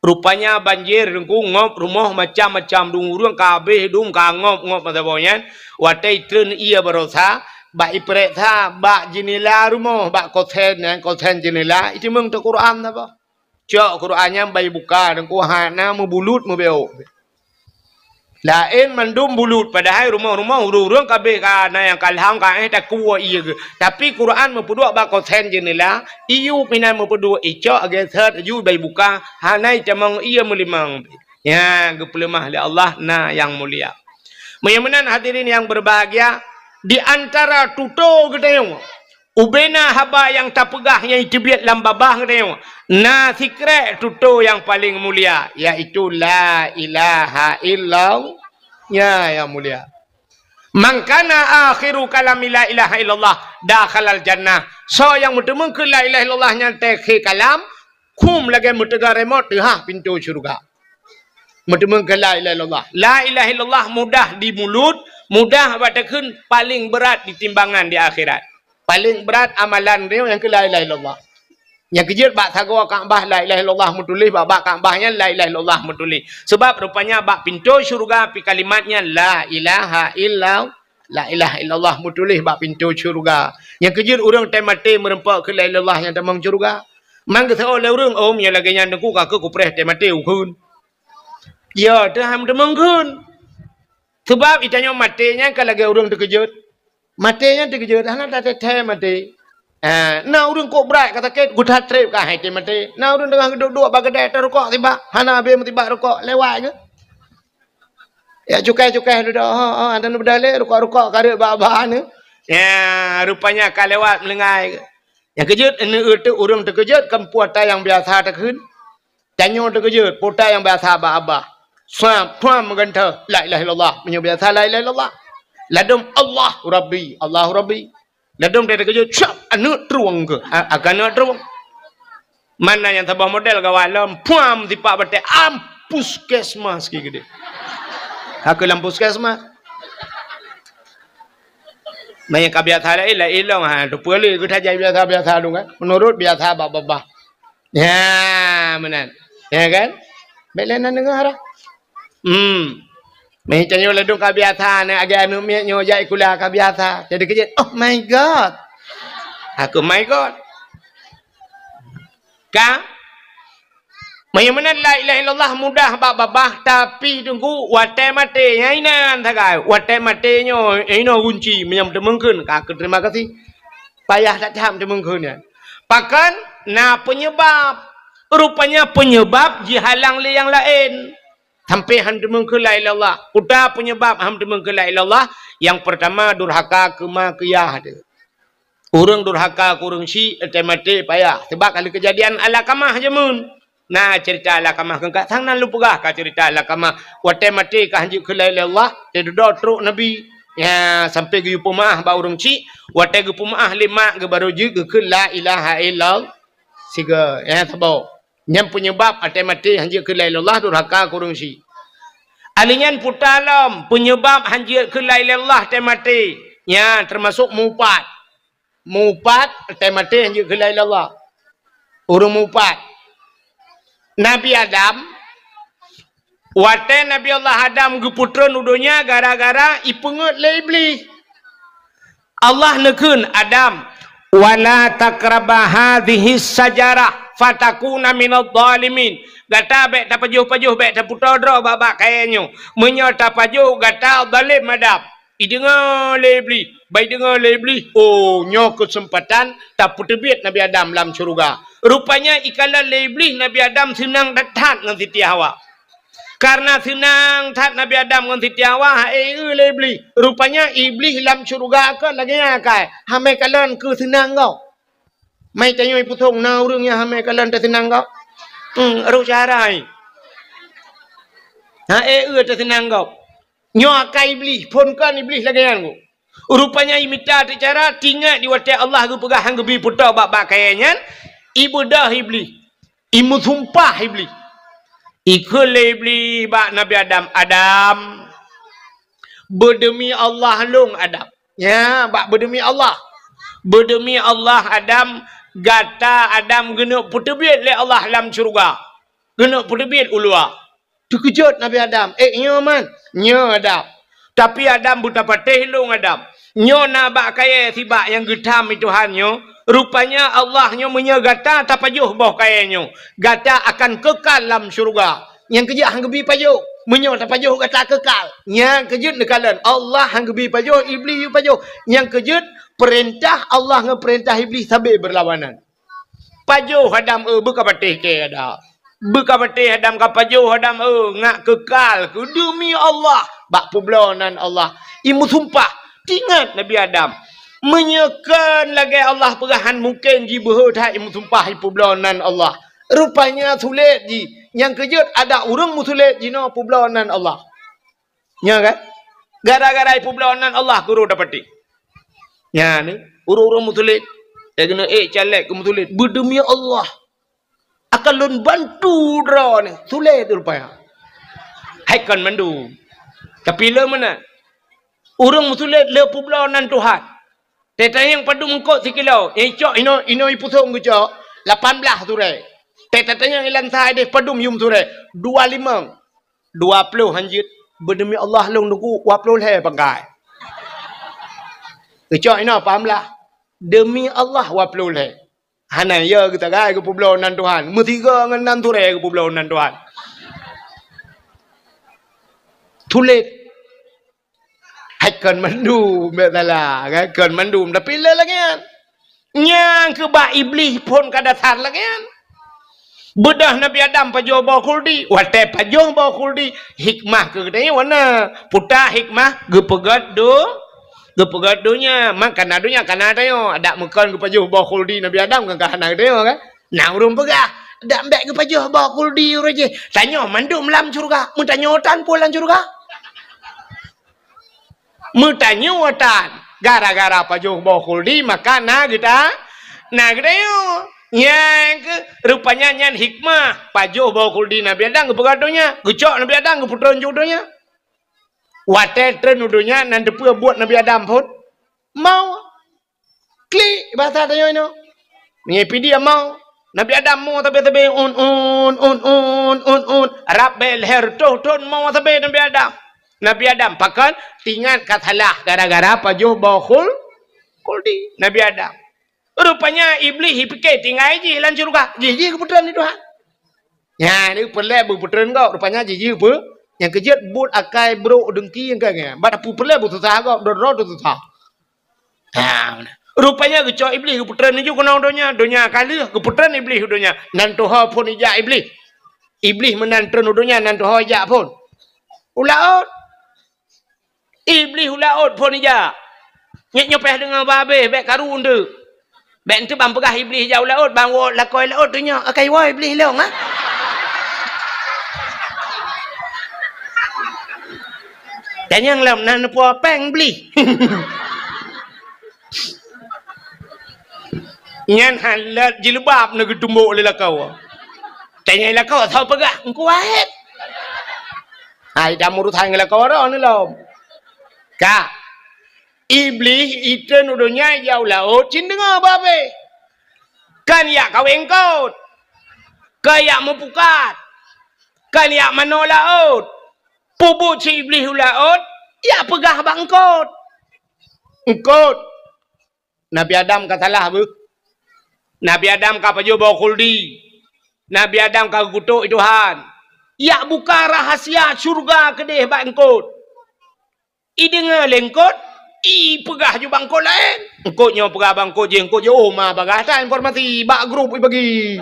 Rupanya banjir Teungku, ngop rumoh macam-macam, dum ureuëng ka habéh dum, ka ngop-ngop masa boh nyan. Watée treun ié barosa, bak ipeuriksa bak jeunela rumoh, bak kosen nyan, kosen jeunela, iteumeung teuh Quran saboh. Cok Quran nyan bak ibuka, Teungku, hana meubulut meubeuk. Laén mandum bulut, padahai rumoh-rumoh ureuëng-ureuëng ka habéh, ka na nyang ka lham, ka éh takue ié geuh. Tapi Quran meupeuduek bak kosen jeunela, iyup inan meupeuduek, icok lagée seuet laju bak ibuka, hana itamong ié meulimong. Nyan geupeuleumah lé Allah na nyang mulia. Meunyoe meunan hadirin nyang berbahagia, di antara tutoe geutanyoe, ubena haba nyang tapeugah nyang iteubiet lam babah geutanyoe, na sikrek tutoe nyang paleng mulia, yaitu la ilaha illallah. Nya nyang mulia. "Man kana akhiru kalami la ilaha illallah dakhalal jannah." Soe nyang meuteumeung keu la ilaha illallah nyan teukhe kalam, khum lagée meuteuga remote teuhah pintoe syeuruga. Meuteumeung keu la ilaha illallah. La ilaha illallah mudah di mulut, mudah bak takheun, paleng beurat di timbangan di akhirat. Paleng beurat amalan droe nyang keu la ilaha illallah. Nyang keujeuet bak sagoe Ka'bah la ilaha illallah meutuléh, bak, bak Ka'bah nyan la ilaha illallah meutuléh. Sebab rupanya bak pintoe syeuruga pi kalimat nyan la ilaha illallah, la ilaha illallah meutuléh bak pintoe syeuruga. Nyang keujeuet ureuëng teumaté meureumpok keu la ilaha illallah nyang tamong syeuruga. Man geuseuôt lé ureuëng, "Oh, meunyoe lagée nyan Teungku, ka keuh kupreh teumaté ukheun." Ya, teuham tamong kheun. Sebab itanyoe maté nyan ka lagée ureuëng teukeujot. Maté nyan teukeujot, hana tathée-thée maté. Ah, na ureuëng kok brat ka sakét, geutat treb ka hai teumaté. Na ureuëng teungoh geuduek-duek bak keudè tarukok sibak, hana habéh meusibak rukok, lewat geuh. Ya cukai-cukai dudoe, ha, ha, dan beudalé rukok-rukok ka reuet bak-bak ni. Ya, rupanya ka lewat meuleungai geuh. Nyang keujot, ureuëng teukeujot kan puata nyang biasa takheun. Tanyoe teukeujot, puta nyang biasa bak babah. Swab, swab meugantoh, la ilaha illallah. Meunyoe biasa la ilaha illallah. Ladom Allah Rabbi, Allah Rabbi. Ladom dia teukeujot, swab, aneuëk trueng keuh. A-, akan aneuëk trueng. Mana nyang saboh model gawat lom, puam sipak batée, am puskesmas ki geude. Haka lam puskesmas. Meunyoe ka biasa laén, laén lom, ha, tu peue lé geutajak biasa-biasa tu kan. Menurut biasa bak babah. Ya, meunan. Ya kan? Bék lé na deungoe dah. Hmm. Meuh tanyoe ladom ka biasa, na agak aneuëk miet nyoe jak sikula ka biasa. Jadi keujot, "Oh my God." Aku, "My God." Ka? Meunyoe meunan la ilaha illallah mudah bak babah, tapi Teungku watée maté, nyan inan sagai. Watée maté nyoe, inoe gunci, meunyoe teumeung kheun, ka keu terima kasih. Payah that-that teumeung kheun nyan. Pakon? Na penyebab. Rupanya penyebab jihalang lé nyang laén. Sampai han teumeung keu la ilaha illallah. Peue ta penyebab han teumeung keu la ilaha illallah? Nyang pertama, durhaka keu ma keu yah teuh. Ureuëng durhaka keu ureuëng syik, watée maté payah. Sebab ka lheueh keujadian Alakamah jameun. Na cerita Alakamah keungka, sang nan lôn peugah ka cerita Alakamah. Watée maté ka han jeuet keu la ilaha illallah, teududoe trok Nabi. Ya, sampai geuyue peumeu'ah bak ureuëng syik, watée geupeumeu'ah lé mak geuh barô jeuet geukheun la ilaha illallah. Sigoe, ya, saboh. Nyan penyebab watée maté han jeuet keu la ilaha illallah, durhaka keu ureuëng syik. Alheuh nyan peue ta lom penyebab han jeuet keu la ilaha illallah watée maté. Nya teumasok meuupat. Meuupat, watée maté han jeuet keu la ilaha illallah. Ureuëng meuupat. Nabi Adam, watée Nabi Allah Adam geupeutreun u donya gara-gara ipeungeuet lé Iblih. Allah neukheun, "Adam, wala taqraba hadhihi syajarah fatakuna minadh dhalimin." Gata bék tapajoh-pajoh, bék tapeutoe droe bak-bak kayée nyoe. Meunyoe tapajoh, gata zalém Adam. Ideungoe lé Iblih, bah ideungoe lé Iblih, oh, nyoe keuseumpatan tapeuteubiet Nabi Adam lam syeuruga. Rupanya ikalon lé Iblih Nabi Adam seunang that-that ngon Siti Hawa. Kareuna seunang that Nabi Adam ngon Siti Hawa, ha'e eu lé Iblih. Rupanya Iblih lam syeuruga kon lagée nyan akai, hamé kalon keu seunang gob. Mai tanyoe ipusong na ureuëng nyang hamé kalon teuseunang gob. Hmm, roh cara ai. Ha'e eu teuseunang gob. Nyoe akai Iblih, phon kon Iblih lagée nyan gob. Rupanya imita teucara, tingat di watée Allah geupeugah han geubi peutoe bak-bak kayée nyan, ibeudôh Iblih, imeusumpah Iblih. Ikheun lé Iblih bak Nabi Adam, "Adam, beudeumi Allah lôn Adam." Ya, bak beudeumi Allah. "Beudeumi Allah Adam, gata Adam geuneuk peuteubiet lé Allah lam syeuruga. Geuneuk peuteubiet u luwa." Teukeujot Nabi Adam, "Eh, nyoe man, nyoe Adam. Tapi Adam beutapatéh lôn Adam. Nyoe na bak kayée sibak nyang geutham i Tuhan nyoe. Rupanya Allah nyoe meunyoe gata tapajoh boh kayée nyoe, gata akan keukal lam syeuruga." Nyang keujeuet han geubi pajoh, meunyoe tapajoh gata keukal. Nyang keujeuet neukalon, Allah han geubi pajoh, Iblih yue pajoh. Nyang keujeuet peurintah Allah ngon peurintah Iblih sabe beurlawanan. Pajoh Adam eu beukapatéh kée Adam. Beukapatéh Adam ka pajoh Adam eu ngat keukal keu deumi Allah bak peubloe nan Allah. Imeusumpah, tingat Nabi Adam. Meunyoe kon lagée Allah peugah han mungken jibeuhe that imeusumpah ipeubloe nan Allah. Rupanya sulet jih. Nyang keujeuet adak ureuëng meusulet jinoe peubloe nan Allah. Nya kan? Gara-gara ipeubloe nan Allah keu ureuëng dapatéh. Nya ni, ureuëng-ureuëng meusulet. Eh, keuneuk, eh, caleg keu meusulet. Beudeumi Allah. Akan lôn bantu droe ni. Sulet rupanya. Hai kon mandum. Tapi le meunan. Ureuëng meusulet le peubloe nan Tuhan. Teuh tanyong padum eungkot sikilo. Eh, cok inoe, inoe ipusong geucok. Lapan blaih surée. Teuh tatanyong ilan sa ideh padum yum surée. Dua limong. Dua ploh han jeuet. Beudeumi Allah lôn teungku, dua ploh lhée pangkai. Geucok inoe pahamlah. Deumi Allah dua ploh lhée. Hana ya geusagai geupeubloe nan Tuhan. Meusigoe ngon nan surée geupeubloe nan Tuhan. Sulet. Hai kon mandum, bék salah, kan? Kon mandum, tapi le lagée nyan. Nyang keu bak Iblih phon ka dasar lagée nyan. Beudôh Nabi Adam pajoh boh khuldi, watée pajoh boh khuldi, hikmah keu geutanyoe wana. Peue ta hikmah geupeugét do-, geupeugét donya, man kana donya kana tanyoe. Adak meukon geupajoh boh khuldi Nabi Adam kan ka hana geutanyoe kan? Na ureuëng peugah, "Dak bék geupajoh boh khuldi ureuëng jih. Tanyoe mandum lam syeuruga." Meutanyoe tan peue lam syeuruga? Meutanyoe tan. Gara-gara pajoh boh khuldi maka na geuta-, na geutanyoe. Nyang keu rupanya nyan hikmah pajoh boh khuldi Nabi Adam geupeugah donya, geucok Nabi Adam geupeutrön ju donya. Watée trön u donya nan teupeue buet Nabi Adam phon? Maut. Klik, basa tanyoe inoe. Meunyoe pih dia mo, Nabi Adam mo sabe-sabe, un, un, un, un, un, un. Rab bée lhée reutôh thon mo sabe Nabi Adam. Nabi Adam pakon? Tingat ka salah gara-gara pajoh boh khul-, khuldi Nabi Adam. Rupanya Iblih jipike tinggai jih lam syeuruga. Jih, jih geupeutrön lé Tuhan. Nyan, ni peureulée beupeutrön gob. Rupanya jih, jih peu-, nyang keujeuet buet akai brok deungki nyang ka nyan. Bak tapeupeureulée beususah gob, droe-droe teususah. Ha, meunan. Rupanya geucok Iblih, geupeutreun laju keunoe donya, donya ka lheueh, geupeutreun Iblih u donya. Nan tuho phon ijak Iblih. Iblih meunan treun u donya, nan tuho ijak phon. U laôt. Iblih u laôt phon ijak. Nyoe, nyoe payah deungoe babeh, bèk karu eunteuk. Bèk eunteuk ban peugah Iblih ijak u laôt, ban woe lakoe laôt tunyok, "Akai woe Iblih lôn, ha?" Tanyong lom na neupeue péng Iblih. Nyan hana jilbab na geutumbok lé lakoe. Tanyong lakoe, "Soe peugah?" "Teungku Waheb." Hai, dah meurusan ngon lakoe droeneuh lom. Ka. Iblih itreun u donya ijak u laôt cit deungoe babeh. Kan ijak kawé eungkôt. Kan ijak meupukat. Kan ijak manoe laôt. Peubuet si Iblih u laôt, ijak peugah bak eungkôt. Eungkôt. Nabi Adam ka salah beuh. Nabi Adam ka pajoh boh khuldi. Nabi Adam ka geukutok Tuhan. Ijak buka rahasia syeuruga keudeh bak eungkôt. Ideungoe lé eungkôt, ipeugah ju bak eungkôt laén. Eungkôt nyoe peugah bak eungkôt jih, eungkôt jih, "Oh, ma bagah that informasi, bak grup ibagi."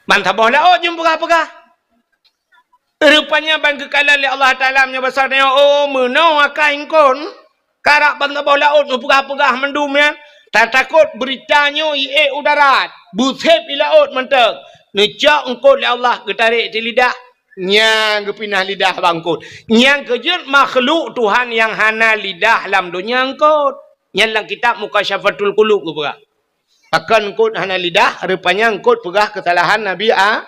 Ban saboh laôt jeuem peugah-peugah. Rupanya ban geukalon lé Allah Taala meunyoe basa nyoe, "Oh, meunoe akai eungkôt." Karab ban saboh laôt neupeugah-peugah mandum nyan, tatakot beurita nyoe iék u darat, beusép i laôt mantong. Neucok eungkôt lé Allah geutarek di lidah, nyan geupinah lidah bak eungkôt. Nyang keujeuet makhluk Tuhan nyang hana lidah lam donya eungkôt. Nyan lam kitab Mukasyafatul Qulub geupeugah. Pakon eungkôt hana lidah, rupanya eungkôt peugah keusalahan Nabi A-,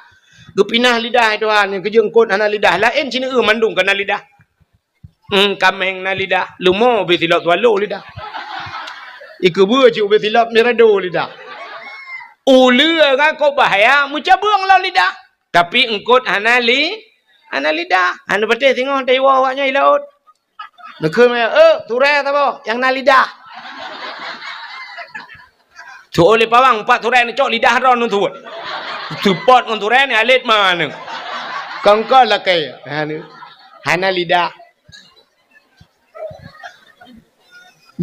geupinah lidah Tuhan, nyang keujeuet eungkôt hana lidah. Laén sineuk mandum ka na lidah. Hmm, kaméng na lidah, leumo ubé silop tualo lidah. Ikeubeue cit ubé silop mirado lidah. Uleue ngon kok bahaya meucabeueng lom lidah. Tapi eungkôt hana li-, hana lidah. Hana patéh singoh taiwoe awaknyan i laôt. Neukheun maya, "Eh, turée saboh nyang na lidah." Tu'oh lé pawang, pat turée neucok lidah droe neutuwot. Seupôt ngon turée ni alet ma neu. Kongkon lakée. Hana, hana lidah.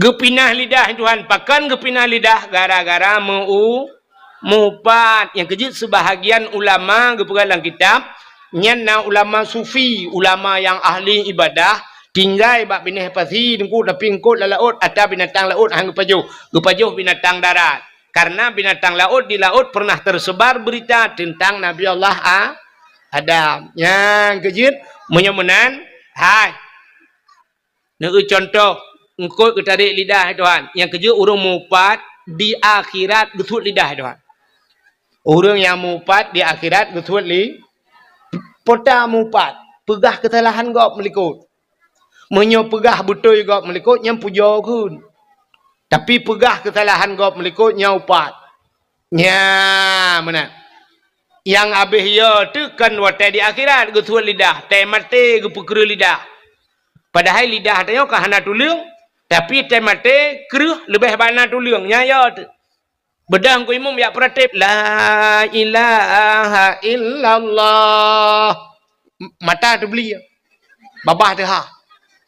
Geupinah lidah Tuhan, pakon geupinah lidah? Gara-gara meu-, meuupat. Nyang keujeuet seubahagian ulama geupeugah lam kitab, nyan na ulama sufi, ulama nyang ahli ibadah, tinggai bak binéh pasi teungku, tapi eungkôt lam laôt, atra binatang laôt han geupajoh, geupajoh binatang darat. Karena binatang laôt di laôt pernah tersebar berita tentang Nabi Allah A-, Adam. Nyang keujeuet, meunyoe meunan, hai. Neueu contoh, eungkôt geutarek lidah Tuhan. Nyang keujeuet ureuëng meuupat di akhirat geusuet lidah Tuhan. Ureuëng nyang meuupat di akhirat geusuet li-, peue ta meuupat, peugah keusalahan gob meulikot. Meunyoe peugah beutôi gob meulikot, nyan pujoe kheun. Tapi peugah keusalahan gob meulikot, nyan upat. Nya, meunan. Nyang abéh yo teuh kon watée di akhirat geusuet lidah, tée maté geupeukreueh lidah. Padahai lidah tanyoe ka hana tuleueng, tapi tée maté kreueh leubeh bana tuleueng, nya yo teuh. Beudang ku imum yak peuratéb, "La ilaha illallah." M-, mata teubeli. Babah teuha.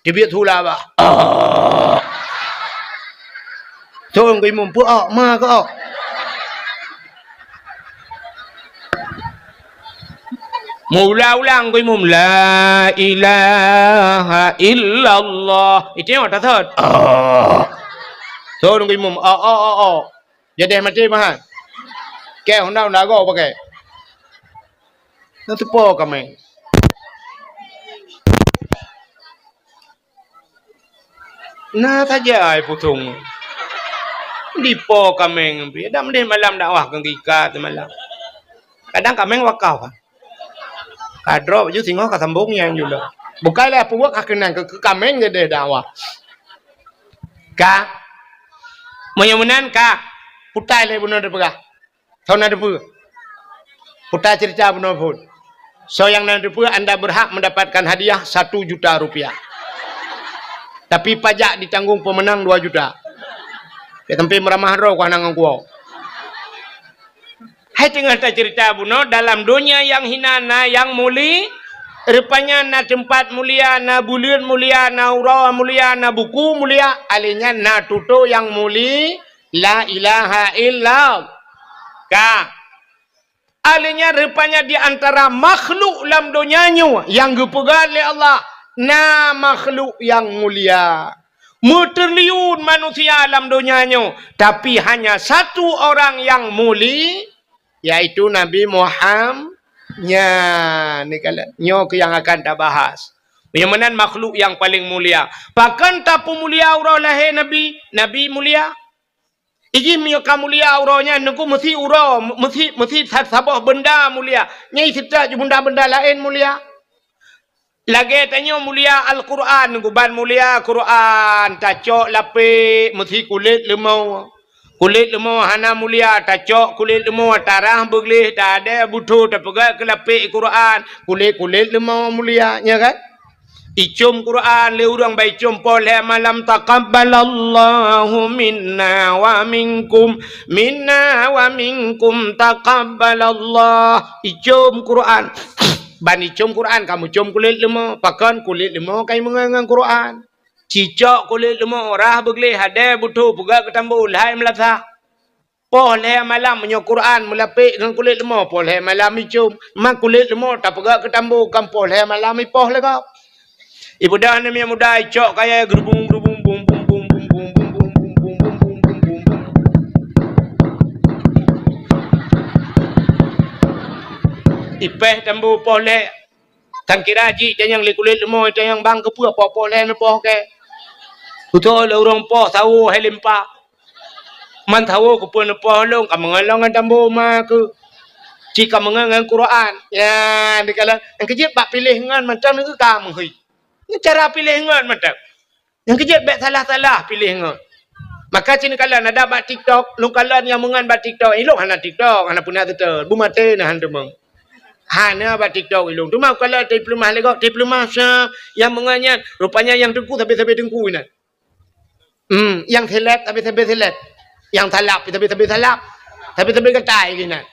Teubiet hula bah. Ah. Thon ku imum, "Peu-ok, ma keu-ok?" Meuulang-ulang ku imum, "La ilaha illallah." Itu yang tak thot. Ah. Thon ku imum, "Ok, ok, ok, ok." Jadeh maté mahan. Kée honda-honda go pakai. Na teupo kaméng. Na saja ai pusong. Dipo kaméng pih. Dak meudeh malam dakwah keu gika semalam. Kadang kaméng wakaf. Ka droe baju singoh ka sambong nyang jula. Bukai lé peubuet ka keunan keu, keu kaméng jadeh dakwah. Ka. Meunyoe meunan ka. Putai lé bunoe teupeugah. Soe na teupeue? Putai cerita bunoe phon. Soe nyang na teupeue, anda berhak mendapatkan hadiah satu juta rupiah. Tapi pajak ditanggung pemenang dua juta. Keu teumpat meuramah droe ku hana ngon kuwoe. Hai teungoh tacerita bunoe, dalam donya nyang hina na nyang muli-, Rupanya na teumpat mulia, na buleuen mulia, na uroe mulia, na buku mulia, alèh nyan na tutoe nyang muli, la ilaha illallah. Ka. Alèh nyan rupanya di antara makhluk lam donya nyoe nyang geupeugah lé Allah, na makhluk nyang mulia. Meutriliun manusia lam donya nyoe, tapi hanya satu orang nyang muli, yaitu Nabi Muham-, nyan, ni kala-, nyoe keuh nyang akan tabahas. Nyang meunan makhluk nyang paleng mulia. Pakon tapeumulia uroe lahé Nabi? Nabi mulia. Iji meunyoe ka mulia uroe nyan, Teungku, meusi uroe, meusi, meusi sa-, saboh beunda mulia. Nyang seutôt ju beunda-beunda laén mulia. Lagèe tanyoe mulia Al-Quran, Teungku, ban mulia Quran, tacok lapék meusi kulét leumo. Kulét leumo hana mulia, tacok kulét leumo, tarah beugleh, tadèe butho, tapeugah keu lapék Quran, kulét-kulét leumo mulia, nya kan? Icôm Quran lé ureueng, ban icôm poh lhèe malam, taqabbalallahu minna wa minkum, minna wa minkum taqabbalallah. Icôm Quran. Ban icôm Quran, ka meucôm kulét leumo. Pakon kulét leumo ka imeungon ngon Quran. Cicok kulét leumo, rah beugleh, hadèe butho, peugah keu tambo, lhai meulasah. Poh lhèe malam meunyoe Quran meulapék ngon kulét leumo, poh lhèe malam icôm. Ma kulét leumo tapeugah keu tambo, kan poh lhèe malam ipoh lé gob. Ipeugah aneuk miet muda, icok kayèe geurubung-geurubung, bum, bum, bum. Ipèh tambo poh lhèe. Kan kira jih tanyong lé kulét leumo, tanyong bang keupeue poh-poh lhèe neupoh kèe. Beutôi lé ureueng poh sawo hai limpa. Man sawo keupeue neupoh lôn, ka meungon lôn ngon tambo ma keuh. Cit ka meungon ngon Quran. Ya, dikalon nyang keu jeuet bak piléh ngon mantong neu ka meuhôi. Nyoe cara piléh ngon mantong. Nyang keu jeuet bèk salah-salah piléh ngon. Maka cit neukalon adak bak TikTok, lôn kalon nyang meungon bak TikTok, ilôn hana TikTok, hana peue na seutôt, beumaté na han teumeung. Hana bak TikTok ilôn. Teuma kalon teupeulumah lé gob, teupeulumah sa nyang meungon nyan, rupanya nyang teungku sabe-sabe teungku inan. Hmm, nyang seleb sabe-sabe seleb. Nyang salab sabe-sabe salab. Sabe-sabe gatai inan.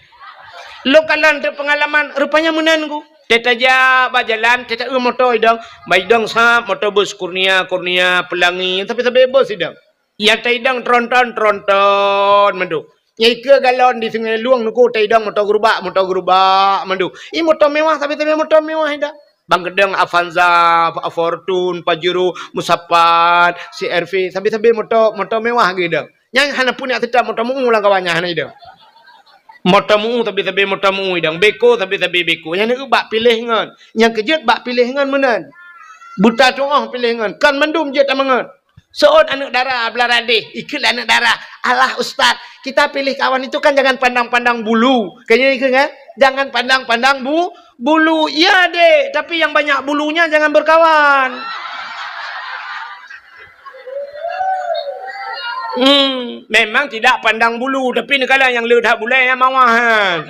Lôn kalon teupeungalaman, rupanya meunan ku. Teutajak bak jalan, teuta-eu moto idong, bak idong sab moto bus Kurnia, Kurnia, Pelangi, sabe-sabe bus idong. Nyang taidong tronton, tronton mandum. Nyang ikeue galon di Sungai Lueng Teungku taidong moto gerubak, moto gerubak mandum. I moto mewah, sabe-sabe moto mewah idong. Bang keudong Avanza, Fortuner, Pajero, Musapat, C R V, sabe-sabe moto, moto mewah geuh idong. Nyang hana peue na seutôt moto meu lam kawan nyan hana idong. Moto meu sabe-sabe moto meu idong, beko sabe-sabe beko. Nyang neu bak piléh ngon. Nyang keu jeuet bak piléh ngon meunan. Buta tuoh piléh ngon. Kon mandum jeuet tameungon. Seuôt aneuk dara beulara deh, ikheun lé aneuk dara, "Alah ustaz, kita pilih kawan itu kan jangan pandang-pandang bulu." Kan nyan ikheun kan? Jangan pandang-pandang bu-, bulu. Iya dek, tapi yang banyak bulunya jangan berkawan. Hmm, memang tidak pandang bulu, tapi neukalon nyang le that bulèe nyang mawah nyan.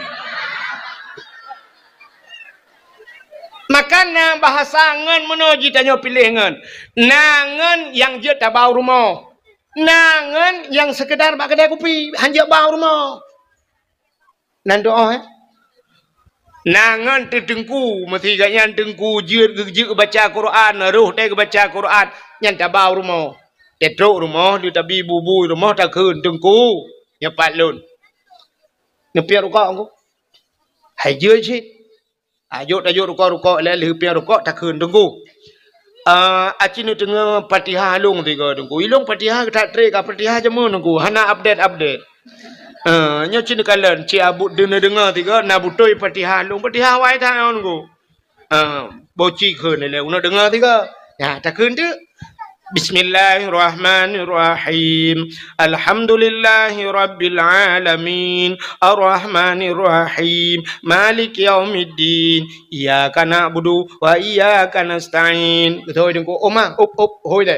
Maka na bahasa ngon meunoe jitanyoe piléh ngon. Na ngon nyang jeuet tabau rumoh. Na ngon nyang sekedar bak keudè kupi, han jeuet bau rumoh. Nan doa, eh? Na ngon teuteungku, meusi gobnyan teungku jeuet geu-, jeuet geubaca Quran, roh teuh geubaca Quran, nyan tabau rumoh. Teutrok rumoh, di tabi bubu rumoh takheun, "Teungku, nyoe pat lôn." Neupiep rukok Teungku. Hai jeuet cit. Tajok, tajok rukok-rukok, lheuh piep rukok takheun, "Teungku, ah, aci neudeungoe Fatihah lôn sigoe Teungku. Ilôn Fatihah that trép ka, Fatihah jameun Teungku, hana update-update." Ah, nyoe ci neukalon, ci abut deungoe-deungoe sigoe, na beutôi Fatihah lôn, Fatihah awai that nyoe Teungku. Ah, boh ci kheun lé, uneuk deungoe sigoe. Ya, takheun teuk. Bismillahirrahmanirrahim. Alhamdulillahirabbil alamin. Arrahmanirrahim. Maliki yaumiddin. Iyyaka na'budu wa iyyaka nasta'in. Beutôi Teungku. Oma, up, up, hôi deh.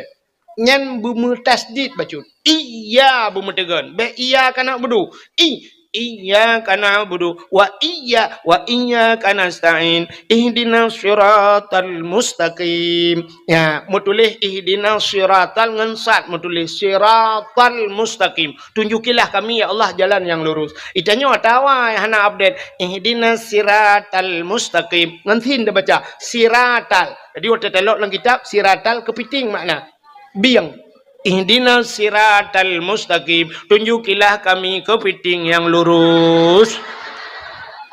Nyan beumeutasydid bacut. Iya beumeuteugon. Bèk iyyaka na'budu. I, Iyyaka na'budu wa iyya-, wa iyyaka nasta'in. Ihdinas siratal mustaqim. Ya, meutuléh ihdinas siratal ngon sad, meutuléh siratal mustaqim. Tunjukilah kami, ya Allah, jalan yang lurus. Itanyoe atawa hana update. Ihdinas siratal mustaqim. Ngon sin tabaca. Siratal. Jadi, watée talok lam kitab, siratal keupiting makna. Bieng. Ihdinas siratal mustaqim. Tunjukilah kami keupiting nyang lurus.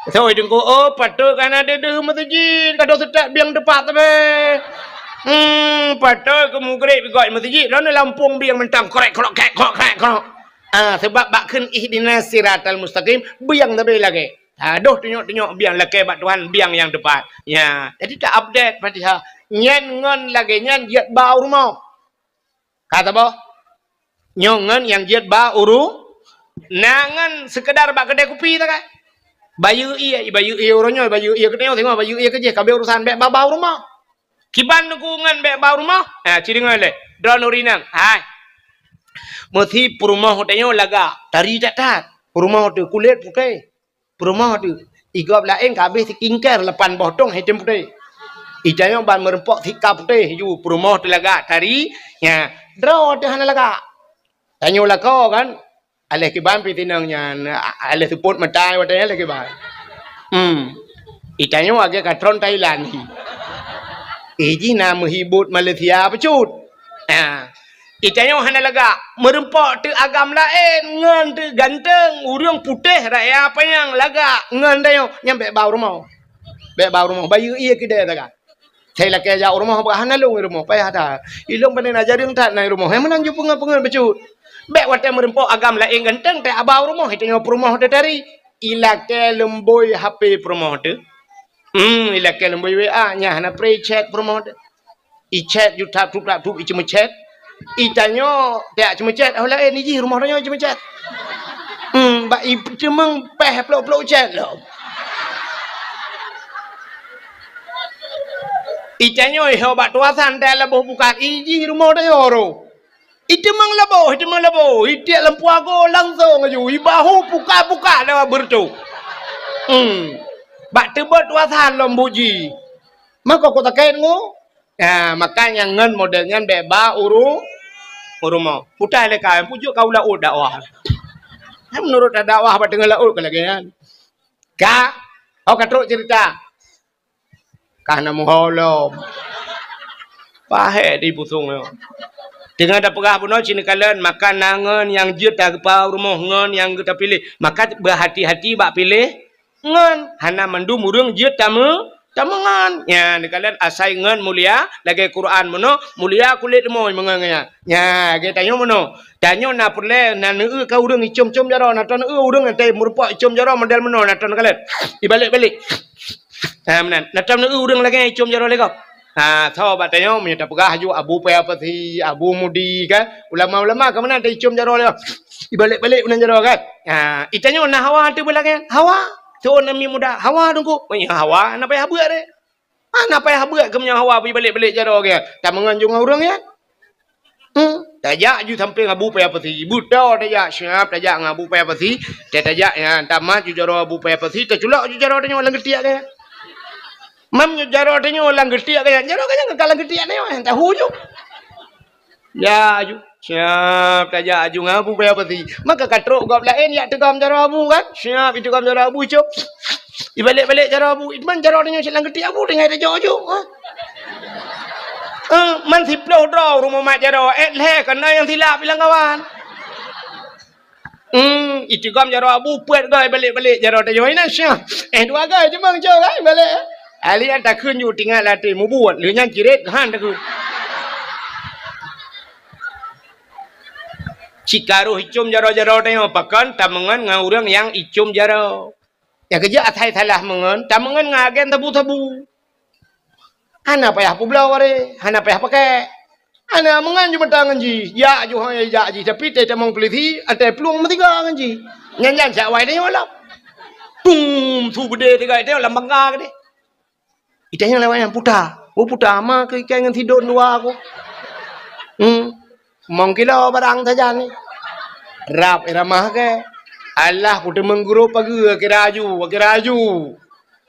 Soe teungku, oh, patôt ka na deuh-deuh meuseujid, ka deuh seutak bieng teupat sabe. Hmm, patôt keu mugreb gok meuseujid, lôn lampông bieng mantong, krek, krok, krek, krok, krek, krok. Ah, sebab bak kheun ihdinas siratal mustaqim, bieng sabe lagée. Adoh tunyok-tunyok bieng lakée bak Tuhan, bieng nyang teupat. Ya, jadi ta-update Fatihah. Nyan ngon lagée nyan jeuet ba u rumoh. Ka saboh. Nyoe ngon nyang jeuet ba u ru-, na ngon sekedar bak keudée kupi sagai. Bayeue ié, bayeue ié uroe nyoe, bayeue ié keunoe, singoh bayeue ié keujih, ka abéh urusan bék ba-ba u rumoh. Kiban teungku ngon bék ba u rumoh? Ha, ci deungoe lé. Droeneuh rinang. Hai. Meusi peurumoh tanyoe lagak, tari that-that. Peurumoh teuh kulét putéh. Peurumoh teuh, i gob laén ka abéh skincare lapan boh tong hitam putéh. Itanyoe ban meureumpok sika putéh ju peurumoh teuh lagak tari, nya, droe teuh hana lagak. Tanyoe lakoe kan, aléh kiban pih tinong nyan, a-, aléh seupôt mata watée nyan aléh kiban. Hmm. Itanyoe lagée katron Thailand hi. Eh, jih na meuhibot Malaysia bacut. Ha. Itanyoe hana lagak, meureumpok teuh agam laén, ngon teuh ganteng, ureuëng putéh raya panyang lagak, ngon tanyoe nyan bék ba u rumoh. Bék ba u rumoh, bayeue ié keudée sagai. Sai lakée jak u rumoh, bah hana lôn i rumoh, payah that. Ilôn pane na jareueng that na i rumoh, hai meunan ju peungeut-peungeut bacut. Bék watée meureumpok agam laén ganteng, teuh ba u rumoh, itanyoe peurumoh teuh tari. Ilakée leumbôi H P peurumoh teuh. Hmm, ilakée leumbôi W A, nyan hana pré chat peurumoh teuh. Ichat ju tap tup tap tup iceumeuchat. Itanyoe tiak ceumeuchat, oh laén ijih rumoh tanyoe iceumeuchat. Hmm, bak iteumeung péh plok-plok chat lom. Itanyoe iho bak tuasan teuh laboh bukan ijih rumoh tanyoe ro. Iteumeung laboh, iteumeung laboh, itiek lampu ago langsong aju, ibahu puka-puka lewat beureutoh. Hmm. Bak teubot tuasan lom buji. Mako kota kain ngo. Ya, maka nyang ngon model nyan bék ba uru-, u rumoh. Putai lé ka, pujuk ka u laôt dakwah. Nyan meunurot dakwah bak teungoh laôt ka lagée nyan. Ka, oh ka trok cerita. Ka na muho lom. Pahé di pusong nyoe. Teungoh tapeugah bunoe cit neukalon, maka na ngon nyang jeuet tageupa u rumoh ngon nyang geuta piléh. Maka beuhati-hati bak piléh. Ngon, hana mandum ureuëng jeuet tameu-, tameungon. Nya, neukalon asai ngon mulia, lagée Quran meunoe, mulia kulét leumoi meungon nyan. Nya, lagée tanyoe meunoe. Tanyoe na peureulée, na neueu ka ureuëng icom-com jaroe, na taneueu ureuëng teuh meureumpok icom jaroe model meunoe, na tan neukalon. Ibalek-balek. Ha, meunan. Na tan neueu ureuëng lagée icom jaroe lé gob. Ha, tho bak tanyoe, meunyoe tapeugah aju Abu Paya Pasi, Abu Mudi, kan? Ulama-ulama ka meunan ta icom jaroe lé gob. Ibalek-balek meunan jaroe, kan? Ha, itanyoe na hawa teuh beulagée. Hawa. Thon nami muda, hawa teungku. Meunyoe hawa, hana payah beuet deh. Hana payah beuet keu meunyoe hawa beuibalek-balek jaroe geuh. Tameungon ju ngon ureuëng nyan. Hmm, tajak ju sampéng Abu Paya Pasi. Beutôi tajak siap tajak ngon Abu Paya Pasi. Tajak nyan tamat ju jaroe Abu Paya Pasi, taculok ju jaroe tanyoe lam geutiek geuh. Mam ju jaroe tanyoe lam geutiek geuh. Jaroe geuh nyan ka lam geutiek tanyoe, tahu ju. Ya, aju. Siap tajak aju ngon Abu Paya Pasi. Maka ka trok gob laén jak teugom jaroe Abu kan? Siap iteugom jaroe Abu icok. Ibalek-balek jaroe Abu. Iman jaroe tanyoe silang geuti Abu tinggai tajok aju. Ha? Eh, man siploh droe rumoh mat jaroe, eh, lhée keunoe nyang silap ilang kawan. Hmm, iteugom jaroe Abu peuet goe balek-balek jaroe tanyoe inan syah. Eh, dua goe cuma cok kan balek. Ahli nyan takheun ju tinggai latée mubuet, lheueh nyan cirét han takheun. Cit ka roh icom jaroe-jaroe tanyoe pakon tameungon ngon ureuëng nyang icom jaroe. Nyang keujeuet asai salah meungon, tameungon ngon agen sabu-sabu. Hana payah peubloe wareh, hana payah pakèk. Hana meungon ju mata ngon jih, jak ju hai jak jih, tapi teutamong peulisi, atai plueng meusiga ngon jih. Nyan-nyan siat wai tanyoe lom. Tum, su beudé tiga tanyoe lam bangga keudeh. Itanyoe lewat nyan puta. Oh puta ma keu ikai ngon sidon dua aku. Hmm. Mong kilo barang sajan ni. Rab irama ke. Alah, kuteumeung grob pageue, kira aju, kira aju.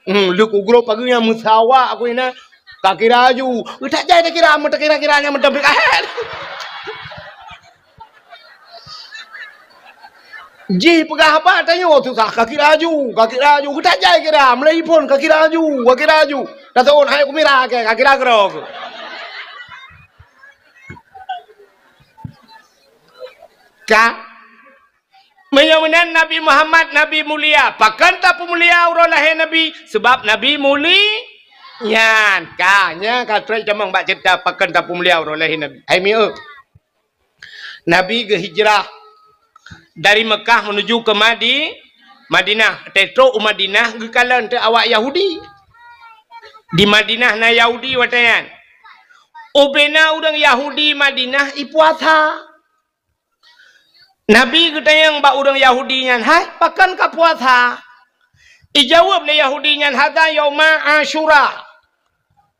Hmm, lheueh kugrob pageue nyang meusawa aku inan, ka kira aju. Geutak jai takira, meutakira-kira nyang meuteumpi kahét. Jih peugah haba tanyoe susah, ka kira aju, ka kira aju. Geutak jai kira, meulai phon ka kira aju, ka kira aju. Dah tahun hai kumira ke, ka kira keudroe. Ka? Meunyoe meunan Nabi Muhammad, Nabi mulia. Pakon tapeumulia uroe lahé Nabi? Sabab Nabi muli-, nyan. Ka, nyan ka trok tamong bak ceurita pakon tapeumulia uroe lahé Nabi. Hai mieu. Nabi geuhijrah dari Mekah menuju ke Madi-, Madinah. Teutôk u Madinah geukalon teuh awak Yahudi. Di Madinah na Yahudi watée nyan. Ubena ureuëng Yahudi Madinah ipuasa. Nabi geutanyong bak ureuëng Yahudi nyan, "Hai, pakon ka puasa?" Ijaweueb lé Yahudi nyan, "Hadza yauma Asyura."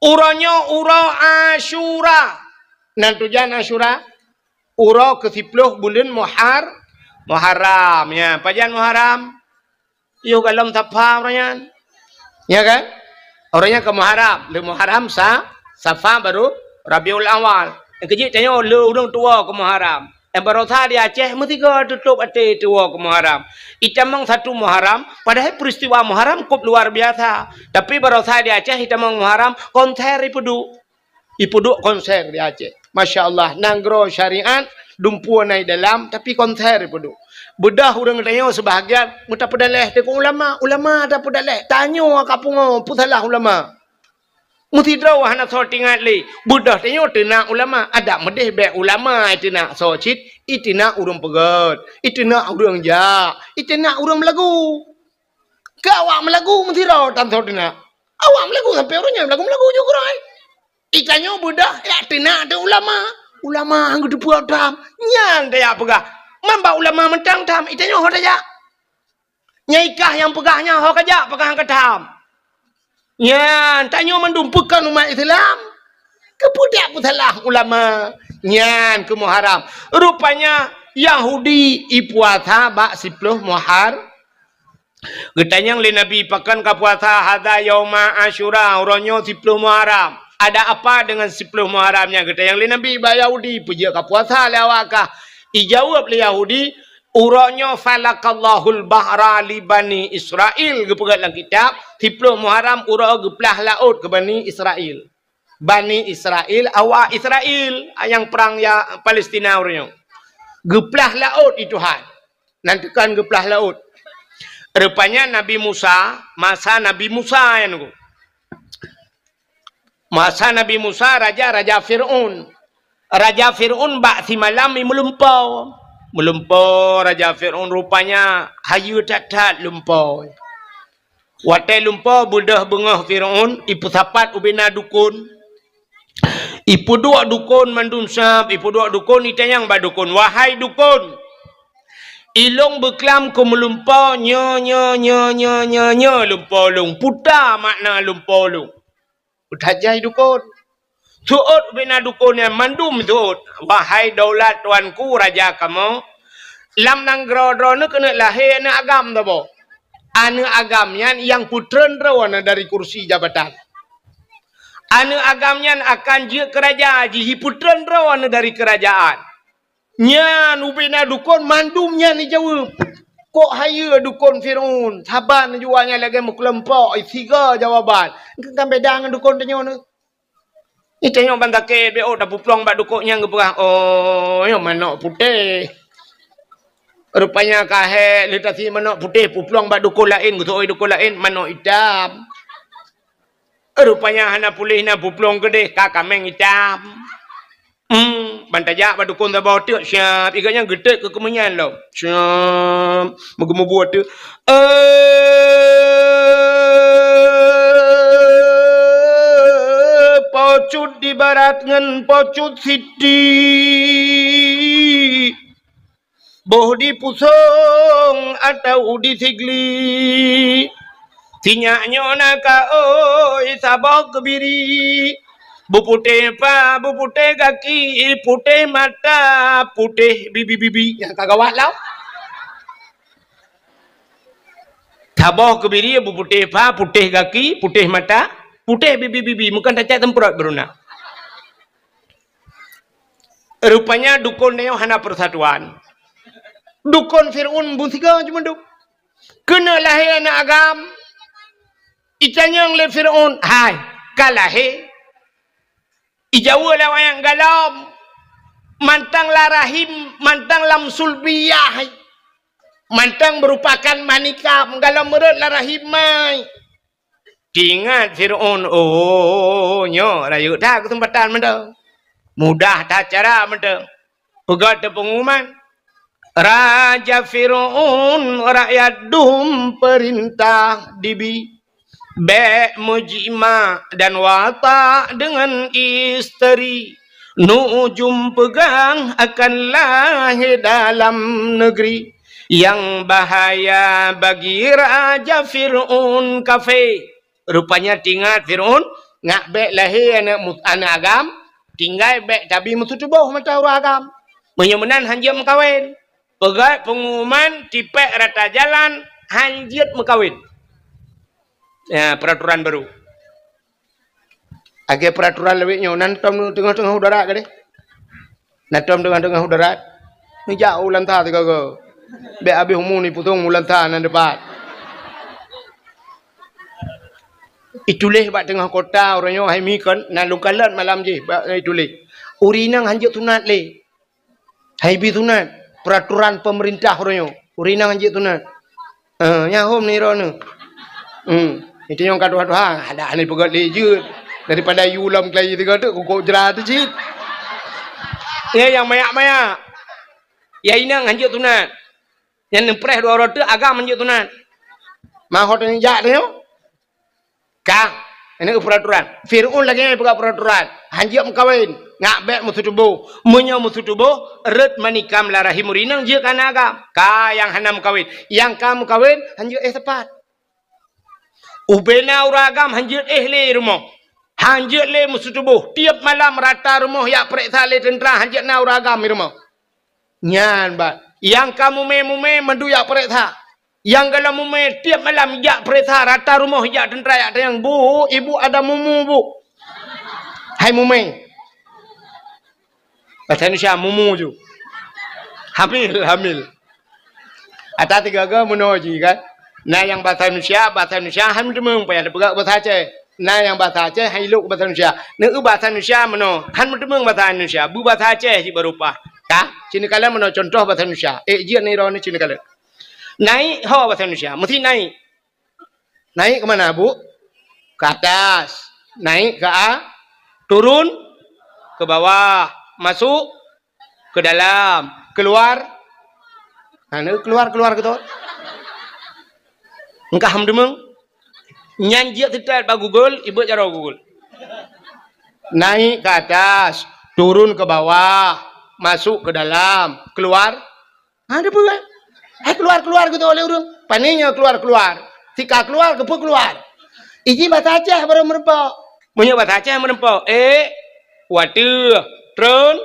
Uroe nyoe uroe Asyura. Nan tujan Asyura, uroe keusiploh buleuen Muhar-, Muharram. Ya, pajan Muharram? Yoh golom Safa uroe nyan. Ya kan? Uroe nyan ka Muharram. Lheueh Muharram sa-, Safa baru Rabiul Awal. Nyang keujeuet tanyoe lheueh ureuëng tuwoe keu Muharram. Nyang barosa di Aceh meusigoe tutôp até tuwoe keu Muharram. Itamong satu Muharram, padahai peristiwa Muharram kôp luar biasa. Tapi barosa di Aceh itamong Muharram, konser ipeuduek. Ipeuduek konser di Aceh. Masya Allah, nanggroe syariat, dumpeue na i dalam, tapi konser ipeuduek. Beudôh ureuëng tanyoe seubahagian, meutapeudaléh teuk ulama, ulama tapeudaléh. Tanyoe ka pungo, peue salah ulama? Meusidroe hana soe teuingat lé. Beudôh tanyoe teunak ulama, adak meudeh bék ulama iteunak soe cit, iteunak ureuëng peugét, iteunak ureuëng jak, iteunak ureuëng meulagu. Keu awak meulagu meusidroe tan soe teunak. Awak meulagu sampoe uroe nyan meulagu-meulagu ju keurôi. Itanyoe beudôh jak teunak teuh ulama. Ulama han geuteupeue tham. Nyan tajak peugah. Man bak ulama mantong tham, itanyoe ho tajak. Nyang ikah nyang peugah nyan ho kajak peugah han ka tham. Nyan tanyoe mandum peukon umat Islam. Keupeue jak peusalah ulama? Nyan keu Muharram. Rupanya Yahudi ipuasa bak siploh Muhar-, Geutanyong lé Nabi, "Pakon ka puasa?" "Hadza yauma Asyura, uroe nyoe siploh Muharram." "Ada apa dengan siploh Muharram nyan?" Geutanyong lé Nabi bak Yahudi, "Peue jeuet ka puasa lé awak kah?" Ijaweueb lé Yahudi, "Uroe nyoe falaqallahul bahra li Bani Israil." Geupeugah lam kitab, siploh Muharram uroe geuplah laôt keu Bani Israil. Bani Israil, awak Israil nyang prang ya Palestina uroe nyoe. Geuplah laôt i Tuhan. Nan teukan geuplah laôt. Rupanya Nabi Musa, masa Nabi Musa nyan nunggu. Masa Nabi Musa, raja, raja Fir'aun. Raja Fir'aun bak simalam i meulumpoe. Meulumpoe raja Fir'aun rupanya hayeue that-that lumpoe. Watée lumpoe beudôh beungoh Fir'aun, ipeusapat ubena dukon. Ipeuduek dukon mandum sab, ipeuduek dukon, itanyong bak dukon, "Wahai dukon, ilong beuklam keu meulumpoe nyoe, nyoe, nyoe, lumpoe lôn. Peue makna lumpoe lôn?" That jai dukon. Seuôt ubena dukon nyan mandum seuôt, "Wahai daulat tuanku raja kamoe, lam nanggroe droeneuh keuneuk lahé aneuëk agam saboh. Aneuëk agam nyan nyang peutreun droe na dari kursi jabatan. Aneuëk agam nyan akan jeuet keu raja jih, jipeutreun droe na dari keurajaan." Nyan ubena dukon mandum nyan ijaweueb. Kok hayeue dukon Fir'aun, saban jua nyan lagée meukeuleumpok, siga jawaban. Kan beda ngon dukon tanyoe nyoe. Nyoe tanyoe ban sakét, bék tapeuplong bak dukon nyang geupeugah, "Oh, nyoe manok putéh." Rupanya ka hék lheueh tasi manok putéh, peuplong bak dukon laén, geuseuôt dukon laén, manok itam. Rupanya hana puléh na peuplong keudeh, ka kaméng itam. Hmm, ban tajak bak dukon saboh teuk, siab. Iga nyan geutet keu keumeunyan lom. Siab. Meugeumeubuet teuk. Eh, pocut di barat ngon pocut siti. Boh di pusong atau di sigli. Sinyak nyoe na ka oi saboh keubiri. Beuputéh pa, beuputéh gaki, putéh mata, putéh bibi-bibi. Nyang ka gawat lau. Saboh keubirie beuputéh pha, putéh gaki, putéh mata, putéh bibi-bibi, meukan tacak teumprot beuruna. Rupanya dukon nyoe hana persatuan. Dukon Fir'aun beusigoe cuma duek. Keuneuk lahé aneuëk agam, itanyong lé Fir'aun, "Hai, ka lahé?" Ijaweub lé awaknyan, "Galom, mantong lam rahim, mantong lam sulbiyah, mantong meurupakan manikam, galom meurot lam rahim mai." Teuingat Fir'aun, "Oh, nyoe rayeuk that keuseumpatan mantong. Mudah that cara mantong." Peugah teupeunguman, "Raja Fir'aun, rakyat dum peurintah dibi. Bék meujimak dan watak deungon isteri. Nujum peugah akan lahé dalam negeri. Nyang bahaya bagi Raja Fir'aun kafé." Rupanya teuingat Fir'aun, ngak bék lahé aneuëk mu-, aneuëk agam, tinggai bék tabi meututoboh mata ureuëng agam. Meunyoe meunan hanjeuet meukawen. Peugah peunguman tipék rata jalan hanjeuet meukawen. Ya, peraturan baru. Lagée peraturan lawét nyoe, nan tom teungoh-teungoh udara gadeh. Nan tom teungoh-teungoh udara. Neujak u lanta sigoe-goe. Bék habéh umu ni pusong u lanta nan dipat. Ituléh bak teungoh kota uroe nyoe hai mi kon, na lôn kalon malam jih bak ituléh. Ureuëng inong hanjeuet sunat lé. Hai bi sunat, peraturan pemerintah uroe nyoe. Ureuëng inong hanjeuet sunat. Eh, nyan hom ni droeneuh. Hmm. Itu nyang ka tuha-tuha, ada ni peugöt lé jeuet. Daripada yu lom keulayi tiga tu, kukok jera tu cit. Ya, nyang mayak-mayak. Ya, inong hanjeuet sunat. Nyang neupreh dua uroe teuk agam hanjeuet sunat. Mahot ni jak tu nyoe. Ka, ini peraturan. Fir'aun lagée nyan peugah peraturan. Hanjeuet meukawen, ngak bék meututoboh. Meunyoe meututoboh, rot manikam lam rahim ureuëng inong jeuet keu aneuëk agam. Ka nyang hana meukawen. Nyang ka meukawen, hanjeuet éh teumpat. Ubena ureuëng agam hanjeuet éh lé rumoh. Hanjeuet lé meututoboh. Tiep malam rata rumoh jak peuriksa lé teuntra hanjeuet na ureuëng agam di rumoh. Nyan bah. Nyang ka mumé-mumé mandum jak peuriksa. Nyang galom mumé tiep malam jak peuriksa rata rumoh jak teuntra jak tanyong, "Bu, ibu ada mumu, Bu?" Hai mumé. Bahasa Indonesia, mumu ju. Hamil, hamil. Ata tiga-tiga meunoe jih kan. Na nyang bahasa Indonesia, bahasa Indonesia han meuteumong, payah tapeugah bahasa Aceh. Na nyang bahasa Aceh han ilok bahasa Indonesia. Neu bahasa Indonesia meunoe, han meuteumong bahasa Indonesia. Bu bahasa Aceh jih baru paih. Ka? Sinoe kalon meunoe contoh bahasa Indonesia. Eh, jeuet ni droeneuh sinoe kalon. Naik ho bahasa Indonesia, meusti naik. Naik ke mana, Bu? Ke atas. Naik ke a-, turun ke bawah. Masuk ke dalam. Keluar. Nah, ni keluar, keluar gitu. Engkah meudeungoe. Nyan jeuet teutat bak Google, ibeuet jaroe Google. Naik ke atas, turun ke bawah, masuk ke dalam, keluar. Ha, ada apa, kan? Hai keluar-keluar gitu oleh ureuëng. Pane nyoe keluar-keluar. Sika keluar, keupeue keluar? Iji bahasa Aceh baru meureumpok. Meunyoe bahasa Aceh meureumpok, ék, u ateueh, treun,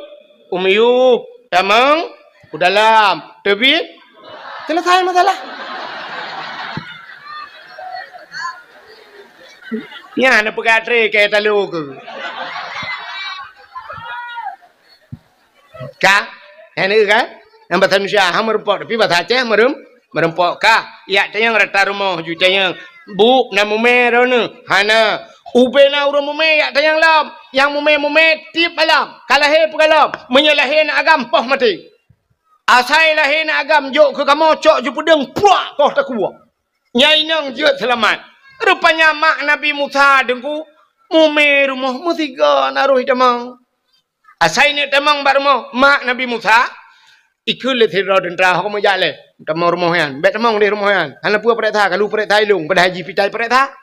u miyueb, tamong, u dalam, teubiet, selesai masalah. Nyan na peugah tré keu talo keu. Ka? Hai neu ka? Nyang bahasa Indonesia ha meureumpok, tapi bahasa Aceh meureuem-, meureumpok ka. Jak tanyong rata rumoh ju tanyong, "Bu, na mumé droeneuh?" "Hana." "Ubena ureuëng mumé jak tanyong lom. Nyang mumé-mumé tiep malam. Ka lahé peugah lom. Meunyoe lahé na agam poh maté. Asai lahé na agam jok keu kamoe cok ju peudeueng puak koh takue." Nyang inong jeuet seulamat. Rupanya mak Nabi Musa deungku mumé rumoh meusigoe na roh itamong. Asai neuk tamong bak rumoh mak Nabi Musa, ikheun lé sidroe teuntra ho meujak lé tamong rumoh nyan. Bék tamong di rumoh nyan. Hana peue peuriksa, ka lheueh peuriksa ilong, padahai jih pitai peuriksa.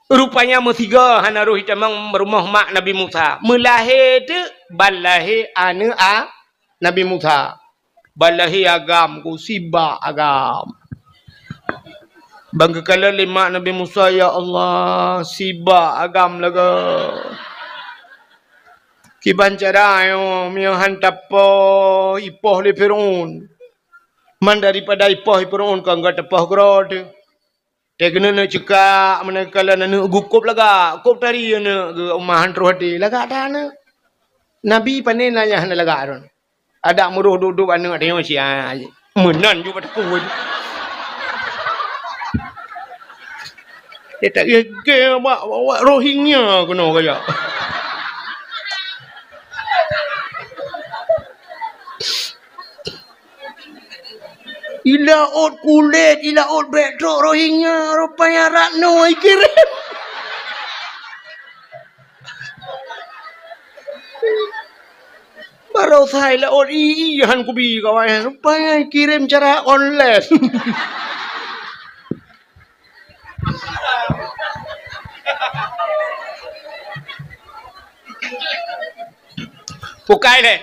Rupanya meusigoe hana roh itamong rumoh mak Nabi Musa. Meulahé teuk ban lahé aneuëk a Nabi Musa. Ban lahé agam ku sibak agam. Ban geukalon lé mak Nabi Musa, "Ya Allah, sibak agam lagée. Kiban cara nyoe meunyoe han tapoh ipoh lé Fir'aun. Man daripada ipoh Fir'aun ka enggak tapoh keudroe teuh." Eh, keuneuk neuk ceukak, meunan kala neuk gukôb lagak, kôb tari neuk geu umah han troh até, lagak that neuk. Nabi pané nanya hana lagak droe. Adak meuroh duek-duek aneuk tanyoe sia. Meunan ju bak teupeu. Eh, tak gèt-gèt bak, bak, bak Rohingya keunoe kajak. Ilaôt kulét, ilaôt bèk trok Rohingya, rupanya Ratno ikirém. Baroesa ilaôt i, i han kubi kawan, rupanya ikirém cara online. Bukai lé.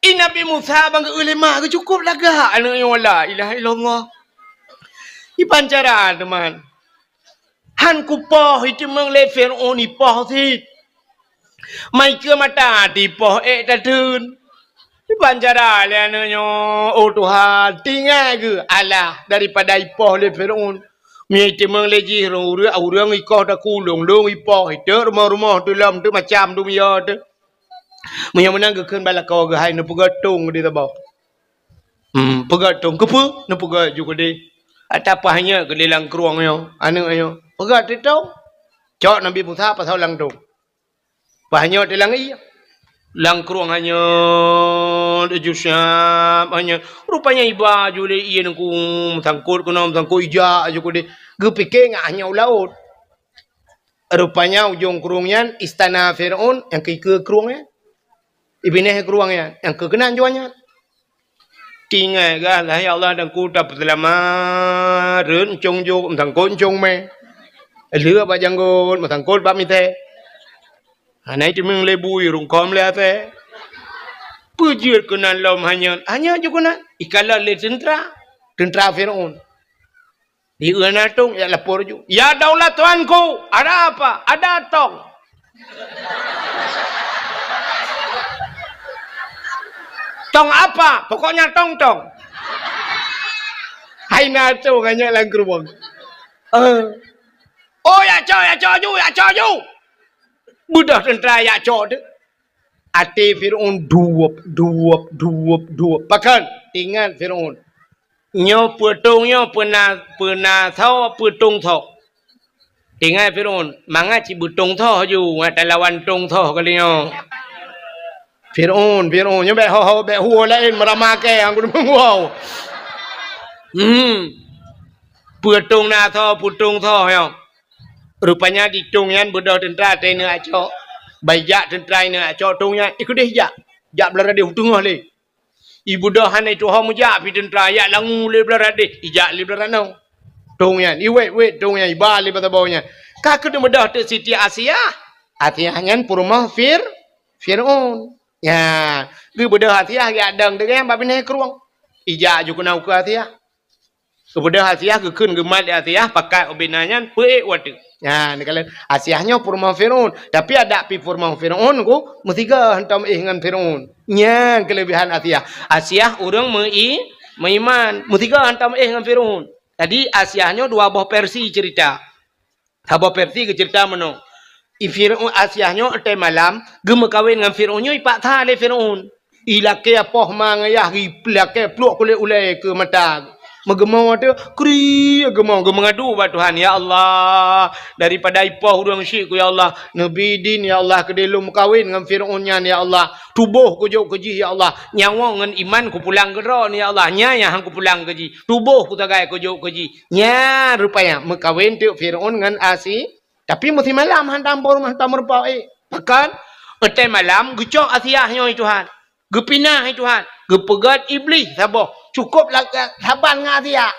I Nabi Musa bang geu-eu lé mak geuh cukôp lagak aneuk nyoe, la ilaha illallah. Iban cara teuma. Han kupoh iteumeung lé Fir'aun ipoh cit. Mai keu mata tipoh ék tateun. Iban cara lé aneuk nyoe, oh Tuhan, tinggai geuh alah daripada ipoh lé Fir'aun. Meunyoe iteumeung lé jih ureueng, ureueng ikoh takulông, lông ipoh, iteuk rumoh-rumoh, teulom teuk macam dum yo teuk. Meunyoe meunan geukheun bak lakoe geuh hai neupeugöt tông keudéh saboh. Hmm, peugöt tông keupeue? Neupeugöt ju keudéh. Ata pahnyoe keudéh lam krueng nyoe, aneuk nyoe. Peugöt tông. Cok Nabi Musa pasoe lam tông. Pahnyoe teulang ié. Lam krueng hanyeut, ju siab hanyeut. Rupanya iba ju lé ié ngon ku meusangkot keunoe, meusangkot ijak ju keudéh. Geupike ngat hanyeut u laôt. Rupanya ujong krueng nyan istana Fir'aun nyang keu ikeue krueng nyan. Ibinéh krueng nyan nyang keu keunan juah nyan. Tinggai gah, "Hai Allah, dan ku tapeuseulamat, rhot euncong jok, meusangkot euncong mè. Lheueh bak janggot, meusangkot bak mitée. Hana iteumeung lé bui, rungkôm lé asée." Peue jeuet keunan lom hanyeut, hanyeut ju keunan. Ikalon lé teuntra, teuntra Fir'aun. Di eu na tông, jak lapor ju. "Ya daulat tuanku, ada apa?" "Ada tong." "Tong apa?" "Pokoknya tong-tong." Hai na tông hanyeut lam krueng. Eh. "Oh, jak cok, jak cok ju, jak cok ju." Beudôh teuntra jak cok teuk. Até Fir'aun duwop, duwop, duwop, duwop. Pakon? Teuingat Fir'aun. Nyoe peue tông nyoe, peue na, peue na soe, peue tông soe. Teuingat Fir'aun, mangat cit beutông soe ju, ngat talawan tông soe kali nyoe. Fir'aun, Fir'aun, nyoe bèk ho-ho, bèk huwoe laén, meuramah kèe, nyang keuneuk meuwoe. Hmm. Peue tông na soe, peue tông soe nyoe. Rupanya di tông nyan beudôh teuntra teuingat jak cok. Ban jak teuntra ingat jak cok tông nyan, ikeudéh jak. Jak blah radeh u teungoh lé. Ibeudôh hana ituho meujak pih teuntra, jak langue lé blah radeh, ijak lé blah ranoe. Tông nyan, iwét-wét tông nyan, iba lé bak saboh nyan. Ka keuneuk beudôh teuk Siti Asiah, Asiah nyan peurumoh Fir-, Fir'aun. Nyan, geubeudôh Asiah geujak dong deungon bak binéh krueng. Ijak ju keunan ukeue Asiah. Geubeudôh Asiah, geukheun geumat lé Asiah, pakat ubena nyan, peuék u ateueh. Nyan, neukalon Asiah nyoe peurumoh Fir'aun. Tapi adak pih peurumoh Fir'aun ku, meusigoe hantom éh ngon Fir'aun. Nyan keuleubehan Asiah. Asiah ureueng meu-i-, meuiman, meusigoe hantom éh ngon Fir'aun. Jadi, Asiah nyoe dua boh versi cerita. Saboh versi geuceurita meunoe, i Fir'aun, Asiah nyoe watèe malam geumeukawen ngon Fir'aun nyoe ipaksa lé Fir'aun. Ilakèe poh ma ngon yah, ilakèe pluek kulét ulèe keu mata. Meugeumoe teuh, kri geumoe, geumeungadu bak Tuhan, "Ya Allah, daripada ipoh ureueng syik ku, ya Allah, neubi idin, ya Allah, keudéh lôn meukawen ngon Fir'aun nyan, ya Allah. Tuboh kujok keu jih, ya Allah. Nyawoe ngon iman kupulang keu droe, ya Allah. Nyan nyang han kupulang keu jih. Tuboh kusagai kujok keu jih." Nyan rupanya meukawen teuk Fir'aun ngon Asi-, tapi meusimalam hantom peurumoh, hantom meurumpok éh. Pakon? Watèe malam geucok Asiah nyoe, hai Tuhan. Geupinah, hai Tuhan. Geupeugöt Iblih saboh. Cukôp la-, saban ngon Asiah.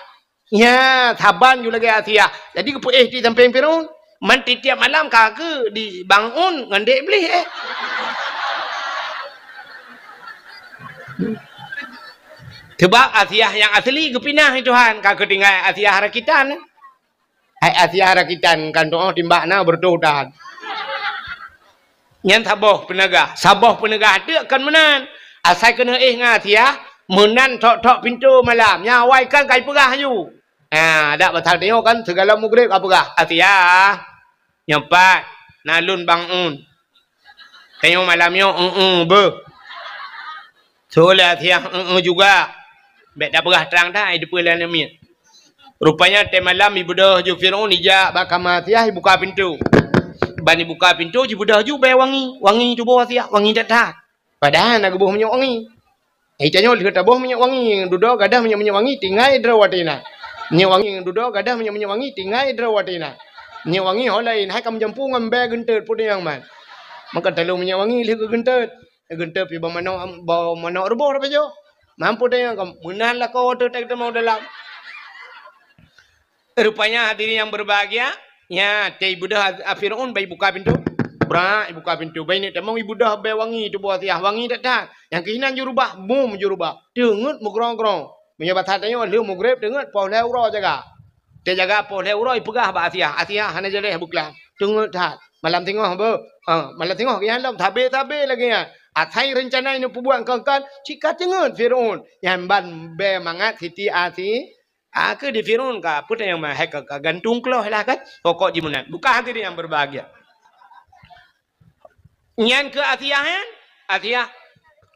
Nyan, saban ju lagèe Asiah. Jadi geupeuéh di sampéng Fir'aun. Man tiep-tiep malam ka keu di bangun ngon dek Iblih éh. Sabab Asiah nyang asli geupinah, hai Tuhan, ka keu tinggai Asiah rakitan. Hai Asiah rakitan, kan tu'oh timbak na beureutoh that. Nyan saboh peuneugah. Saboh peuneugah teuk kon meunan. Asai keuneuk éh ngon Asiah, meunan thok-thok pintoe malam. Nyan awai kan ka ipeugah laju. Ha, dak pasal tanyoe kan, sigohlom mugreb ka peugah, "Asiah, nyoe pat, na lôn bang un. Tanyoe malam nyoe, eu-eu beuh." Soe lé Asiah, eu-eu juga. Bèk tapeugah trang that, ai teupeue lé aneuk miet. Rupanya, watèe malam, ibeudôh ju Fir'aun ijak bak kama Asiah, ibuka pintoe. Ban ibuka pintoe, jibeudôh ju bèe wangi. Wangi tuboh Asiah, wangi that-that. Padahai na geuboh minyeuk wangi. Eh, tanyoe lheueh taboh minyeuk wangi, dudoe gadoh minyeuk-minyeuk wangi, tinggai droe watèe na. Minyeuk wangi, dudoe gadoh minyeuk-minyeuk wangi, tinggai droe watèe na. Minyeuk wangi ho laén, hai ka meujampu ngon bèe geunteut, peue nyang man. Maka talôn minyeuk wangi lheueh geugeunteut. Geunteut pih bak manok, bak manok ruboh tapajoh. Mampu tanyoe ka meunan lakoe teutek teuma dalam. Rupanya hadirin yang berbahagia, nyan, watèe ibeudôh a-, a Fir'aun, ban ibuka pintoe. Brak, ibuka pintoe. Ban ineuk tamong, ibeudôh bèe wangi tuboh Asiah, wangi that-that. Nyang keuh inan jurubah, bum jurubah. Teungeut meugrong-grong. Meunyoe basa tanyoe lheueh mugreb, teungeut poh lhèe uroe jaga. Watèe jaga poh lhèe uroe, ipeugah bak Asiah, "Asiah, hana jaleh beuklam. Teungeut that. Malam singoh beuh." Ha, malam singoh geuh nyan lom, sabe-sabe lagèe nyan. Asai reuncana ineuk peubuet kon-kon, cit ka teungeut Fir'aun. Nyan ban bèe mangat Siti Asi-, Ah, keu di Fir'aun ka, peue tanyong meuhai ka, ka gantung kloh lah kan. Pokok jih meunan. Bukan hadirin yang berbahagia. Nyan keu Asiah nyan. Asiah.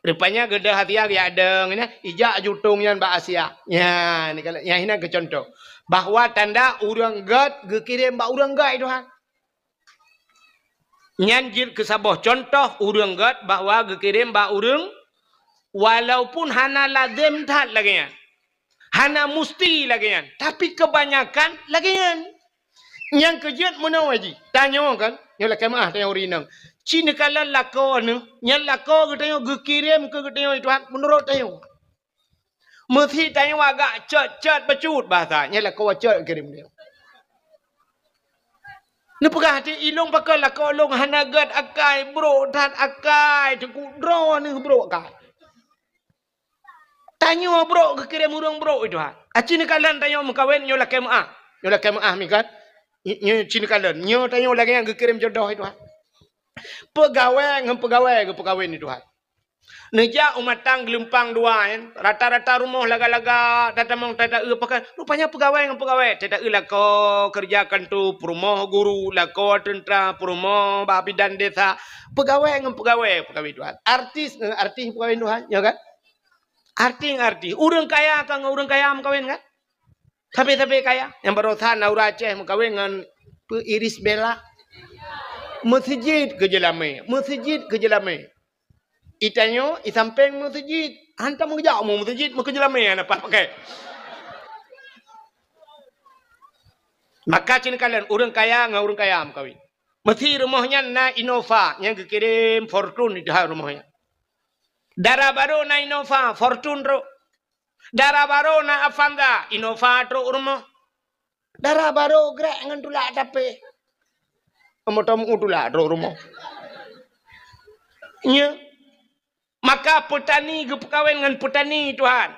Rupanya geudah Asiah geujak dong nyan, ijak jutong nyan bak Asiah. Nyan, ni kalau, nyan hinan keu contoh. Bahwa tanda ureueng gèt geukirém bak ureueng gèt, Tuhan. Nyan jeuet keu saboh contoh ureueng gèt bahwa geukirém bak ureueng, walaupun hana lazem that lagèe nyan. Hana musti lagèe nyan, tapi keubanyakan lagèe nyan. Nyang keu jeuet meunoe jih, tanyoe kan, nyoe lakèe meu'ah tanyoe ureueng inong. Ci neukalon lakoe neuh, nyan lakoe geutanyoe geukirém keu geutanyoe Tuhan meunurot tanyoe. Meusi tanyoe agak cot-cot bacut bahasa, nyan lakoe cot geukirém tanyoe. Neupeugah até ilong pakon lakoe lôn hana gèt akai, brok that akai, teungku droeneuh brok akai. Tanyoe brok geukirém ureueng brok, Tuhan. Aci neukalon tanyoe meukawen nyoe lakèe meu'ah. Nyoe lakèe meu'ah mi kan. Nyoe ci neukalon. Nyoe tanyoe lagèe nyang geukirém jodoh, Tuhan. Peugawèe ngon peugawèe geupeukawen, Tuhan. Neujak u Matang Geulumpang Dua nyan, rata-rata rumoh laga-laga, tatamong tata-eu pakai. Rupanya peugawèe ngon peugawèe, tata-eu lakoe keureuja kanto, peurumoh guru, lakoe teuntra, peurumoh bak bidan desa, peugawèe ngon peugawèe, peugawèe Tuhan. Artis ngon artis peugawèe Tuhan, ya kan? Artis ngon artis, ureueng kaya ka ngon ureueng kaya meukawen kan? Sabe-sabe kaya. Nyang barosa na ureueng Aceh meukawen ngon peu Iris Bella. Meuseujid keu jeulamé, meuseujid keu jeulamé. Itanyoe, isampéng meuseujid. Hantom geujak mu meuseujid, meukeujeulamé hana pakai. Maka ci neukalon ureueng kaya ngon ureueng kaya meukawen. Meusi rumoh nyan na Innova nyang geukirém Fortuner di dalam rumoh nyan. Dara barô na Innova, Fortuner trok. Dara barô na Avanza, Innova trok rumoh. Dara barô grek ngon tulak tapé. Moto meu tulak trok rumoh. Nyoe. Maka peutani geupeukawen ngon peutani, Tuhan.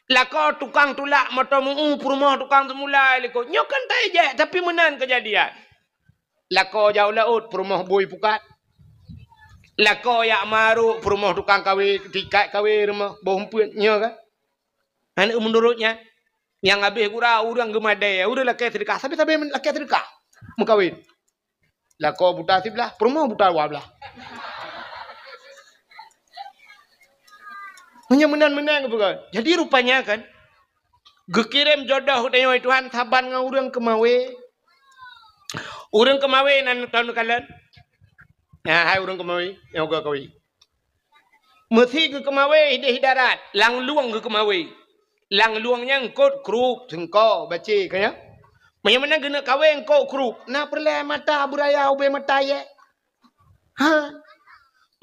Lakoe tukang tulak moto meu peurumoh tukang seumula likot. Nyoe kan tajak, tapi meunan keujadian. Lakoe jak u laôt peurumoh bui pukat. Lakoe jak marok peurumoh tukang kawé, tikat kawé rumoh boh umpeuet nyoe kan. Aneuk meunurot nyan, nyang habéh gura ureueng geumadé, ureueng lakèe seudeukah, sabe-sabe lakèe seudeukah meukawen. Lakoe buta siblah, peurumoh buta dua blah. Meunyoe meunan-meunan geupeugah. Jadi rupanya kan, geukirém jodoh tanyoe Tuhan saban ngon ureueng keumawé. Ureueng keumawé nan taneuk kalon. Nah, hai ureueng keumawé, nyang ka kawé. Meusi geukeumawé idéh darat, lam lueng geukeumawé. Lam lueng nyan eungkôt krup, seungko, bacé, ka nyan. Meunyoe meunan geuneuk kawé eungkôt krup, na peureulèe mata beuraya ubé mata yèe? Ha?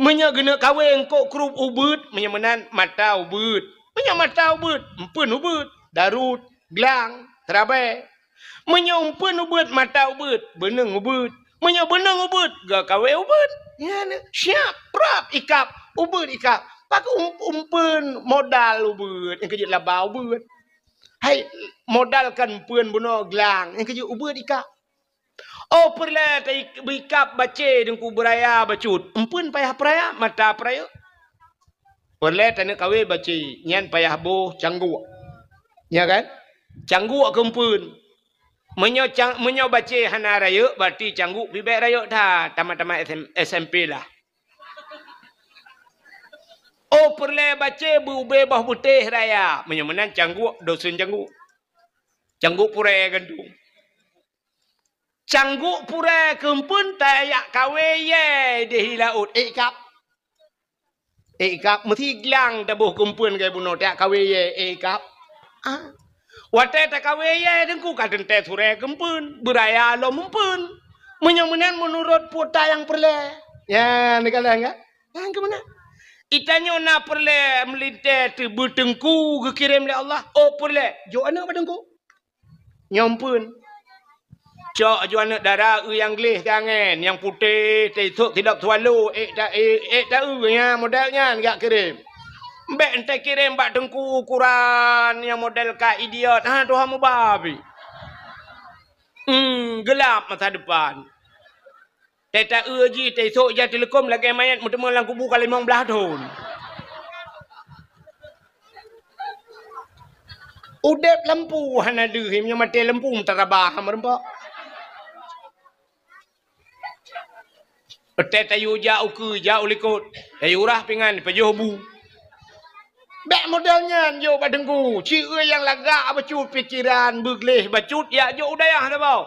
Meunyoe geuneuk kawé eungkôt krup ubeuet, meunyoe meunan mata ubeuet. Meunyoe mata ubeuet, eumpeuen ubeuet, darut, glang, seurabèe. Meunyoe eumpeuen ubeuet, mata ubeuet, beuneueng ubeuet. Meunyoe beuneueng ubeuet, geukawé ubeuet. Nyan, siap, prap, ikab, ubeuet ikab. Pakon um-, eumpeuen modal ubeuet, nyang keujeuet laba ubeuet. Hai, modal kan eumpeuen bunoe glang, nyang keujeuet ubeuet ikab. Oh, peureulèe ta-, ikab bacé deungku beuraya bacut. Eumpeuen payah peuraya, mata peuraya. Peureulèe taneuk kawé bacé, nyan payah boh canggok. Nya kan? Cangguek keumpeuen. Meunyoe cang-, meunyoe bacé hana rayeuk, berarti cangguek pih bèk rayeuk that, tamat-tamat S M, S M P lah. Oh, peureulèe bacé beu-ubé boh beutéh raya. Meunyoe meunan cangguek, dosen cangguek. Cangguek purèe gantung. Cangguek purèe keumpeuen tajak kawé yèe di laôt, ék kab. Ék kab, meusiglang taboh keumpeuen keu bunoe, tajak kawé yèe, ék kab. Ah. Watèe takawé yèe teungku ka teuntèe surèe keumpeuen, beuraya lom meumpeuen. Meunyoe meunan meunurot peue nyang peureulèe. Ya, neukalon ka? Nyang keu meunan. Itanyoe na peureulèe meulintèe teubeu teungku geukirém lé Allah. Oh, peureulèe. Jok aneuk bak teungku. Nyoe meumpeuen. Cok aju aneuk dara eu nyang gleh tangen, nyang putéh, teusok sidop swallow, ék ta-, ék, ék ta-eu nyan model nyan jak kirém. Bèk enteuk kirém bak teungku ukuran nyang model ka idiot. Ha, Tuhan mubabi. Hmm, gelap masa depan. Teuta-eu jih, teusok ija teuleukom lagèe manyèt meuteumé lam kubu ka limong blaih thon. Udép lampu hana deuh, meunyoe maté lampu meutarabah meureumpok. Teuta tayue jak ukeue, jak u likot, tayue rah pingan, pajoh bu. Bèk model nyan jok bak teungku, ci-, eu nyang lagak bacut pikeran, beugleh bacut, jak jok u dayah saboh.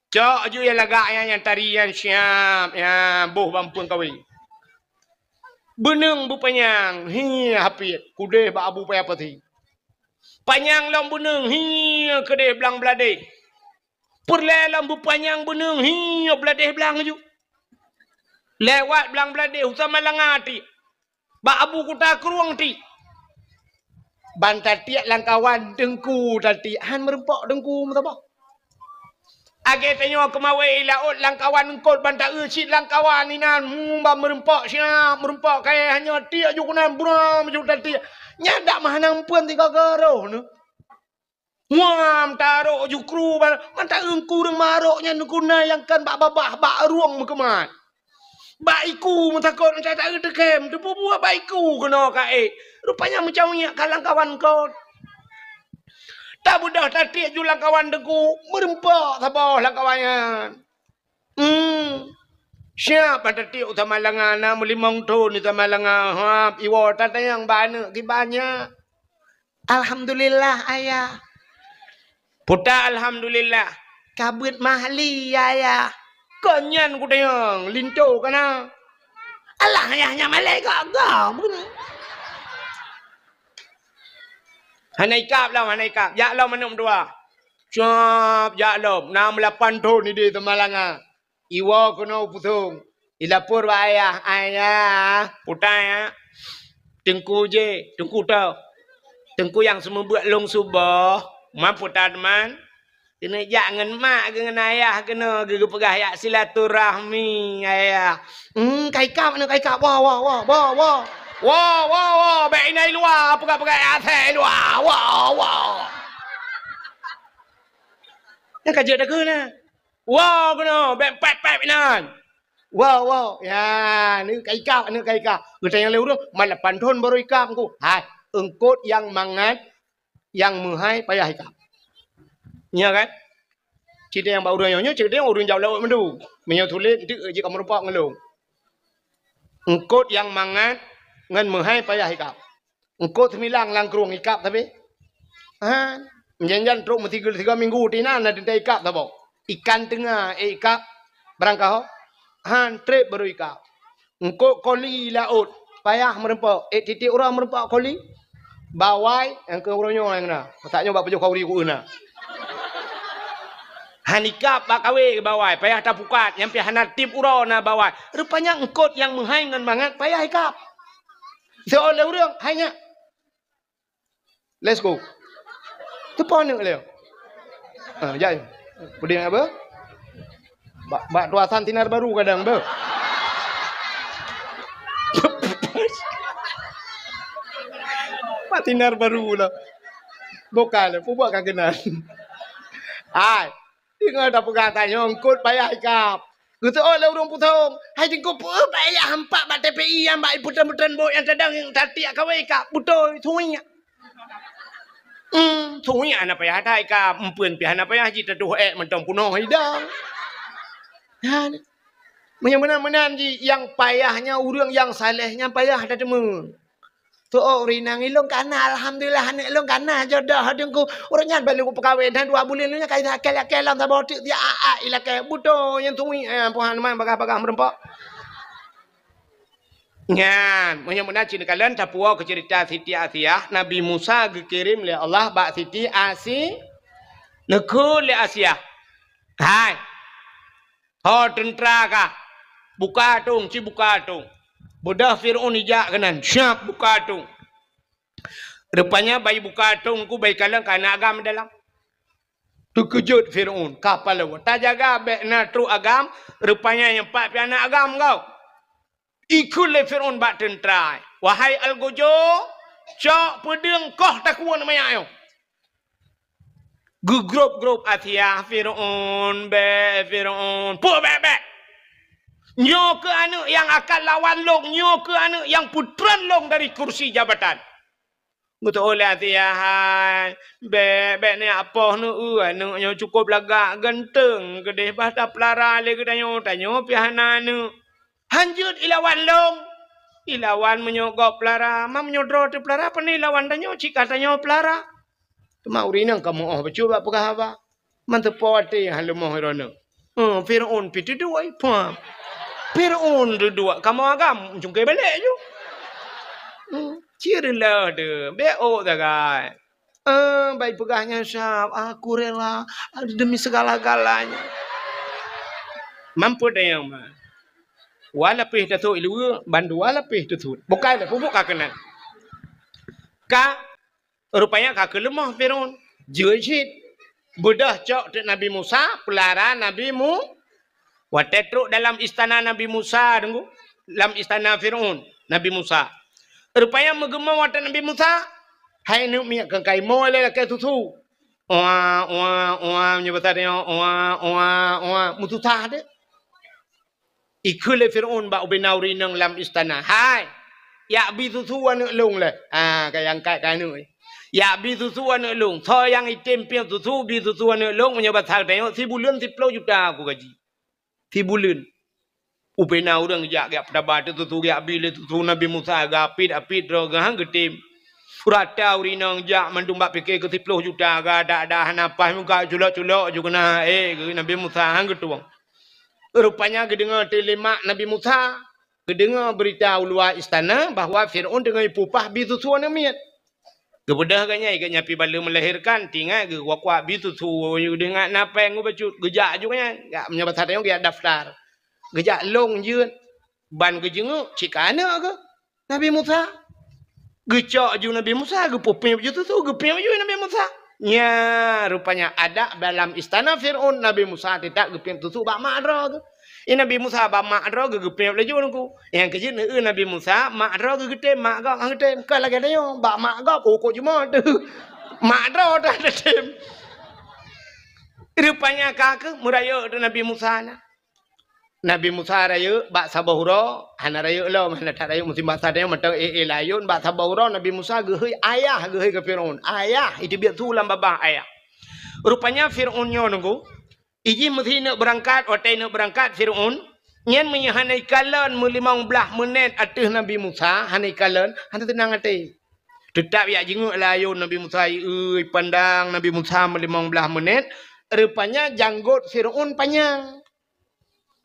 Cok aju nyang lagak nyan, nyang tari nyan siap, nyan boh bak meumpeuen kawé. Beuneung beupanyang, hi hapiet, keudeh bak Abu Paya Pasi. Panyang lom beuneung, hi keudeh blang bladeh. Peureulèe lom beupanyang beuneung, hi bladeh blang aju. Lewat blang bladeh, u Samalanga tiek. Bak Abu Kuta Krueng tiek. Ban tatiek lamkawan teungku tatiek, han meureumpok teungku meusaboh. Lagèe tanyoe keumawé i laôt lamkawan eungkôt ban ta-eu cit lamkawan inan, hmm, ban meureumpok siap, meureumpok kayèe hana tiek ju keunan, buram ju tatiek. Nyan dak meuhana meumpeuen sigoe-goe roh neuh. Muam tarok jukru ban, mantong ureueng marok nyan guna nyang kan bak babah, bak rueng meukeumat. Bak iku meutakot, mantong taeu teukem, teupeubuet bak iku keunoe ka ék. Rupanya meucaweuek ka lamkawan kon. Tabeudôh tatiek ju lamkawan teungku, meureumpok saboh lamkawan nyan. Hmm. Siap ban tatiek u Samalanga, na meulimong thon di Samalanga. Hap, iwoe tatanyong bak aneuk kiban nyan. Alhamdulillah, Ayah. Peue ta alhamdulillah? Ka beuet mahli, Ayah. Kon nyan kutanyong, linto ka na. Alah, Ayah, nyan malèe gak-gak, bunoe. Hana ikab lom, hana ikab. Jak lom aneuk meutuah. Cop, jak lom. Na meulapan thon idéh Samalanga. Iwoe keunoe u Pusong. Ilapor bak ayah, "Ayah, putai, ya. Teungku jih, teungku toh. Teungku nyang seumeubeuet lôn suboh, man putai teuma. Keuneuk jak ngon mak geuh ngon ayah keunoe geuh geupeugah jak silaturahmi, ayah." "Hmm, ka ikab aneuk, ka ikab. Woe, woe, woe, woe, woe. Woe, woe, woe, bèk inan i luwa, peugah-peugah asèe i luwa. Woe, woe." Nyan ka jeuet takheun na. "Woe keunoe, bèk pèp-pèp inan. Woe, woe." Ya, aneuk ka ikab, aneuk ka ikab. Geutanyong lé ureueng, "Man lapan thon barô ikab, Teungku?" "Hai, eungkôt nyang mangat, nyang meuhai payah ikab." Nyo kan? Cit nyang bak ureueng nyoe, nyoe cit nyang ureueng jak laôt mandum. Meunyoe sulet, eunteuk jih ka meurumpok ngon lôn. Eungkôt nyang mangat ngon meuhai payah ikab. Eungkôt seumilang lam krueng ikab sabe. Han, jan-jan trok meusigoe-sigoe minggu tinan na teuntèe ikab saboh. Ikan teunga, eh, ikab barangkaho. Han, trép barô ikab. Eungkôt koli laôt, payah meurumpok. Eh, tiep-tiep uroe meurumpok koli. Bawai, nyang keu uroe nyoe nyang na. Masa nyoe bak pajoh khauri ku na. Han ikab bak kawé bawai, payah tapukat, nyan pih hana tiep uroe na bawai. Rupanya eungkôt nyang meuhai ngon mangat payah ikab. Seuôt lé ureueng, hai nyak. Let's go. Teupon neuk lé. Ha, jai. Peudeh apa? Bak, bak tuasan Sinar Baru kadang beuh. Bak Sinar Baru lah. Bukan, pubuat ka keunan. Hai. Deungoe tapeugah tanyoe eungkôt payah ikab. Geuseuôt lé ureueng Pusong, "Hai Teungku, peue payah hampak bak T P I nyang bak ipeuteun-peuteun bot nyang tadong nyang tatiek kawé ikab? Beutôi, suiek." Hmm, suwik hana payah that ka, empeuen pih hana payah jitatuh ék mantong punoh idang. Nyan. Meunyoe meunan-meunan jih, nyang payah nyan ureuëng nyang saleh nyan payah tateumé. Tu'oh rinang ilong kana, alhamdulillah, aneuk ilong kana jodoh Teungku. Ureuëng nyan baru peukawen, dan dua buleuen nyan kai lakée-lakée lam saboh teuk, dia aak ilakée buto nyang suwik, eh, puhan man bagah-bagah meureumpok. Nyan, meunyoe meunan cit neukalon tapuwoe keu ceurita Siti Asiah, Nabi Musa geukirém lé Allah bak Siti Asi-, neukheun lé Asiah. Hai, ho teuntra kah, buka atong, ci buka atong. Beudôh Fir'aun ijak keunan, siap buka atong. Rupanya bai buka atong ku bai kalon ka na agam dalam. Teukeujot Fir'aun, ka paloe. Tajaga bék na trok agam, rupanya nyang pat pih na agam kau. Ikheun lé Fir'aun bak teuntra, "Wahai algojo, cok peudeueng koh takue manyak nyoe." Geugrôp-grôp Asiah, "Fir'aun, bék, Fir'aun, peue bék-bék? Nyoe keuh aneuk nyang akan lawan lôn, nyoe keuh aneuk nyang peutreun lôn dari kursi jabatan." Geuteu'oh lé Asiah, "Hai, bék, bék neujak poh neueu, aneuk nyoe cukôp lagak, ganteng, keudeh, bah tapeulara lé geutanyoe, tanyoe pih hana aneuk." "Han jeuet ilawan lôn." "Ilawan meunyoe gob peulara, ma meunyoe droe teupeulara, pane ilawan tanyoe, cit ka tanyoe peulara." Teuma ureuëng inong ka meu'oh bacut bak peugah haba. Manteupo até han leumoh droeneuh. Heh, Fir'aun pih teuduek, pah. Fir'aun teuduek, kamoe agam cungke balek ju. Heh, cit reuloh teuh, bék ôk sagai. Eh, bai peugah nyan siab, "Aku rela demi segala-galanya." Mampu dayang ma. Wa lapéh tasut iluwa, bandua lapéh tasut. Bukai lah, pupuk ka keunan. Ka, rupanya ka keuleumoh Fir'aun. Jeuet cit. Beudôh cok teuk Nabi Musa, peulara Nabi Mu-, Watée trok dalam istana Nabi Musa, deungoe, lam istana Fir'aun, Nabi Musa. Rupanya meugeumong watée Nabi Musa, hai neuk miet keu kaimoe lé lakée susu. Oa, oa, oa, meunyoe basa tanyoe, oa, oa, oa, meususah deh. Ikheun lé Fir'aun bak ubena ureuëng inong lam istana, "Hai, jak bi susu aneuk lôn lé." Ha, ka nyang angkat keu aneuk. "Jak bi susu aneuk lôn. Soe nyang item piep susu, bi susu aneuk lôn, meunyoe basa tanyoe, sibuleuen siplôh juta aku gaji." Sibuleuen. Ubena ureuëng jak, jak peutaba teuh susu, jak bi lé susu Nabi Musa, geuapit-apit droe geuh han geutem. Rata ureuëng inong jak mandum bak pike keu siplôh juta, geuadak-adak hana paih muka culok-culok ju keunan, eh, geu Nabi Musa han geutueng. Rupanya geudeungoe teuh lé mak Nabi Musa, geudeungoe beurita u luwa istana bahwa Fir'aun teungoh ipeupah bi susu aneuk miet. Geubeudôh geuh nyan, geuh nyan pih baleue meulahirkan, tingat geuh kuak-kuak bi susu, geuh ingat na péng geuh bacut, geujak ju geuh nyan. Jak meunyoe basa tanyoe geujak daftar. Geujak lôn jeuet, ban geujeungeuk cit ka aneuk geuh. Nabi Musa. Geucok ju Nabi Musa, geupeupiep ju susu, geupiep ju Nabi Musa. Nya, rupanya adak dalam istana Fir'aun, Nabi Musa teutap geupiep susu bak mak droe geuh. I Nabi Musa bak mak droe geuh geupiep laju nungku. Nyang keujeuet neueu Nabi Musa, mak droe geuh geutem, mak gob han geutem. Kon lagée tanyoe, bak mak gob, oh, kok jumoe teuh. Mak droe dah teutem. Rupanya ka keuh meurayeuk teuh Nabi Musa na. Nabi Musa rayeuk bak saboh uroe, hana rayeuk lom, hana that rayeuk musim basa tanyoe mantong éh-éh layôn, bak saboh uroe Nabi Musa geuhôi ayah, geuhôi keu Fir'aun. Ayah, iteubiet su lam babah ayah. Rupanya Fir'aun nyoe nungku, ijih meusineuk beurangkat, watée neuk beurangkat Fir'aun, nyan meunyoe hana ikalon meulimong blaih meunét ateueh Nabi Musa, hana ikalon, hana teunang até. Teutap jak jingeuk layôn Nabi Musa, ieu ipandang Nabi Musa meulimong blaih meunét, rupanya janggot Fir'aun panyang.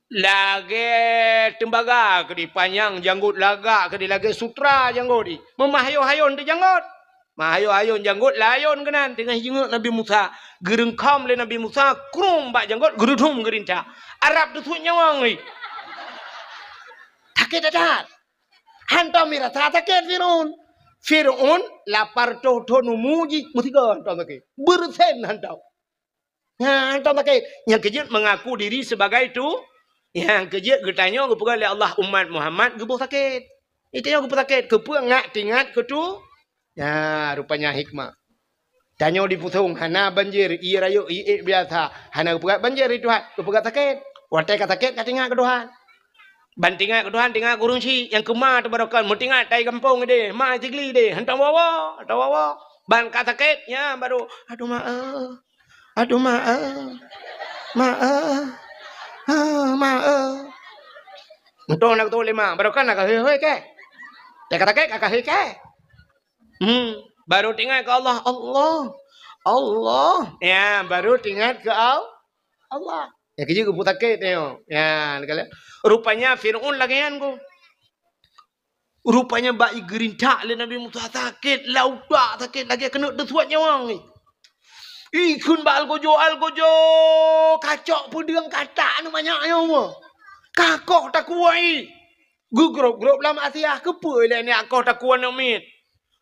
Lagée teumbaga keudeh panyang, janggot lagak keudeh lagée sutra janggot jih. Meumahayôn-hayôn teuh janggot. Mahayôn-hayôn janggot layôn keunan teungoh jingeuk Nabi Musa. Geureungkhom lé Nabi Musa, krueng bak janggot, geureudhom geurinta. Arab teusuet nyawöng jih. Sakét that-that. Hantom mirasa sakét Fir'aun. Fir'aun lapar toh thon umu jih, meusigoe hantom sakét. Beureusen hantom. Nyan, hantom sakét. Nyang keujeuet mengaku diri sebagai tu, nyang keujeuet geutanyoe geupeugah lé Allah umat Muhammad geuboh sakét. Geutanyoe geuboh sakét, keupeue ngat tingat keu tu? Nyan, rupanya hikmah. Tanyoe di Pusong hana banjir, ié rayeuk, ié ék biasa. Hana geupeugah banjir di Tuhan, geupeugah sakét. Watée ka sakét, ka tingat keu Tuhan. Ban tingat keu Tuhan, tingat keu ureuëng syik nyang keuma teubarokan, meutingat tai gampông ideh, ma sigli ideh, hantom woe-woe, hantom woe-woe. Ban ka sakét, nyan baru, "Aduh, mak, eh. Aduh, mak, eh. Mak, eh. Ah, mak, eh." Untông na geutôh lé mak, baru kan na kahé-hé kèe. Teuka sakét ka kahé kèe. Hmm, baru teuingat keu Allah, Allah, Allah. Ya, baru teuingat keu Al-, Allah. Ya, keujeuet geupeu sakét nyoe. Ya, rupanya Fir'aun lagèe nyan ku. Rupanya bak geurintak lé Nabi Musa sakét, lam utak sakét lagèe keuneuk teusuet nyawöng. Ikheun bak algojo, algojo, kacok peudeueng katak aneuk manyak nyoe. Kakoh takue. Geugrôp-grôp lam Asia, keupeue lé nyak koh takue aneuk miet.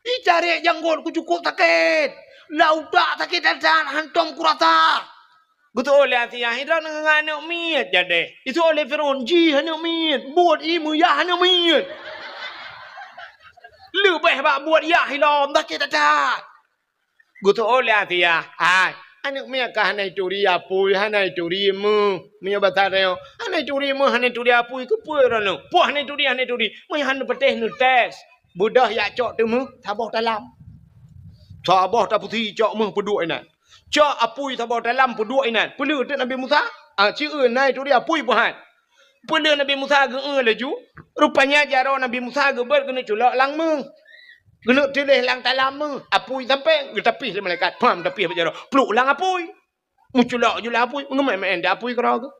Itarek janggot ku cukôp sakét. Lam utak sakét that-that, hantom kurasa. Geuteu'oh lé Asia, "Hidroe ngon aneuk miet jadeh." Iteu'oh lé Fir'aun, "Jih aneuk miet, buet ié meuyah aneuk miet." Leubeh bak buet yah ilom, sakét that-that. Geuteu'oh lé Asia, "Hai, aneuk miet ka hana ituri apui, hana ituri meuh." Meunyoe basa tanyoe, "Hana ituri meuh, hana ituri apui, keupeue droeneuh? Peue hana ituri, hana ituri?" Meunyoe hana patéh neutés, beudôh jak cok teumeuh saboh talam. Saboh tapeusi cok meuh peuduek inan. Cok apui saboh talam peuduek inan. Peuleueh teuk Nabi Musa? Ah, ci eu na ituri apui peuhat. Peuleueh Nabi Musa geu-eu laju, rupanya jaroe Nabi Musa geubeuet keuneuk culok lam meuh. Keuneuk tuléh lam talam meuh, apui sampéng, geutapih lé malaikat. Pam, tapih bak jaroe. Pluek lam apui. Meuculok ju lam apui, meungeumé-mé di apui keudroe geuh.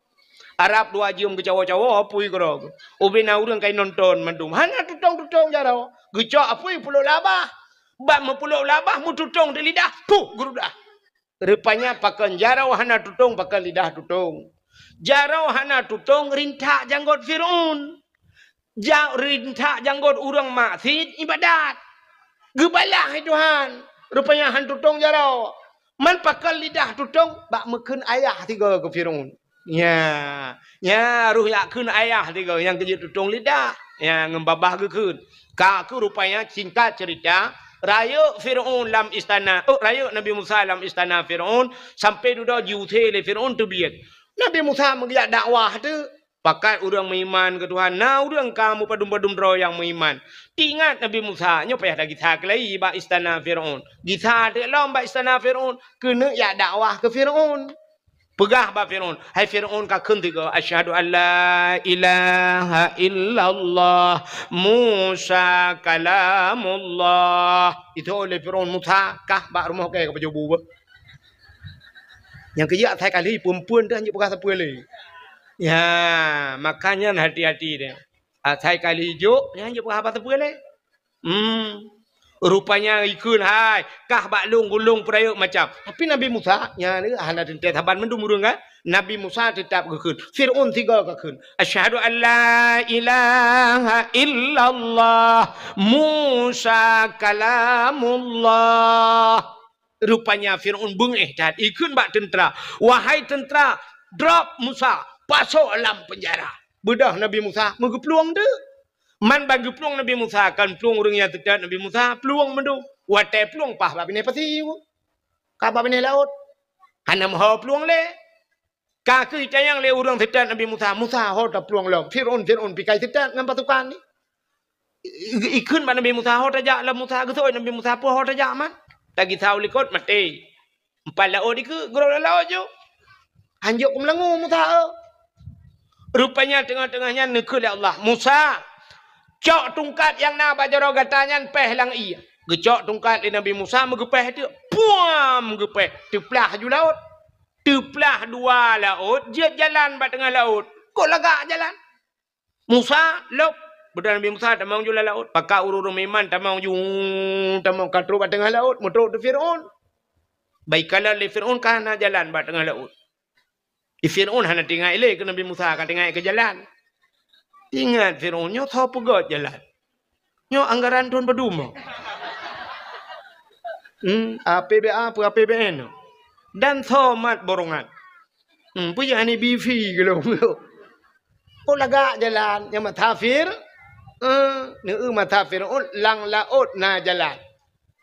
Arab dua jeuem geucawo-cawo apui keudroe geuh. Ubé na ureueng ka inonton mandum. Hana tutong-tutong jaroe. Geucok apui peuleuk lam babah. Bak meupeuleuk lam babah, meututong di lidah, puh, geurudah. Rupanya pakon jaroe hana tutong, pakon lidah tutong. Jaroe hana tutong, rintak janggot Fir'aun. Ja-, rintak janggot ureueng maksiet ibadat. Geubalah lé Tuhan. Rupanya han tutong jaroe. Man pakon lidah tutong, bak meukheun ayah sigoe keu Fir'aun. Nya, nya roh jak kheun ayah sigoe nyang keujeuet tutong lidah. Nya ngon babah geukheun. Ka keuh rupanya, singkat cerita, rayeuk Fir'aun lam istana, oh, rayeuk Nabi Musa lam istana Fir'aun, sampai dudoe jiusé lé Fir'aun teubiet. Nabi Musa meugeuyak dakwah teuk, pakat ureueng meuiman keu Tuhan, na ureueng ka meupadum-padum droe nyang meuiman. Teuingat Nabi Musa, nyoe payah tagisa keulai bak istana Fir'aun. Gisa teuk lom bak istana Fir'aun, keuneuk jak dakwah keu Fir'aun. Peugah bak Fir'aun, "Hai Fir'aun, kakheun sigoe, 'Asyhadu an la ilaha illallah, Musa kalamullah.'" Itu oleh Fir'aun, "Musa, kah bak rumoh kèe ka pajoh bu beuh." Nyang keujeuet asai kali peue-peue teuh hanjeuet peugah sapeue lé. Ya, makanya hati-hati deh. Asai kali jok, nyan jeuet peugah haba sapeue lé. Hmm. Rupanya ikheun, "Hai, kah bak lôn, gulong peurayeuk macam." Tapi Nabi Musa, nyan hana teuntèe saban mandum ureueng kan? Nabi Musa teutap geukheun. Fir'aun sigoe geukheun, "Asyhadu an la ilaha illallah, Musa kalamullah." Rupanya Fir'aun beungéh that, ikheun bak teuntra, "Wahai teuntra, drop Musa, pasoe lam peunjara." Beudôh Nabi Musa meugeuplueng teuk. Man ban geuplueng Nabi Musa, kon plueng ureueng nyang teutab Nabi Musa, plueng mandum. Watèe plueng paih bak binéh pasi, ka bak binéh laôt. Hana meuho plueng lé. Ka keuh itanyong lé ureueng teutab Nabi Musa, "Musa, ho taplueng lom? Fir'aun, Fir'aun pikai teutab ngon pasukan nyan." I-, i-, ikheun bak Nabi Musa, "Ho tajak lom Musa." Geuseuôt Nabi Musa, "Peue ho tajak man?" Tagisa u likot, maté. Empat laôt dikeue, geurôk lam laôt ju. Hanjeuet kumeulangue Musa, eh. Rupanya teungoh-teungoh nyan neukheun lé Allah, "Musa, cok tungkat nyang na bak jaroe gata nyan péh lam ié." Geucok tungkat lé Nabi Musa, meugeupéh teuk. Puam! Geupéh. Teuplah ju laôt. Teuplah dua laôt, jeuet jalan bak teungoh laôt. Kok lagak jalan? Musa, lôb. Beudôh Nabi Musa tamong ju lam laôt. Pakat ureueng-ureueng meuiman tamong ju, tamong ka trôk bak teungoh laôt, meutrôk di Fir'aun. Bak ikalon lé Fir'aun ka hana jalan bak teungoh laôt. Di Fir'aun hana teuingat lé keu Nabi Musa, ka teuingat keu jalan. Ingat Fir'aun, nyoe soe peugöt jalan. Nyoe anggaran thôn padum? Hmm, A P B A peue A P B N? Dan soe mat borongan? Hmm, peue jak hana bi fee geulong? Kok lagak jalan nyang mata Fir-, eh, neu mata Fir'aun lam laôt na jalan.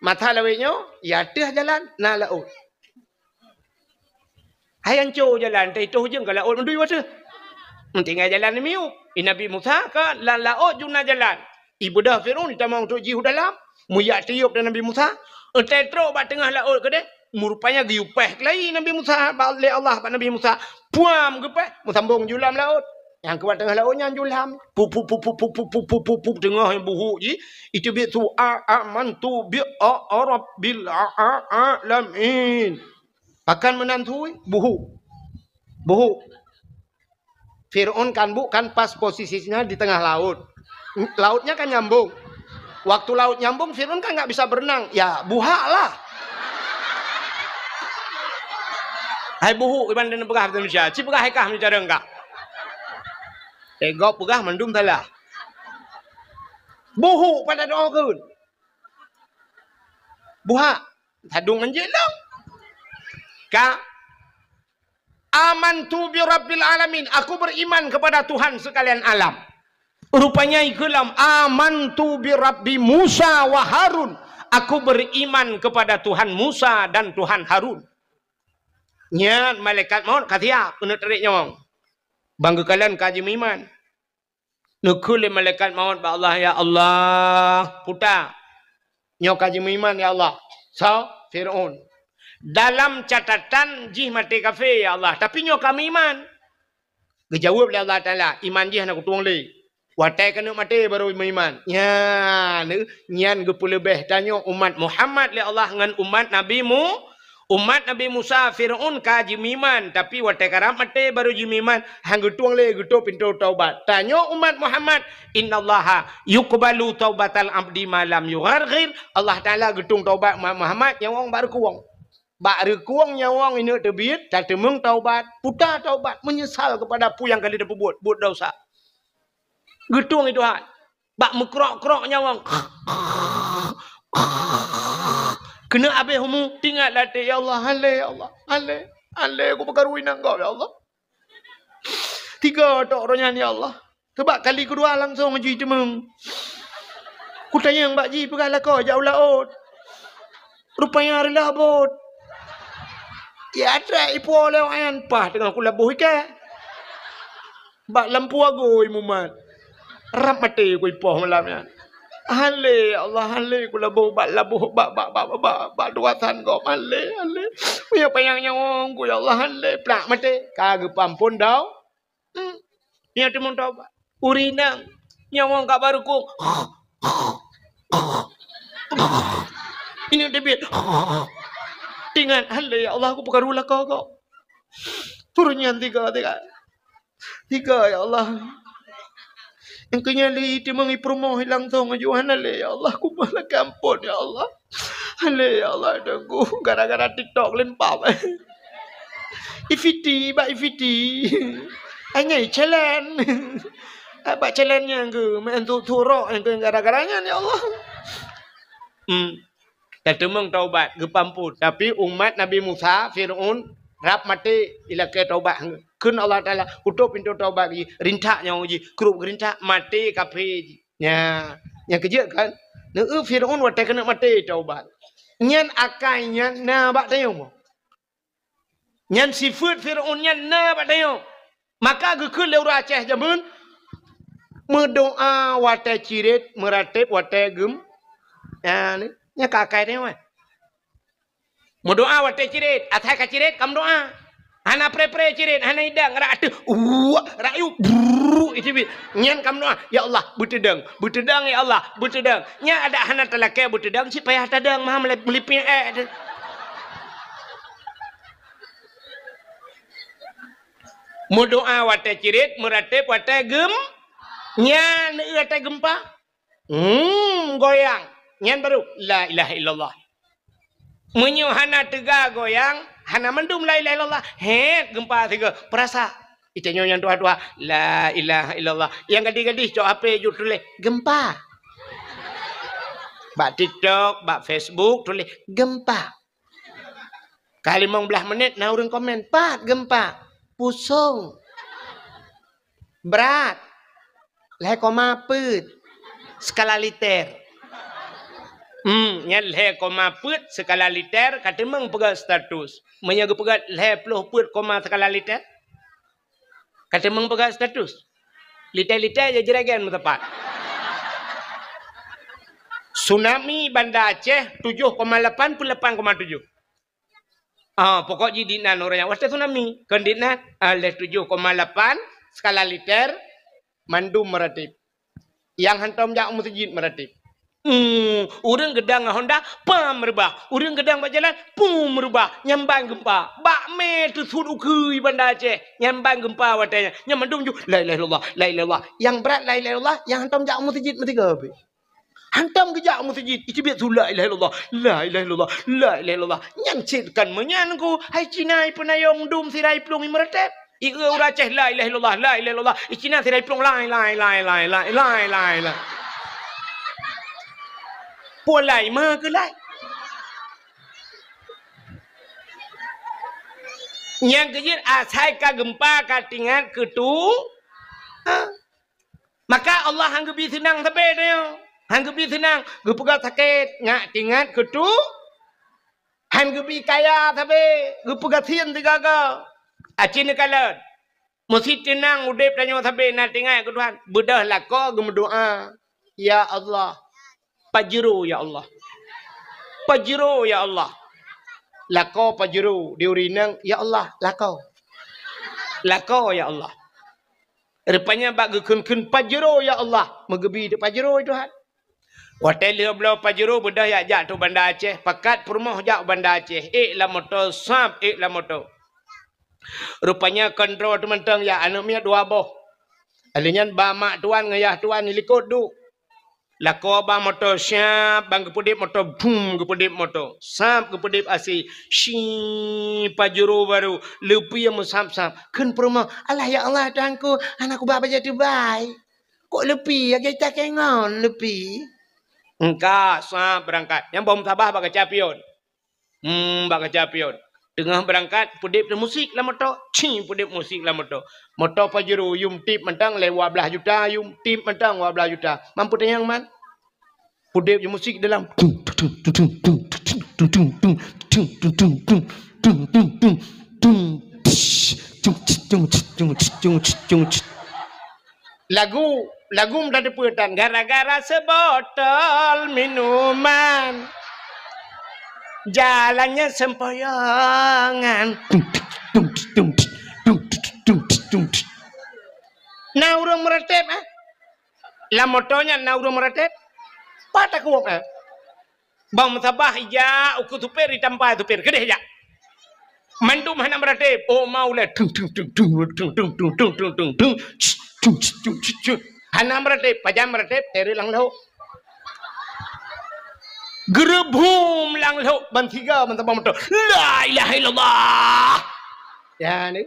Mata lawét nyoe, i ateueh jalan na laôt. Hai anco jalan, tai toh jeueng ka laôt meudui watèe. Tinggai jalan miyueb. I Nabi Musa ka lam laôt ju na jalan. I beudôh Fir'aun tamong trôk jih u dalam. Meujak tiôb dan Nabi Musa, Watèe trok bak teungoh laôt keudéh, meurupanya geuyue paih keulayi Nabi Musa bak, lé Allah bak Nabi Musa. Puam geupah, meusambong ju lam laôt. Nyang keu bak teungoh laôt nyan ju lam. Pup, pup, pup, teungoh nyang buhuk jih, iteubiet su a, amantu bi a, a rabbil a, a, alamin. Pakon meunan su, buhuk. Buhuk. Fir'aun kan bu-, kan pas posisinya di tengah laut. Lautnya kan nyambung. Waktu laut nyambung, Fir'aun kan nggak bisa berenang. Ya, buhak lah. Hai buhuk, iban dan peugah bahasa Indonesia. Ci peugah hai kah meucara engkah. Eh, gob peugah mandum salah. Buhuk pada doa keun. Buhak. Sadung anjeuk lom. Ka. Amantu bi rabbil alamin. Aku beriman kepada Tuhan sekalian alam. Rupanya ikeulam, "Amantu bi Rabbi Musa wa Harun." Aku beriman kepada Tuhan Musa dan Tuhan Harun. Nyan malaikat maut ka siap keuneuk tarék nyawöng. Bang geukalon ka jimeuiman. Neukheun lé malaikat maut bak Allah, "Ya Allah, puta, nyoe ka jimeuiman, ya Allah." Soe? Fir'aun. "Dalam catatan jih maté kafé, ya Allah, tapi nyoe ka meuiman." Geujaweueb lé Allah Taala, "Iman jih hana kutueng lé. Watèe keuneuk maté barô meuiman." Nyan, nyan geupeuleubeh tanyoe umat Muhammad lé Allah ngon umat Nabi Mu-, umat Nabi Musa, Fir'aun ka jimeuiman, tapi watèe karab maté barô jimeuiman, han geutueng lé geutôp pintoe taubat. Tanyoe umat Muhammad, "Innallaha yuqbalu taubatal abdi ma lam yugharghir." Allah Taala geutueng taubat umat Muhammad nyawöng bak reukueng. Bak reukueng nyawöng ineuk teubiet, tateumeung taubat, puta taubat, meunyeusal keupada peue nyang ka lheueh tapeubuet, buet desya. Geutueng lé Tuhan. Bak meukrok-krok nyawöng. Keuneuk abéh umu, teuingat lam até, "Ya Allah, han lé, ya Allah, han lé, han lé, kupeukaru inong gob, ya Allah." Tiga tok uroe nyan, ya Allah. Sabab kali keudua langsong jiteumeung. Kutanyong bak jih peugah lakoe jak u laôt. Rupanya reulah bot. Ya, trek ipo lewat nyan, paih teungoh kulaboh iké. Bak lampu agui mumat. Rab maté kuipoh malam nyan. "Han lé, ya Allah, han lé kulaboh bak laboh, bak, bak, bak, bak, bak, bak tugasan gob, han lé, han lé. Meunyoe panyang nyawöng ku, ya Allah, han lé." Plak maté. Ka geupeuamphon dau. Hmm. Nyan teumeung taubat. Ureueng inong, nyawöng ka bak reukueng. Ineuk teubiet. Teuingat, "Han lé, ya Allah, kupeukaru lakoe gob." Uroe nyan tiga, tiga. Tiga, ya Allah. Nyang keu nyan lé teumeung ipeurumoh langsong aju, "Han lé, ya Allah, kumoh lakèe amphon, ya Allah. Han lé, ya Allah, Teungku, gara-gara TikTok lôn pap." Ifiti, bak ifiti. Hanya challenge. Bak challenge nyang keu, meunan tu, tu rok nyang keu gara-gara nyan, ya Allah. Hmm. Tateumeung taubat, geupeuamphon. Tapi umat Nabi Musa, Fir'aun, rab maté, ilakèe taubat. Kheun Allah Taala, "Kutôp pintoe taubat jih, rintak nyawöng jih, krup geurintak, maté kafé jih." Nya, nyang keujeuet kan? Neu Fir'aun watèe keuneuk maté taubat. Nyan akai nyan na bak tanyoe. Nyan sifeuet Fir'aun nyan na bak tanyoe. Maka geukheun lé ureueng Aceh jameun, meudoa watèe cirét, meuratéb watèe geum-, nyan, nyan ka akai tanyoe. Meudoa watèe cirét, asai ka cirét ka meudoa. Hana pré-pré cirét, hana idang, rak ateueh, uwak, rak yub, brrrr, iteubiet. Nyan ka meudoa, "Ya Allah, beuteudong, beuteudong, ya Allah, beuteudong." Nyan adak hana talakèe beuteudong, cit payah tadong, maha meulipèe, eh, tu. Meudoa watèe cirét, meuratéb watèe geum-, nyan watèe geumpa. Hmm, goyang. Nyan baru, "La ilaha illallah." Meunyoe hana teuga goyang, hana mandum la ilaha illallah. Hét, geumpa sigoe. Peurasa. Itanyoe nyang tuha-tuha, "La ilaha illallah." Nyang gadih-gadih cok H P jeuet tuléh, "Geumpa." Bak TikTok, bak Facebook tuléh, "Geumpa." Ka limong blaih menit na ureueng komen, "Pat geumpa?" "Pusong." "Brat?" "Lhèe koma peuet skala Richter." Hmm, nyan lhèe koma peuet skala Richter, ka teumeung peugah status. Meunyoe geupeugah lhèe ploh peuet koma skala Richter, ka teumeung peugah status. Richter-Richter jeuet jiragen meusapat. Tsunami Banda Aceh tujoh koma lapan peuet lapan koma tujoh. Ah, pokok jih di nan ureuëng nyang watée tsunami. Kon di nan, ah, lhée tujoh koma lapan skala Richter, mandum meuratéb. Nyang hantom jak u meuseujid meuratéb. Hmm, ureuëng geudang ngon honda, pam reubah. Ureuëng geudang bak jalan, pum reubah. Nyan ban geumpa. Bak mé teusut ukeue Banda Aceh. Nyan ban geumpa watée nyan. Nyan mandum ju, la ilaha illallah, la ilaha illallah. Nyang brat la ilaha illallah, nyang hantom jak u meuseujid meusigoe pih. Hantom geujak u meuseujid, iteubiet su la ilaha illallah, la ilaha illallah, la ilaha illallah. Nyan cit kan meunyan ku, hai Cina ipeunayong dum sira iplueng imeuratéb. Ieu ureuëng Aceh la ilaha illallah, la ilaha illallah. I Cina sira iplueng lai, lai, lai. Pulan lai meukeulai. Nyang keujeuet asai ka geumpa ka tingat keutu. Ha? Maka Allah han geubi seunang sabe tanyoe. Han geubi seunang, geupeugah sakét, ngat tingat keutu. Han geubi kaya sabe, geupeugah sien sigaga. Aci neukalon. Meusi teunang udeb tanyoe sabe na tingat keu Tuhan. Beudôh lakoe geumeudoá, "Ya Allah, pajero ya Allah. Pajero ya Allah." Lakoe pajero di ureuëng inong, "Ya Allah, lakoe. Lakoe ya Allah." Rupanya bak geukheun-kheun pajero ya Allah, meugeubi teuk pajero Tuhan. Watée lheueh bloe pajero beudôh jak, jak tu Banda Aceh, pakat peurumoh jak u Banda Aceh, ék lam moto, sab ék lam moto. Rupanya kontrol teumantong ya aneuëk miet dua boh. Alheuh nyan ba mak tuan ngon yah tuan di likot duek. Lakoe ba moto, siab ban geupeudeb moto, bum geupeudeb moto. Sab geupeudeb asi, si pajero baru, leupie meusab-sab. Kheun peurumoh, "Alah ya Allah Tuhanku, hana kuba bajée tubai. Kok leupie lagée cakée ngon leupie?" Engka sab beurangkat. Nyang bom sabah bak kaca pion. Hmm, bak kaca pion. Teungoh beurangkat, peudeb teuh musik lam moto. Ci, peudeb musik lam moto. Moto pajero, yum tip mantong lé dua blaih juta, yum tip mantong dua blaih juta. Mampu tanyong man? Peudeb je musik dalam. Lagu, lagu meutateupeue tan, gara-gara seubotol minuman, jalannya sempoyongan. Na ureuëng meuratéb, eh? Lam moto nyan na ureuëng meuratéb? Pat takot, eh? Bang meusabah ijak ukeue supir, itampa supir, keudeh jak. Mandum hana meuratéb, oh mau lé, tung, tung, tung. Hana meuratéb, pajan meuratéb, teureuk lam lhok. Geureubum lam lhok, ban siga, ban sabah moto. La ilaha illallah. Ya, ni.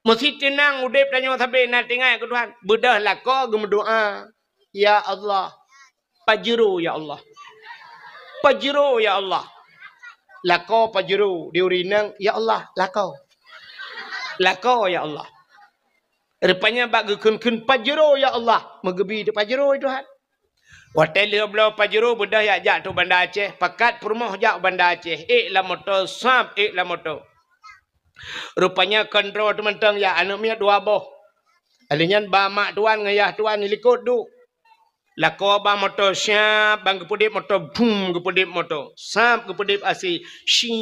Meusi teunang udeb tanyoe sabe na tingat keu Tuhan. Beudôh lakoe geumeudoá, "Ya Allah, pajero ya Allah. Pajero ya Allah." Lakoe pajero di ureuëng inong, "Ya Allah, lakoe. Lakoe ya Allah." Rupanya bak geukheun-kheun pajero ya Allah, meugeubi teuk pajero Tuhan. Watée lheueh bloe pajero beudôh jak, jak tu Banda Aceh, pakat peurumoh jak u Banda Aceh, ék lam moto, sab ék lam moto. Rupanya kontrol teumantong ya aneuëk miet dua boh. Alheuh nyan ba mak tuan ngon yah tuan di likot duek. Lakoe ba moto, siab ban geupeudeb moto, bum geupeudeb moto. Sab geupeudeb asi, si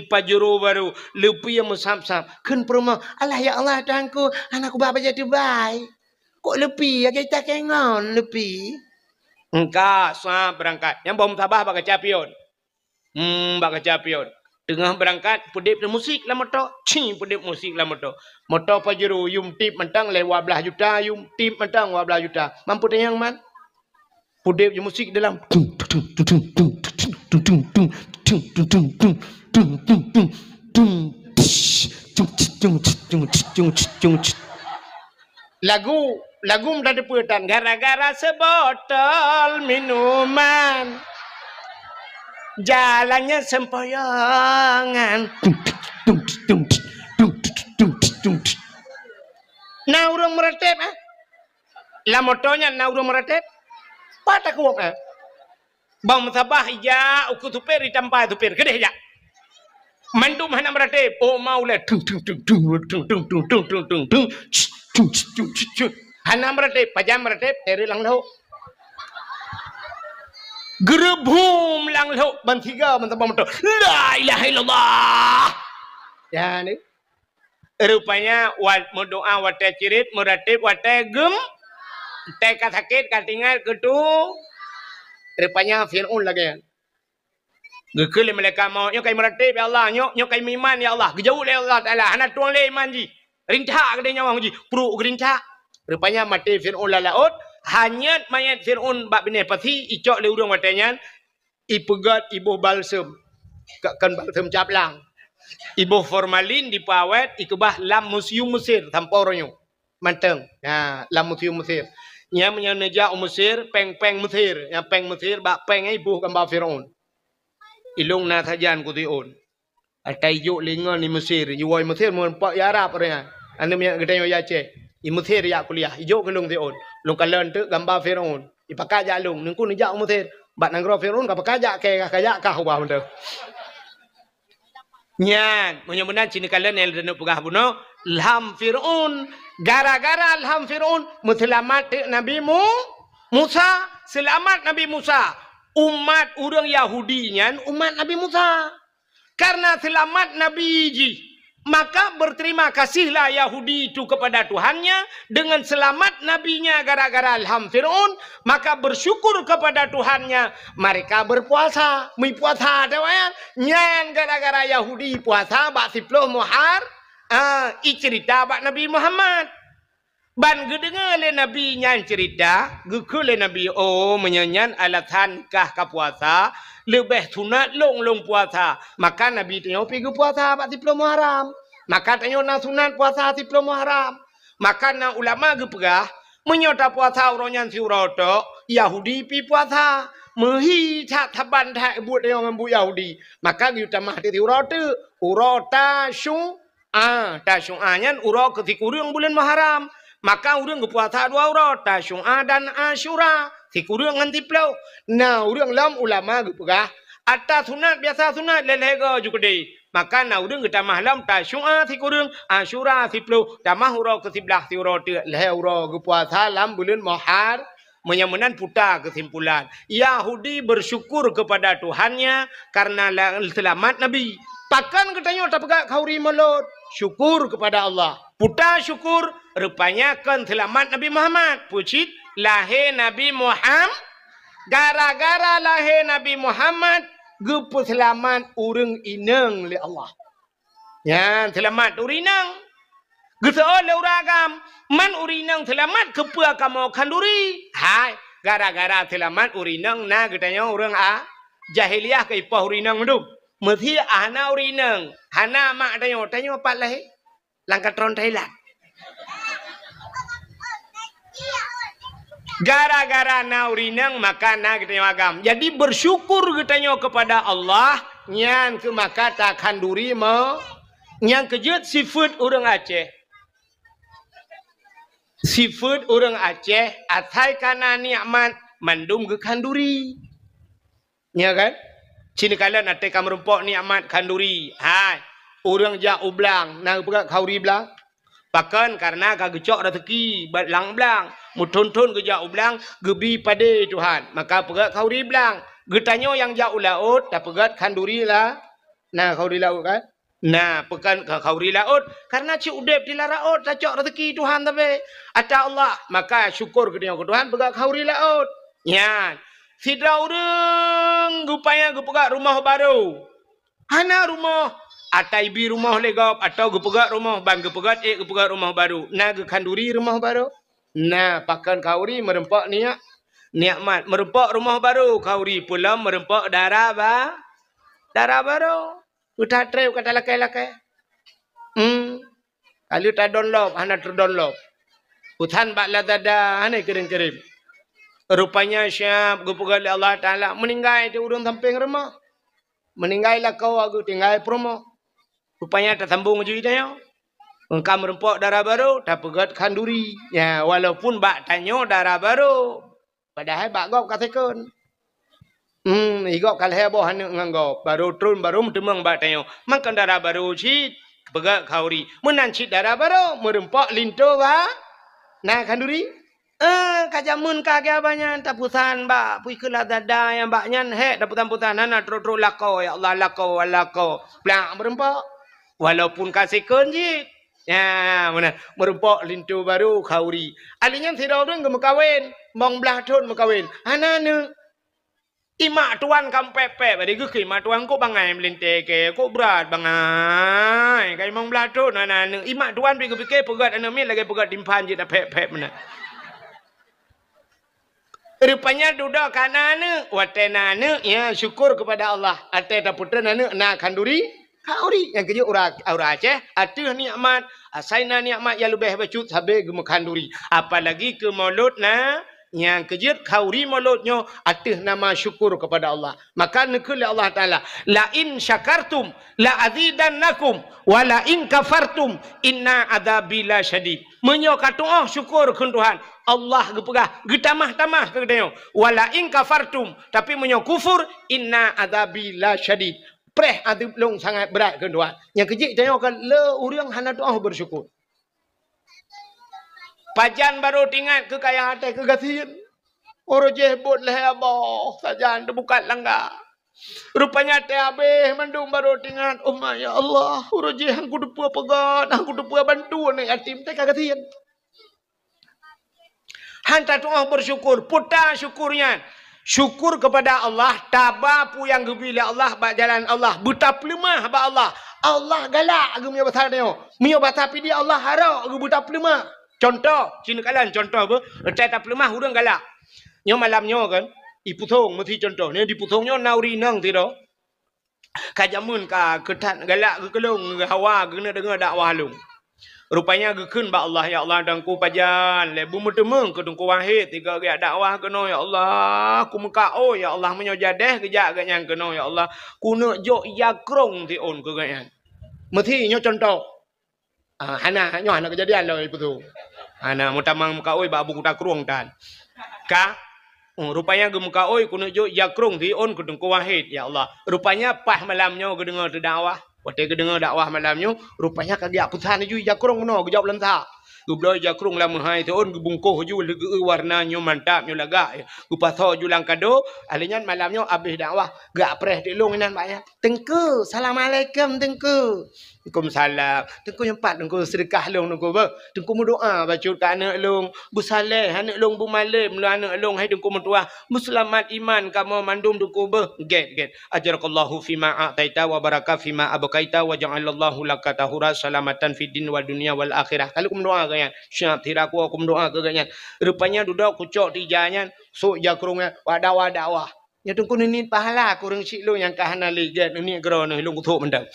pajero baru, leupie meusab-sab. Kheun peurumoh, "Alah ya Allah Tuhanku, hana kuba bajée tubai. Kok leupie lagée cakée ngon leupie?" Engka sab beurangkat. Nyang bom sabah bak kaca pion. Hmm, bak kaca pion. Teungoh beurangkat, peudeb teuh musik lam moto. Ci, peudeb musik lam moto. Moto pajero, yum tip mantong lé dua blaih juta, yum tip mantong dua blaih juta. Mampu tanyong man? Peudeb je musik dalam. Lagu, lagu meutateupeue tan, gara-gara seubotol minuman, jalannya sempoyongan. Na ureuëng meuratéb, eh? Lam moto nyan na ureuëng meuratéb? Pat takot, eh? Bang meusabah ijak ukeue supir, itampa supir, keudeh jak. Mandum hana meuratéb, oh mau lé, tung, tung, tung. Hana meuratéb, pajan meuratéb, teureuk lam lhok. Geureubhum lam lhok ban tiga ban saboh moto. La ilaha illallah. Ya ni. Rupanya wat meudoa watée cirit, meurateb watée gem, watée ka sakét, ka tinggai keutu. Rupanya Fir'aun lagée nyan. Geukheun lé malaikat maut, "Nyoe kai meurateb, ya Allah, nyoe, nyoe kai meuiman, ya Allah." Geujaweueb lé Allah Taala, "Hana tueng lé iman jih. Rincak keudeh nyawöng jih, pruek geurincak." Rupanya maté Fir'aun lam laôt, hanyut manyét Fir'aun bak binéh pasi, icok lé ureuëng watée nyan, ipeugét, iboh balsem, ka-, kon balsem caplang. Iboh formalin, dipeuawét, ikeubah lam museum Mesir sampoe uroe nyoe. Mantong. Ha, lam museum Mesir. Nyan meunyoe neujak u Mesir, péng-péng Mesir. Nyang péng Mesir, bak péng nyan iboh gamba Fir'aun. Ilôn na sajan keu Fir'aun. Ata ijok lé ngon i Mesir, iwoe i Mesir meureumpok i Arab ureuëng nyan. Aneuk miet geutanyoe i Aceh. I Mesir jak kuliah, ijok keu lôn Fir'aun. Lôn kalon teuk gamba Fir'aun. Ipakat jak lôn, ningku neujak u Mesir. Bak nanggroe Fir'aun ka pakat jak kée, ka jak kah ubah mantong. Nyan, meunyoe meunan cit neukalon nyang lôn peugah bunoe, lham Fir'aun. Gara-gara lham Fir'aun, meuseulamat teuk Nabi Mu-, Musa. Seulamat Nabi Musa. Umat ureuëng Yahudi nyan umat Nabi Musa. Karena seulamat Nabi jih, maka berterima kasihlah Yahudi itu kepada Tuhannya dengan selamat nabinya gara-gara lham Fir'aun, maka bersyukur kepada Tuhannya, mereka berpuasa. Meupuasa, ata nyan, nyan gara-gara Yahudi puasa bak siploh Muhar-, ah, icerita bak Nabi Muhammad. Ban geudeungoe lé Nabi nyan ceurita, geukheun lé Nabi, "Oh, meunyoe nyan alasan kah ka puasa, leubeh sunat lôn lôn puasa." Maka Nabi tanyoe pi geupuasa bak siploh Muharram. Maka tanyoe na sunat puasa siploh Muharram. Maka na ulama geupeugah, meunyoe tapuasa uroe nyan siuroe tok, Yahudi pi puasa. Meuhi that saban that buet tanyoe ngon buet Yahudi. Maka geuyue tamah teuk siuroe teuk, uroe Tasyu-, A, Tasyu'a nyan uroe keu sikureueng buleuen Muharram. Maka ureuëng geupuasa dua uroe, Tasyu'a dan Asyura, sikureueng ngon siploh. Na ureuëng lom ulama geupeugah, ata sunat biasa sunat lhée-lhée goe ju keudeh. Maka na ureuëng geutamah lom Tasyu'a sikureueng, Asyura siploh, tamah uroe keu siblaih siuroe teuk lhée uroe geupuasa lam buleuen Muhar-, Meunyoe meunan puta keusimpulan, Yahudi bersyukur kepada Tuhannya karena la-, seulamat Nabi. Pakon geutanyoe tapeugah khanduri mulod? Syukur kepada Allah. Puta syukur, rupanya kon seulamat Nabi Muhammad. Peue cit? Lahé Nabi Muham-, gara-gara lahé Nabi Muhammad, geupeuseulamat ureuëng inong lé Allah. Nyan seulamat ureuëng inong. Geuseuôt lé ureuëng agam, man ureuëng inong seulamat keupeue kamoe khanduri? Hai, gara-gara seulamat ureuëng inong na geutanyoe ureuëng a-, jahiliyah keu ipoh ureuëng inong mandum. Meusé hana ureuëng inong, hana mak tanyoe, tanyoe pat lahé? Lam katron Thailand. Gara-gara na ureuëng inong maka na geutanyoe agam. Jadi bersyukur geutanyoe kepada Allah, nyan keuh maka takhanduri mo-, nyang keujeuet sifeuet ureuëng Aceh. Sifeuet ureuëng Aceh asai ka na nikmat mandum geukhanduri. Nya kan? Cit neukalon até ka meurumpok nikmat khanduri. Hai, ureuëng jak u blang, na geupeugah khanduri blang? Pakon? Karena ka geucok raseuki ba-, lam blang. Meuthon-thon geujak u blang, geubi padé Tuhan. Maka peugah khanduri blang. Geutanyoe nyang jak u laôt, tapeugah khanduri la-, na khanduri laôt kan? Na, pakon khanduri laôt? Karena cit udeb di lam laôt tacok raseuki Tuhan tapi ata Allah. Maka syukur geutanyoe keu Tuhan peugah khanduri laôt. Nyan, sidroe ureuëng geupaya geupeugah rumoh barô. Hana rumoh, ata ibi rumoh lé gob, atawa geupeugah rumoh, ban geupeugah ék geupeugah rumoh barô. Na geukhanduri rumoh barô? Na, pakon khanduri meurumpok niak-, nikmat. Meurumpok rumoh barô, khanduri peulom meurumpok dara ba-, dara barô. Uta treb ka talakée-lakée. Hmm. Ka lheueh tadonlop, hana teudonlop. Utan bak Lazada, hana kirém-kirém. Rupanya siab geupeugah lé Allah Taala, meuninggai di ureuëng sampéng rumoh. Meuninggai lakoe geutinggai peurumoh. Rupanya tasambong ju tanyoe. Engka meurumpok dara barô, tapeugah khanduri. Ya, walaupun bak tanyoe dara barô. Padahai bak gob ka second. Hmm, i gob ka lhée boh aneuëk ngon gob. Barô tron, barô meuteumeung bak tanyoe. Makon dara barô cit, peugah khanduri. Meunan cit dara barô, meurumpok linto ba-, na khanduri. Eh, ka jameun ka geuh banyan tapusan bak pui keu Lazada nyang bak nyan hek tapusan-pusan hana trok-trok lakoe, ya Allah, lakoe, lakoe. Plak meurumpok. Walaupun ka sikon jih. Ya, meunan. Meurumpok linto barô khauri. Ahli nyan sidroe ureueng geumeukawen, bong blaih thon meukawen. Hana aneuk. Imak tuan ka pép-pép, bari geukheun imak tuan kok bangai meulintèe kèe, kok brat bangai. Ka limong blaih thon hana aneuk. Imak tuan pih geupike peugöt aneuk miet lagèe peugöt timphan jeuet na pép-pép meunan. Rupanya dudoe ka na aneuk. Watèe na aneuk, ya syukur kepada Allah. Watèe tapeutrön aneuk na khanduri, khauri. Nyang keujeuet ureueng, ureueng Aceh, ateueh nikmat, asai na nikmat nyang leubeh bacut sabe geumeukhanduri. Apalagi keu mulod na Nyang keujeuet khauri mulod nyoe ateueh nama syukur kepada Allah. Maka neukheun lé Allah Taala, "La in syakartum la azidannakum wa la in kafartum inna adzabi lasyadid." Meunyoe katu'oh syukur kheun Tuhan, Allah geupeugah, geutamah-tamah keu geutanyoe, "Wa la in kafartum," tapi meunyoe kufur, "inna adzabi lasyadid." Preh azeub lôn sangat brat kheun Tuhan. Nyang keujeuet tanyoe ka le ureueng hana tu'oh beusyukur. Pajan barô teuingat keu kaya até keu gasien. Uroe jih bot lhèe boh sajan teubukat langga. Rupanya até abéh mandum barô teuingat, "Oh ma, ya Allah, uroe jih han kuteupeue peugöt, han kuteupeue bantu aneuk yatim teuka gasien." Han tatu'oh beusyukur, peue ta syukur nyan? Syukur kepada Allah, taba peue nyang geubri lé Allah bak jalan Allah, beutapeuleumah bak Allah. Allah galak geuh meunyoe basa tanyoe. Meunyoe basa Pidie Allah harok geuh beutapeuleumah. Contoh, ci neukalon contoh beuh, watèe tapeuleumah ureueng galak. Nyoe malam nyoe kan, ipusong meusi contoh. Nyoe dipusong nyoe na ureueng inong sidroe. Ka jameun ka keu that galak geuh keu lôn, geuh hawa geuneuk deungö dakwah lôn. Rupanya geukheun bak Allah, "Ya Allah, Teungku pajan lé beumeuteumeung keu Teungku Wahid sigoe geujak dakwah keunoe, ya Allah. Kumeukaôi, ya Allah, meunyoe jadeh geujak geuhnyan keunoe, ya Allah, kuneuk jok ija krông siôn keu geuhnyan." Meusi nyoe contoh. Ah, hana, nyoe hana keujadian lom ipusong. Hana, meutamong meukaôi bak Abu Kuta Krueng tan. Ka, oh, rupanya geumeukaôi kuneuk jok ija krông siôn keu Teungku Wahid, ya Allah. Rupanya paih malam nyoe geudeungö teudakwah. Watèe geudeungö dakwah malam nyoe, rupanya ka geujak peusan laju ija krông meunoe, geujaweueb lam sa. Geubloe ija krông lam meuhai siôn, geubungkôh laju lagèe warna nyoe mantap, nyoe lagak. Geupasoe laju lam kado, ahli nyan malam nyoe abéh dakwah, geupreh teuk lôn inan bak nyan. "Teungku, assalamualaikum, Teungku." "Waalaikumsalam." "Teungku, nyoe pat Teungku seudeukah lôn, Teungku, beuh. Teungku meudoa bacut keu aneuk lôn. Beusaleh aneuk lôn, beumalém lôn aneuk lôn, hai Teungku meutuah. Beuseulamat iman kamoe mandum, Teungku, beuh." "Gèt, gèt. Ajarakallahu fima a'taita wa baraka fima abqaita wa ja'alallahu laka tahura salamatan fid din wad dunya wal akhirah." Ka lheueh kumeudoa keu geuhnyan. Siap, sira kua kumeudoa keu geuhnyan. Rupanya dudoe kucok teuh ija nyan, sôk ija krông nyan, bak dakwah-dakwah. Nyoe Teungku neuniet pahala keu ureueng syiek lôn nyang ka hana lé gèt, neuniet keudroe neuh lôn kuthok mantong.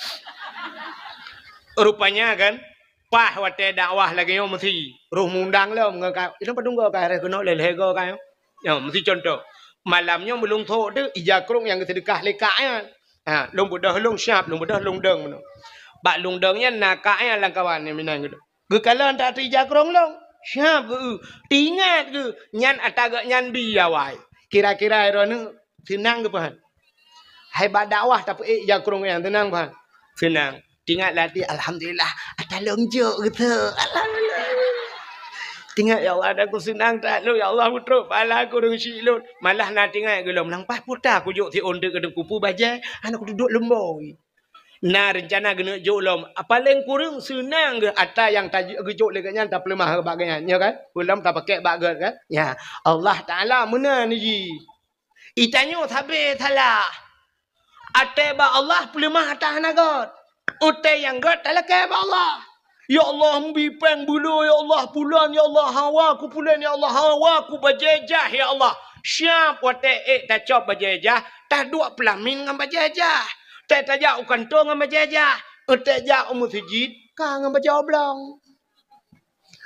Rupanya kan, paih watèe dakwah lagèe nyoe meusi roh mundang lom ngon ka, ilôn padum goe ka harôh keunoe lhèe-lhèe goe ka nyoe. Nyoe meusi contoh. Malam nyoe meulôn thok teuh ija krông nyang geuseudeukah lé kak nyan. Ha, lôn beudôh lôn siap, lôn beudôh lôn dong meunoe. Bak lôn dong nyan na kak nyan lam kawan nyang meunan geuh. Geukalon that ija krông lôn. Siap geu-, teuingat geuh nyan ata geuhnyan bi awai. Kira-kira droeneuh seunang geuh peuhan. Hai bak dakwah tapeuék ija krông nyan seunang peuhan. Seunang. Teuingat lam até, "Alhamdulillah, ata lôn jok geuh teuh. Alhamdulillah." Teuingat, "Ya Allah, ata ku seunang that lôn. Ya Allah, meutrok pahala keu ureueng syiek lôn." Malah na teuingat geuh lom, "Nang paih peue ta kujok siôn teuh keu Teungku, peue bajèe, hana kuduek lom boi." Na reuncana geuneuk jok lom. Paleng kureueng seunang geuh ata nyang ta-, geujok lé geuhnyan tapeuleumah bak geuhnyan, nyo kan? Peue lom tapakèk bak gèt kan? Ya, Allah Taala meunan jih. Itanyoe sabe salah. Até bak Allah peuleumah ata hana gèt. Até nyang gèt talakèe bak Allah. Ya Allah, meubi péng beulo, ya Allah, pulan, ya Allah, hawa ku pulan, ya Allah, hawa ku bajèe jah, ya Allah. Siap watèe ék tacok bajèe jah, taduek peulamin ngon bajèe jah. Tée tajak u kantô ngon bajèe jah, tée jak u meuseujid ka ngon bajèe oblong.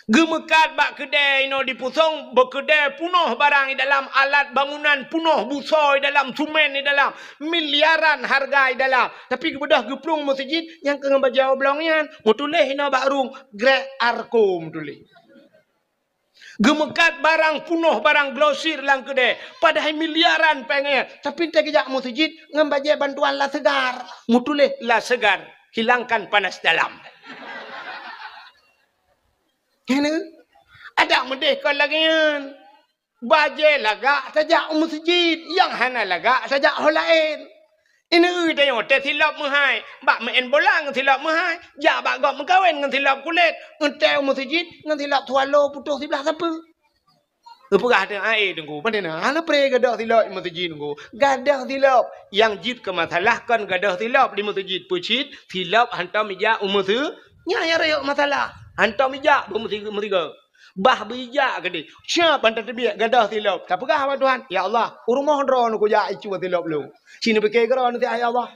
Geumeukat bak keudè inoe dipusong, bak keudè punoh barang i dalam, alat bangunan punoh, busoe i dalam, sumen i dalam, miliaran hareuga i dalam. Tapi geubeudôh geuplueng meuseujid nyang keu ngon bajèe oblong nyan, meutuléh inoe bak rueng, Grek Arko meutuléh. Geumeukat barang punoh, barang grosir lam keudè, padahai miliaran péng nyan. Tapi tée geujak meuseujid ngon bajèe bantuan La Segar, meutuléh La Segar, hilangkan panas dalam. Nyan, Adak meudeh kon lagèe nyan. Bajèe lagak tajak u meuseujid, nyang hana lagak tajak ho laén. Ineuk tanyoe teusilop meuhai, bak meu'en bola ngon silop meuhai, jak bak gob meukawen ngon silop kulét, eunteuk u meuseujid ngon silop swallow putôh siblah sapeue. Geupeugah teuh, "Ai, Teungku, pane na? Hana pré gadôh silop i meuseujid, Teungku." Gadôh silop. Nyang jeuet keu masalah kon gadôh silop di meuseujid. Peue cit? Silop hantom ijak u meuseu-, nyan nyang rayeuk masalah. Hantom ijak bak meusi-, meusigoe. Bah beujak keudeh. Siap ban tateubiet gadôh silop. Tapeugah bak Tuhan, "Ya Allah, u rumoh droeneuh kujak icu silop lôn." Ci neupike keudroe neuh, "Ya Allah."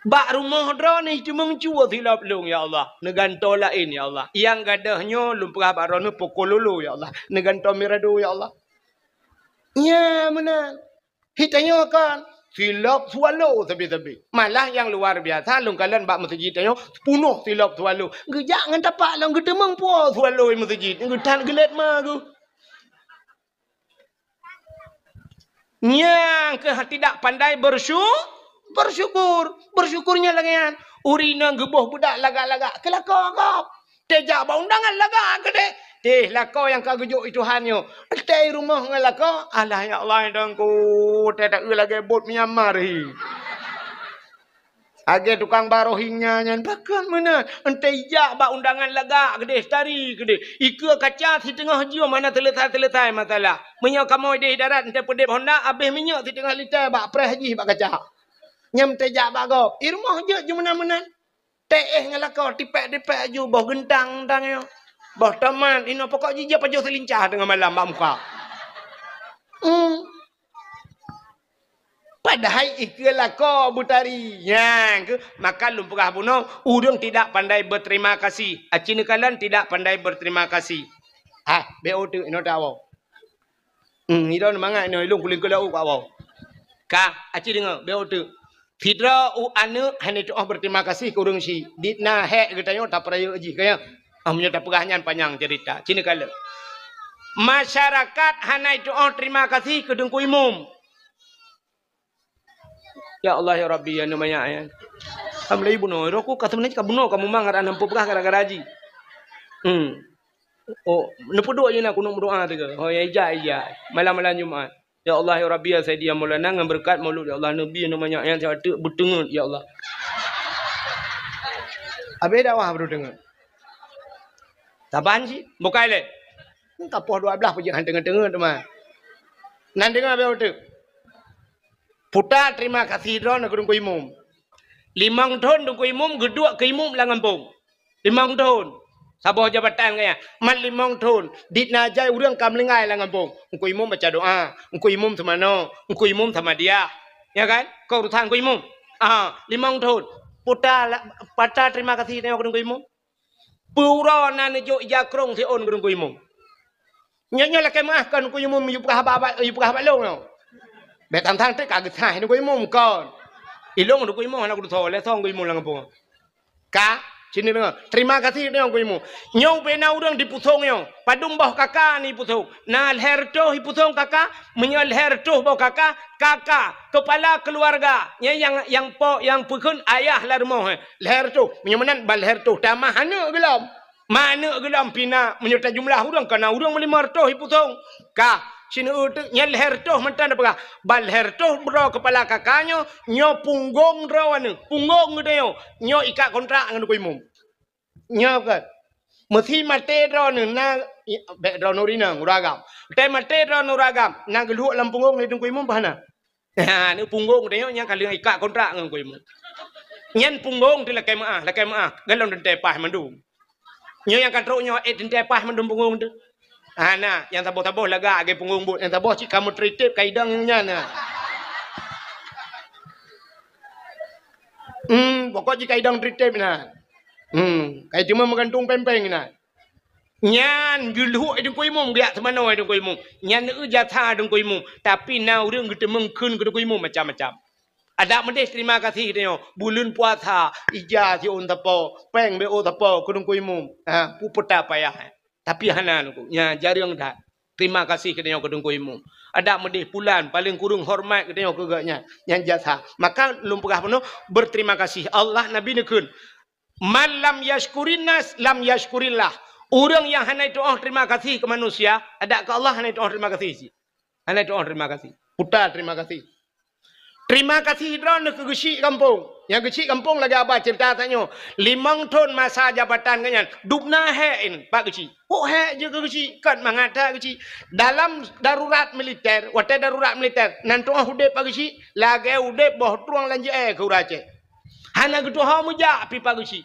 Bak rumoh droeneuh cuma meucue silop lôn, ya Allah. Neugantoe laén, ya Allah. Nyang gadôh nyoe lôn peugah bak droeneuh poko lolo, ya Allah. Neugantoe mirado, ya Allah. Nyan meunan. Hi tanyoe kan, silop swallow sabe-sabe. Malah nyang luar biasa, lôn kalon bak meuseujid tanyoe, punoh silop swallow. Geujak ngon tapak lom geuteumeung po swallow i meuseujid. Geutan geulet ma geuh. Nyang keuh tidak pandai bersyu-, bersyukur. Bersyukur nyan lagèe nyan. Ureueng inong geuboh budak lagak-lagak, keu lakoe gob. Teuh jak bak undangan lagak keudeh. Teuh lakoe nyang ka geujok i Tuhan nyoe. Teuh i rumoh ngon lakoe, "Alah ya Allah, Teungku, teuh taeu lagèe bot Myanmar hi." Lagèe tukang ba Rohingya nyan, pakon meunan. Eunteuk ijak bak undangan lagak keudeh, tari keudeh. Ikeue kaca siteungoh jeuem hana seuleusai-seuleusai masalah. Meunyoe kamoe ideh darat eunteuk peudeb honda, abéh minyeuk siteungoh lita bak preh jih bak kaca. Nyan eunteuk jak bak gob. I rumoh jeuet jeuet meunan-meunan. Teuh ngon lakoe, tipék-tipék aju, boh geuntang-geuntang nyoe. Boh tomat, inoe pokok jih jeuet pajoh seulincah teungoh malam bak muka. Hmm. Padahai ikeue lakoe beutari. Nyan keuh, maka lôn peugah bunoe, ureueng tidak pandai berterima kasih. Aci neukalon tidak pandai berterima kasih. Hah, B O teuk, inoe tawoe. Hmm, idong mangat inoe, ilong kuling keulau ka woe. Ka, aci deungoe, B O teuk. Sidroe u aneuk hana tu'oh berterima kasih keu ureueng syiek. Dit na hék geutanyoe tapeurayeuk jih, ka nyan. Ah, meunyoe tapeugah nyan panyang cerita. Ci neukalon. Masyarakat hana tu'oh terima kasih keu Teungku Imum. Ya Allah, ya Rabbi, ya Numayak, ya. Alhamdulillah, bunoe. Roh ku ka seubeuna ka bunoe, ka mumang, ada nampu peugah gara-gara jih. Hmm. Oh, neupeuduek jih na kunong meudoa teuka. Oh, ya, ija, ija. Malam-malam Jumat. Ya Allah, ya Rabbi, ya Sayyidi, ya Maulana, ngon beureukat Maulud, ya Allah, Nabi, Numayak, nyang siat teuk beuteungeut, ya Allah. Abéh dakwah baru teungeut. Saban cit, bukai lé. Ka poh dua belas pajak han teungeut-teungeut teuma. Nan deungoe abéh uteuk. Puta terima kasih droeneuh keu Teungku Imum. Limong thon Teungku Imum geuduek keu imum lam gampông. Limong thon. Saboh jabatan gaya. Man limong thon. Dit na jai ureueng ka meuninggai lam gampông. Teungku Imum baca doa. Teungku Imum seumanoe. Teungku Imum sama dia. Ya kan? Keu urusan Teungku Imum. Ah, limong thon. Puta la-, pata terima kasih nyoe keu Teungku Imum. Peue uroe na neujok ija krong siôn keu Teungku Imum. Nyoe, nyoe lakèe meu'ah kon Teungku Imum yue peugah haba, yue peugah haba lôn nyoe. Bèk tang-tang teuk ka geusaih Teungku Imum kon. Ilôn Teungku Imum hana kutusoe, lé song Teungku Imum lam gampông. Ka, sini deungoe. Terima kasih deungoe Teungku Imum. Nyoe ubena ureueng dipusong nyoe. Padum boh kaka ni pusong. Na lhèe reutôh ipusong kaka, meunyoe lhèe reutôh boh kaka, kaka, kepala keluarga. Nyan nyang, nyang po, nyang peukheun ayah lam rumoh, eh. Lhèe reutôh. Meunyoe meunan ban lhèe reutôh tamah aneuk geulom. Ma aneuk geulom pih na, meunyoe tajumlah ureueng, ka na ureueng limong reutôh ipusong. Ka, sineuk teuk nyan lhèe reutôh mantong tapeugah. Ban lhèe reutôh droe kepala kaka nyoe, nyoe punggong droeneuh, punggong geutanyoe. Nyoe ikat kontrak ngon Teungku Imum. Nyoe kan. Meusi maté droeneuh na, i, bèk droeneuh rinong, ureueng agam. Teuh maté droeneuh ureueng agam, na geulhok lam punggong lé Teungku Imum bah na. Ha, ni punggong tanyoe nyang ka lheueh ikat kontrak ngon Teungku Imum. Nyan punggong teuh lakèe meu'ah, lakèe meu'ah. Galom teuntèe paih mandum. Nyoe nyang ka trok nyoe, eh, teuntèe paih mandum punggong teuh. Ha, na, nyang saboh-saboh lagak lagèe punggong bot. Nyang saboh cit ka meutritép ka idong nyan na. Hmm, pokok jih ka idong tritép na. Hmm, ka teuma meugantung péng-péng na. Nyan geulhok Teungku Imum, geujak seumanoe Teungku Imum. Nyan eu jasa Teungku Imum. Tapi na ureueng geuteumeung kheun keu Teungku Imum macam-macam. Adak meudeh terima kasih tanyoe. Buleuen puasa, ija siôn sapo, péng B O sapo keu Teungku Imum. Ha, peue peue ta payah. Tapi hana Teungku. Nyan jareueng that. Terima kasih keu tanyoe keu Teungku Imum. Adak meudeh pulan, paleng kureueng hormat keu tanyoe keu gobnyan. Nyan jasa. Maka lôn peugah bunoe, berterima kasih. Allah, Nabi neukheun, "Man lam yashkurin nas, lam yashkurillah." Ureuëng nyang hana tu'oh terima kasih keu manusia, adak keu Allah hana tu'oh terima kasih cit. Hana tu'oh terima kasih. Puta terima kasih. Terima kasih droeneuh keu geuchik gampông. Nyang geuchik gampông lagée haba ceurita tanyoe. Limong thon masa jabatan geuhnyan, dubna hék in bak geuchik. Hok hék jeuet keu geuchik, kon mangat that geuchik. Dalam darurat militer, watée darurat militer, nan tu'oh udeb bak geuchik, lagée udeb boh trueng lam jeuée keu ureuëng Aceh. Hana geutuho meujak pi bak geuchik.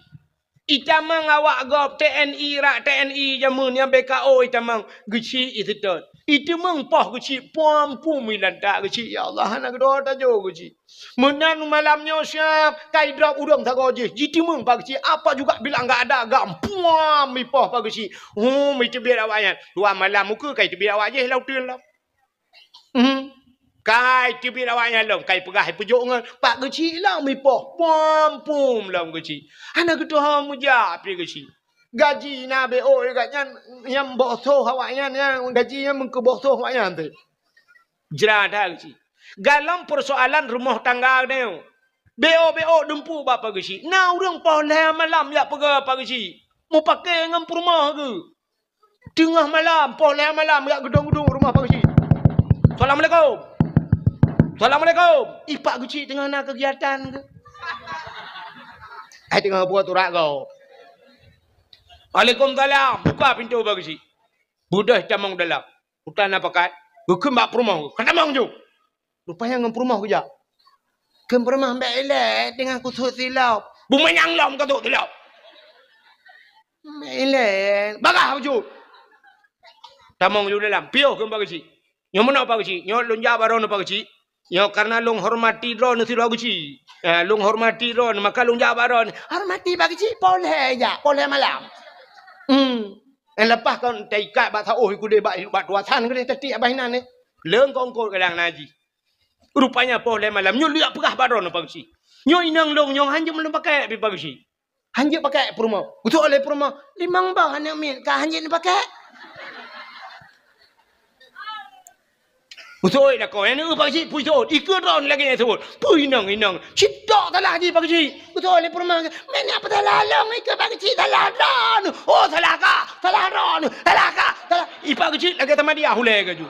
Itamong awak gob T N I, rak T N I jameun nyang B K O itamong geuchik iseutôt. Itamong poh geuchik puam-puam ilantak geuchik, ya Allah, hana geudoa tajo geuchik. Meunan malam nyoe siap kai drop ureuëng sagoe jih, jitamong bak geuchik, apa juga bilang enggak ada, gam puam ipoh bak geuchik. Hum, iteubiet awak nyan. Dua malam muka kai teubiet awak jih lau teun lam. Hmm. Kai teubiet awak nyan lom, kai peugah ipeujok ngon pak geuchik lom ipoh, pom-pom lom geuchik. Hana geutuho meujak pi geuchik. Gaji na B O geuh nyan, nyang boh soh awak nyan, nyang gaji nyan meukeu boh soh awak nyan teuh. Jra that geuchik. Galom persoalan rumoh tangga nyoe. B O, B O dumpu bak pak geuchik. Na ureuëng poh lhée malam jak peugah pak geuchik. Mupake ngon peurumoh geuh. Teungoh malam, poh lhée malam, jak geudong-geudong rumoh pak geuchik. "Assalamualaikum. Assalamualaikum." Ipak geuchik teungoh na keugiatan geuh. Ai teungoh buet urak gob. "Waalaikumsalam." Buka pintoe pak geuchik. Beudôh tamong dalam. Utan na pakat. Geukheun bak peurumoh. "Ka tamong ju." Rupanya ngon peurumoh geujak. Kheun peurumoh, "Bék ilée, teungoh kusut silop." "Bumanyang lom kusut silop." "Bék ilée." Bagah bacut. Tamong ju dalam. Piôh kheun pak geuchik. "Nyoe meunoe pak geuchik. Nyoe lôn jak bak droeneuh pak geuchik. Nyoe karena lôn hormati droeneuh sidroe geuchik. Eh, lôn hormati droeneuh, maka lôn jak bak droeneuh." "Hormati pak geuchik, poh lhée jak, poh lhée malam." Hmm. Eh, leupah kon taikat bak saôh ikudeh bak, bak tuasan keudeh tatiek abah inan eh. Leung kongkot kadang na jih. Rupanya poh lhée malam nyoe lheueh peugah bak droeneuh pak geuchik. "Nyoe inong lôn nyoe hanjeuet lôn pakèk pi pak geuchik." Hanjeuet pakèk peurumoh. Geuseuôt lé peurumoh, "Limong boh aneuk miet ka hanjeuet neupakék." Geuseuôt lakoe, "Aneuk pak geuchik pui seuôt." Ikeue droeneuh lagée nyan seuôt. "Pui inong, inong. Cit tok salah jih pak geuchik." Geuseuôt lé peurumoh, "Meunan peue salah lôn, ikeue pak geuchik salah droeneuh." "Oh, salah kah? Salah droeneuh. Salah kah? Salah." Ipak geuchik lagée sama dia hulée gaju.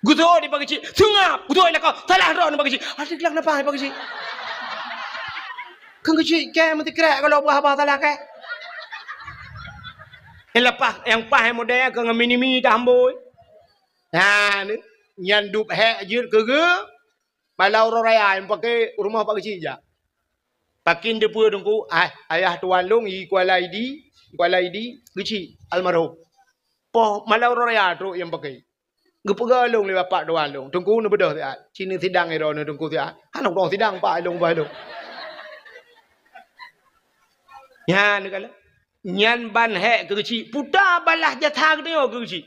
Geuseuôt di pak geuchik, seungab, geuseuôt lakoe, salah droeneuh pak geuchik. Adak glang napa pak geuchik? Keu geuchik kèe meusikrek kalau buah-buah salah kèe. Nyang leupah, nyang paih model keu ngon mini-mini tahambôi. Nah, ni, nyan dub hék jeuet keu geuh, malam uroe raya nyang paké rumoh pak geuchik jak. Pakin teupeue teungku, ah, ayah tuan lôn i Kuala Idi, Kuala Idi, geuchik almarhum. Poh malam uroe raya trok nyang paké. Geupeugah lôn lé bapak tuan lôn, "Teungku neubeudôh siat, ci neusidang droeneuh teungku siat." Hana kudong sidang pak lôn bah lôn. Nyan kala. Nyan ban hék keu geuchik, puta balah jasa geutanyoe keu geuchik.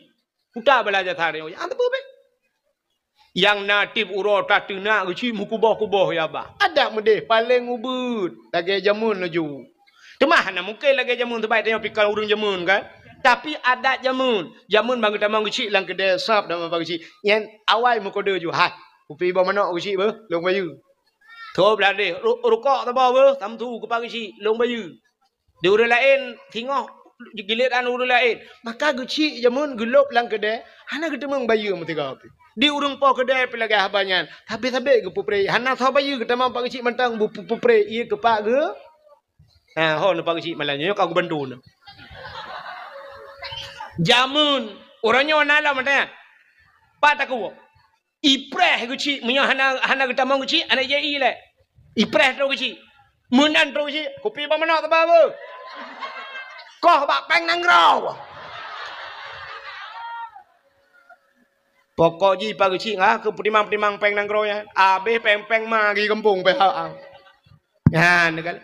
Puta balah jasa geutanyoe. Nyang teupeu beh. Nyang na tieb uroe tateunak geuchik meukuboh-kuboh ya bah. Adak meudeh paleng ubeuet lagée jameun laju. Teuma hana mungken lagée jameun, sabab tanyoe pih kon ureuëng jameun kan. Tapi adat jameun, jameun ban geutamong geuchik lam keudè sab dan ban geuchik. Nyan awai meukodeu ju, "Hai, kupi boh manok geuchik beuh, lôn bayeue." Tôb ladeh, "Ru-, rukok saboh beuh, samsu kupa geuchik, lôn bayeue." Di ureuëng laén singoh giliran ureuëng laén. Maka geuchik jameun geulôb lam keudè, hana geuteumong bayeue meusigoe pih. Di ureuëng po keudè pih lagée haba nyan, sabe-sabe geupeupreh, hana soe bayeue geutamong pak geuchik mantong bu-, bu-, peupreh ié keu pak geu. Ha, ho neu pak geuchik malam nyoe ka geubantu neu. Jameun, uroe nyoe na lom mantong nyan. Pat takue. Ipreh geuchik, meunyoe hana, hana geutamong geuchik, hana jai ilée. Ipreh trok geuchik. Meunan trok geuchik, kupi boh manok teuba beuh. Koh bak péng nanggroe. Pokok jih pak geuchik, ha, keu peutimang-peutimang péng nanggroe nyan. Abéh péng-péng ma geuh gampông pih ha. Nyan kan.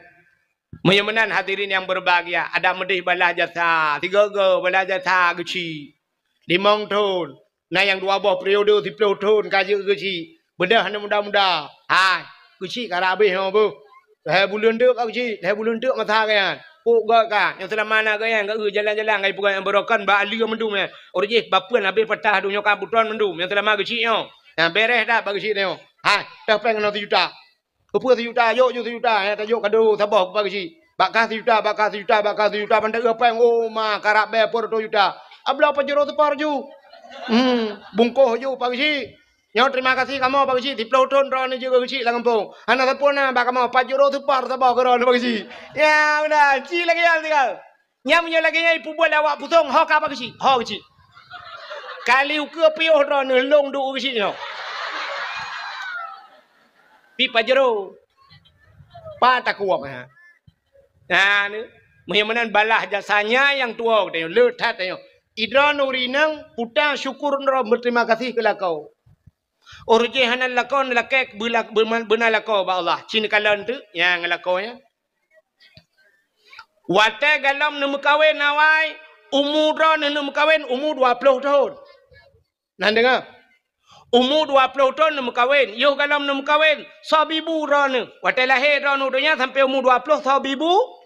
Meunyoe meunan hadirin yang berbahagia, adak meudeh balah jasa, sigoe-goe balah jasa geuchik. Limong thon, na nyang dua boh periode siplôh thon ka jeuet geuchik. Beudôh aneuk muda-muda. Hai, geuchik ka rab abéh nyoe beuh. Lhée buleuen teuk ka geuchik, lhée buleuen teuk masa geuh nyan. Pok gét ka, nyang seulama na geuh nyan, ka eu jalan-jalan, ka ipeugah nyang beurokon bak aleue mandum nyan. Uroe jih bapeuen abéh patah, donya ka beuton mandum, nyang seulama geuchik nyoe. Nyang bereh that bak geuchik nyoe. Hai, toh péng keunoe sijuta. Keupeue sijuta? Jok ju sijuta, eh, tajok kado saboh keu pak geuchik. Bak kah sijuta, bak kah sijuta, bak kah sijuta, ban teuh péng, oh ma, karab bèe peuet reutôh juta. Abloe Pajero seupar ju. Hmm, bungkôh ju Pak Geuchik. Nyoe terima kasih kamoe Pak Geuchik, siplôh thôn droeneuh jeuet keu Geuchik lam gampông. Hana sapeue na bak kamoe, Pajero seupar saboh keu droeneuh Pak Geuchik. Ya, meunan, ci lagèe nyan tinggai. Nyan meunyoe lagèe nyan ipeubuet lé awak Pusong, ho ka Pak Geuchik, ho Geuchik. Kali ukeue piôh droeneuh lôn duek Geuchik nyoe. Pi Pajero. Pat takuok, ha. Nah, ni. Meunyoe meunan balah jasanya nyang tuwoe geutanyoe, le that tanyoe. Idroeneuh ureueng inong, puta syukur droe, beuterima kasih keu lakoe. Ureueng jih hana lakoe, neulakèe beula-, beuna, beuna lakoe bak Allah. Ci neukalon teuk nyang lakoe nyan. Watèe galom neumeukawen awai, umu droeneuh neumeukawen umu dua ploh thôn. Nah, deungö. Umu dua ploh thôn neumeukawen, yoh galom neumeukawen, soe bibu droeneuh. Watèe lahé droeneuh donya sampoe umu dua ploh, soe bibu?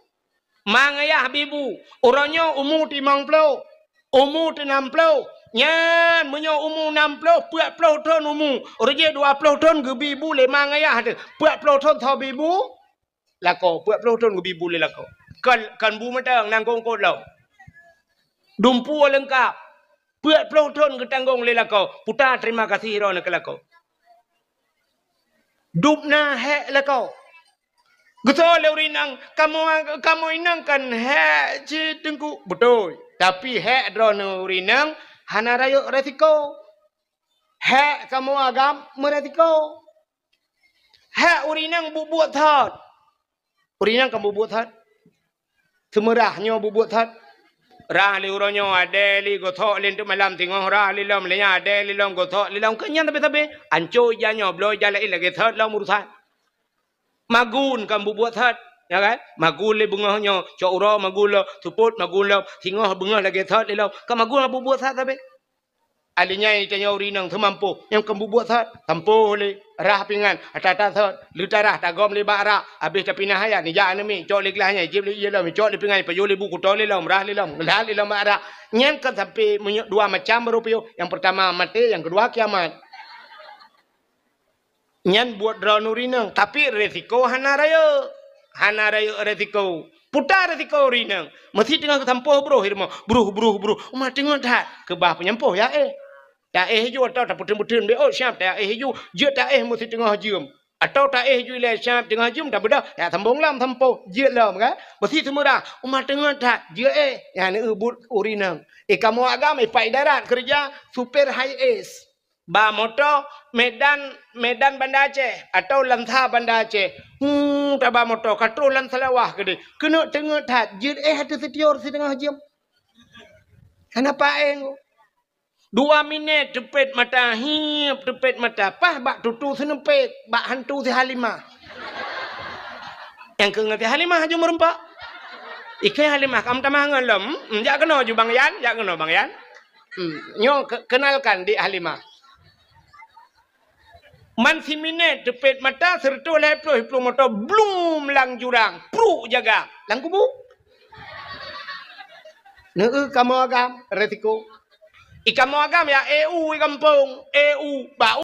Mang ayah bibu. Uroe nyoe umu limong ploh, umu nam ploh. Nyan meunyoe umu nam ploh, peuet ploh thôn umu. Ureueng jih dua ploh thôn geubi bu lé mang ayah teuh. Peuet ploh thôn soe bibu? Lakoe, peuet ploh thôn geubi bu lé lakoe. Kon, kon bu mantong, nangkong kot lom. Dumpeue leungkap. Peuet ploh thôn geutanggong lé lakoe. Puta terima kasih droeneuh keu lakoe. Dubna hék lakoe. Geusoe lé ureueng inong, "Kamoe, kamoe inong kan hék cit Teungku." Beutôi. Tapi hék droeneuh ureueng inong hana rayeuk resiko. Hék kamoe agam meuresiko. Hék ureueng inong buet-buet that. Ureueng inong kan buet-buet that. Seumeurah nyoe buet-buet that. Rah lé uroe nyoe, adèe lé gosok lé teuk malam, singoh rah lé lom, lé nyan adèe lé lom, gosok lé lom. Keu nyan sabe-sabe. Anco ija nyoe, bloe ija laén lagèe that lom urusan. Magun kan buet-buet that, ya kan? Magun lé beungoh nyoe, cok uroe magun lom, seupôt magun lom, singoh beungoh lagèe that lé lom. Kan magun buet-buet that sabe. Alèh nyan tanyoe ureueng inong seumampoh, nyang kon bubuet that, tampoh lé, rah pingan, ata-ata that, leutarah tagom lé bak rak, abéh tapinah ayat, nijak aneuk miet, cok lé glah nyan, jieb lé ié lom, cok lé pingan, pajoh lé bu, kuto lé lom, rah lé lom, ngeulat lé lom bak rak. Nyan kan sampoe meunyoe dua macam baru piôh, nyang peurtama maté, nyang keudua kiamat. Nyan buet droeneuh ureueng inong, tapi resiko hana rayeuk. Hana rayeuk resiko. Puta resiko ureueng inong. Meusi teungoh geusampoh broh i rumoh. Broh, broh, broh. Uma teungoh that. Keubah peunyampôh ya éh. Taéh ju atau tapeuteun-peuteun bé ôt siab taéh ju. Jeuet taéh meusi teungoh jeuem. Atau taéh ju ilèe siab teungoh jeuem tabeudoh. Ya sambong lom sampoh. Jeuet lom kan. Meusi seumeurah. Uma teungoh that. Jeuet éh. Nyan eu buet ureueng inong. I kamoe agam i Pak Idarat keureuja supir high es. Ba moto Medan, Medan Banda Aceh atau Lansa Banda Aceh. Hu, taba moto ka troh lam Seulawah keudeh. Keuneuk teungeut that, jeuet éh ateueh sitior siteungoh jeuem. Hana paéng. Dua minèt teupet mata, hiep teupet mata, paih bak tutu seuneupet, bak hantu si Halimah. Nyang keu ngon si Halimah aju meureumpok. Ikeu Halimah ka meutamah ngon lom. Hmm, jak keunoe ju Bang Yan, jak keunoe Bang Yan. Hmm, nyoe ke-, kenalkan Dik Halimah. Man siminèt teupet mata, seureutôh lhèe ploh, ploh moto, blum lam jurang, pruk jaga, lam kubu. Neu kamoe agam, resiko. I kamoe agam ya, eu i gampông, eu, bak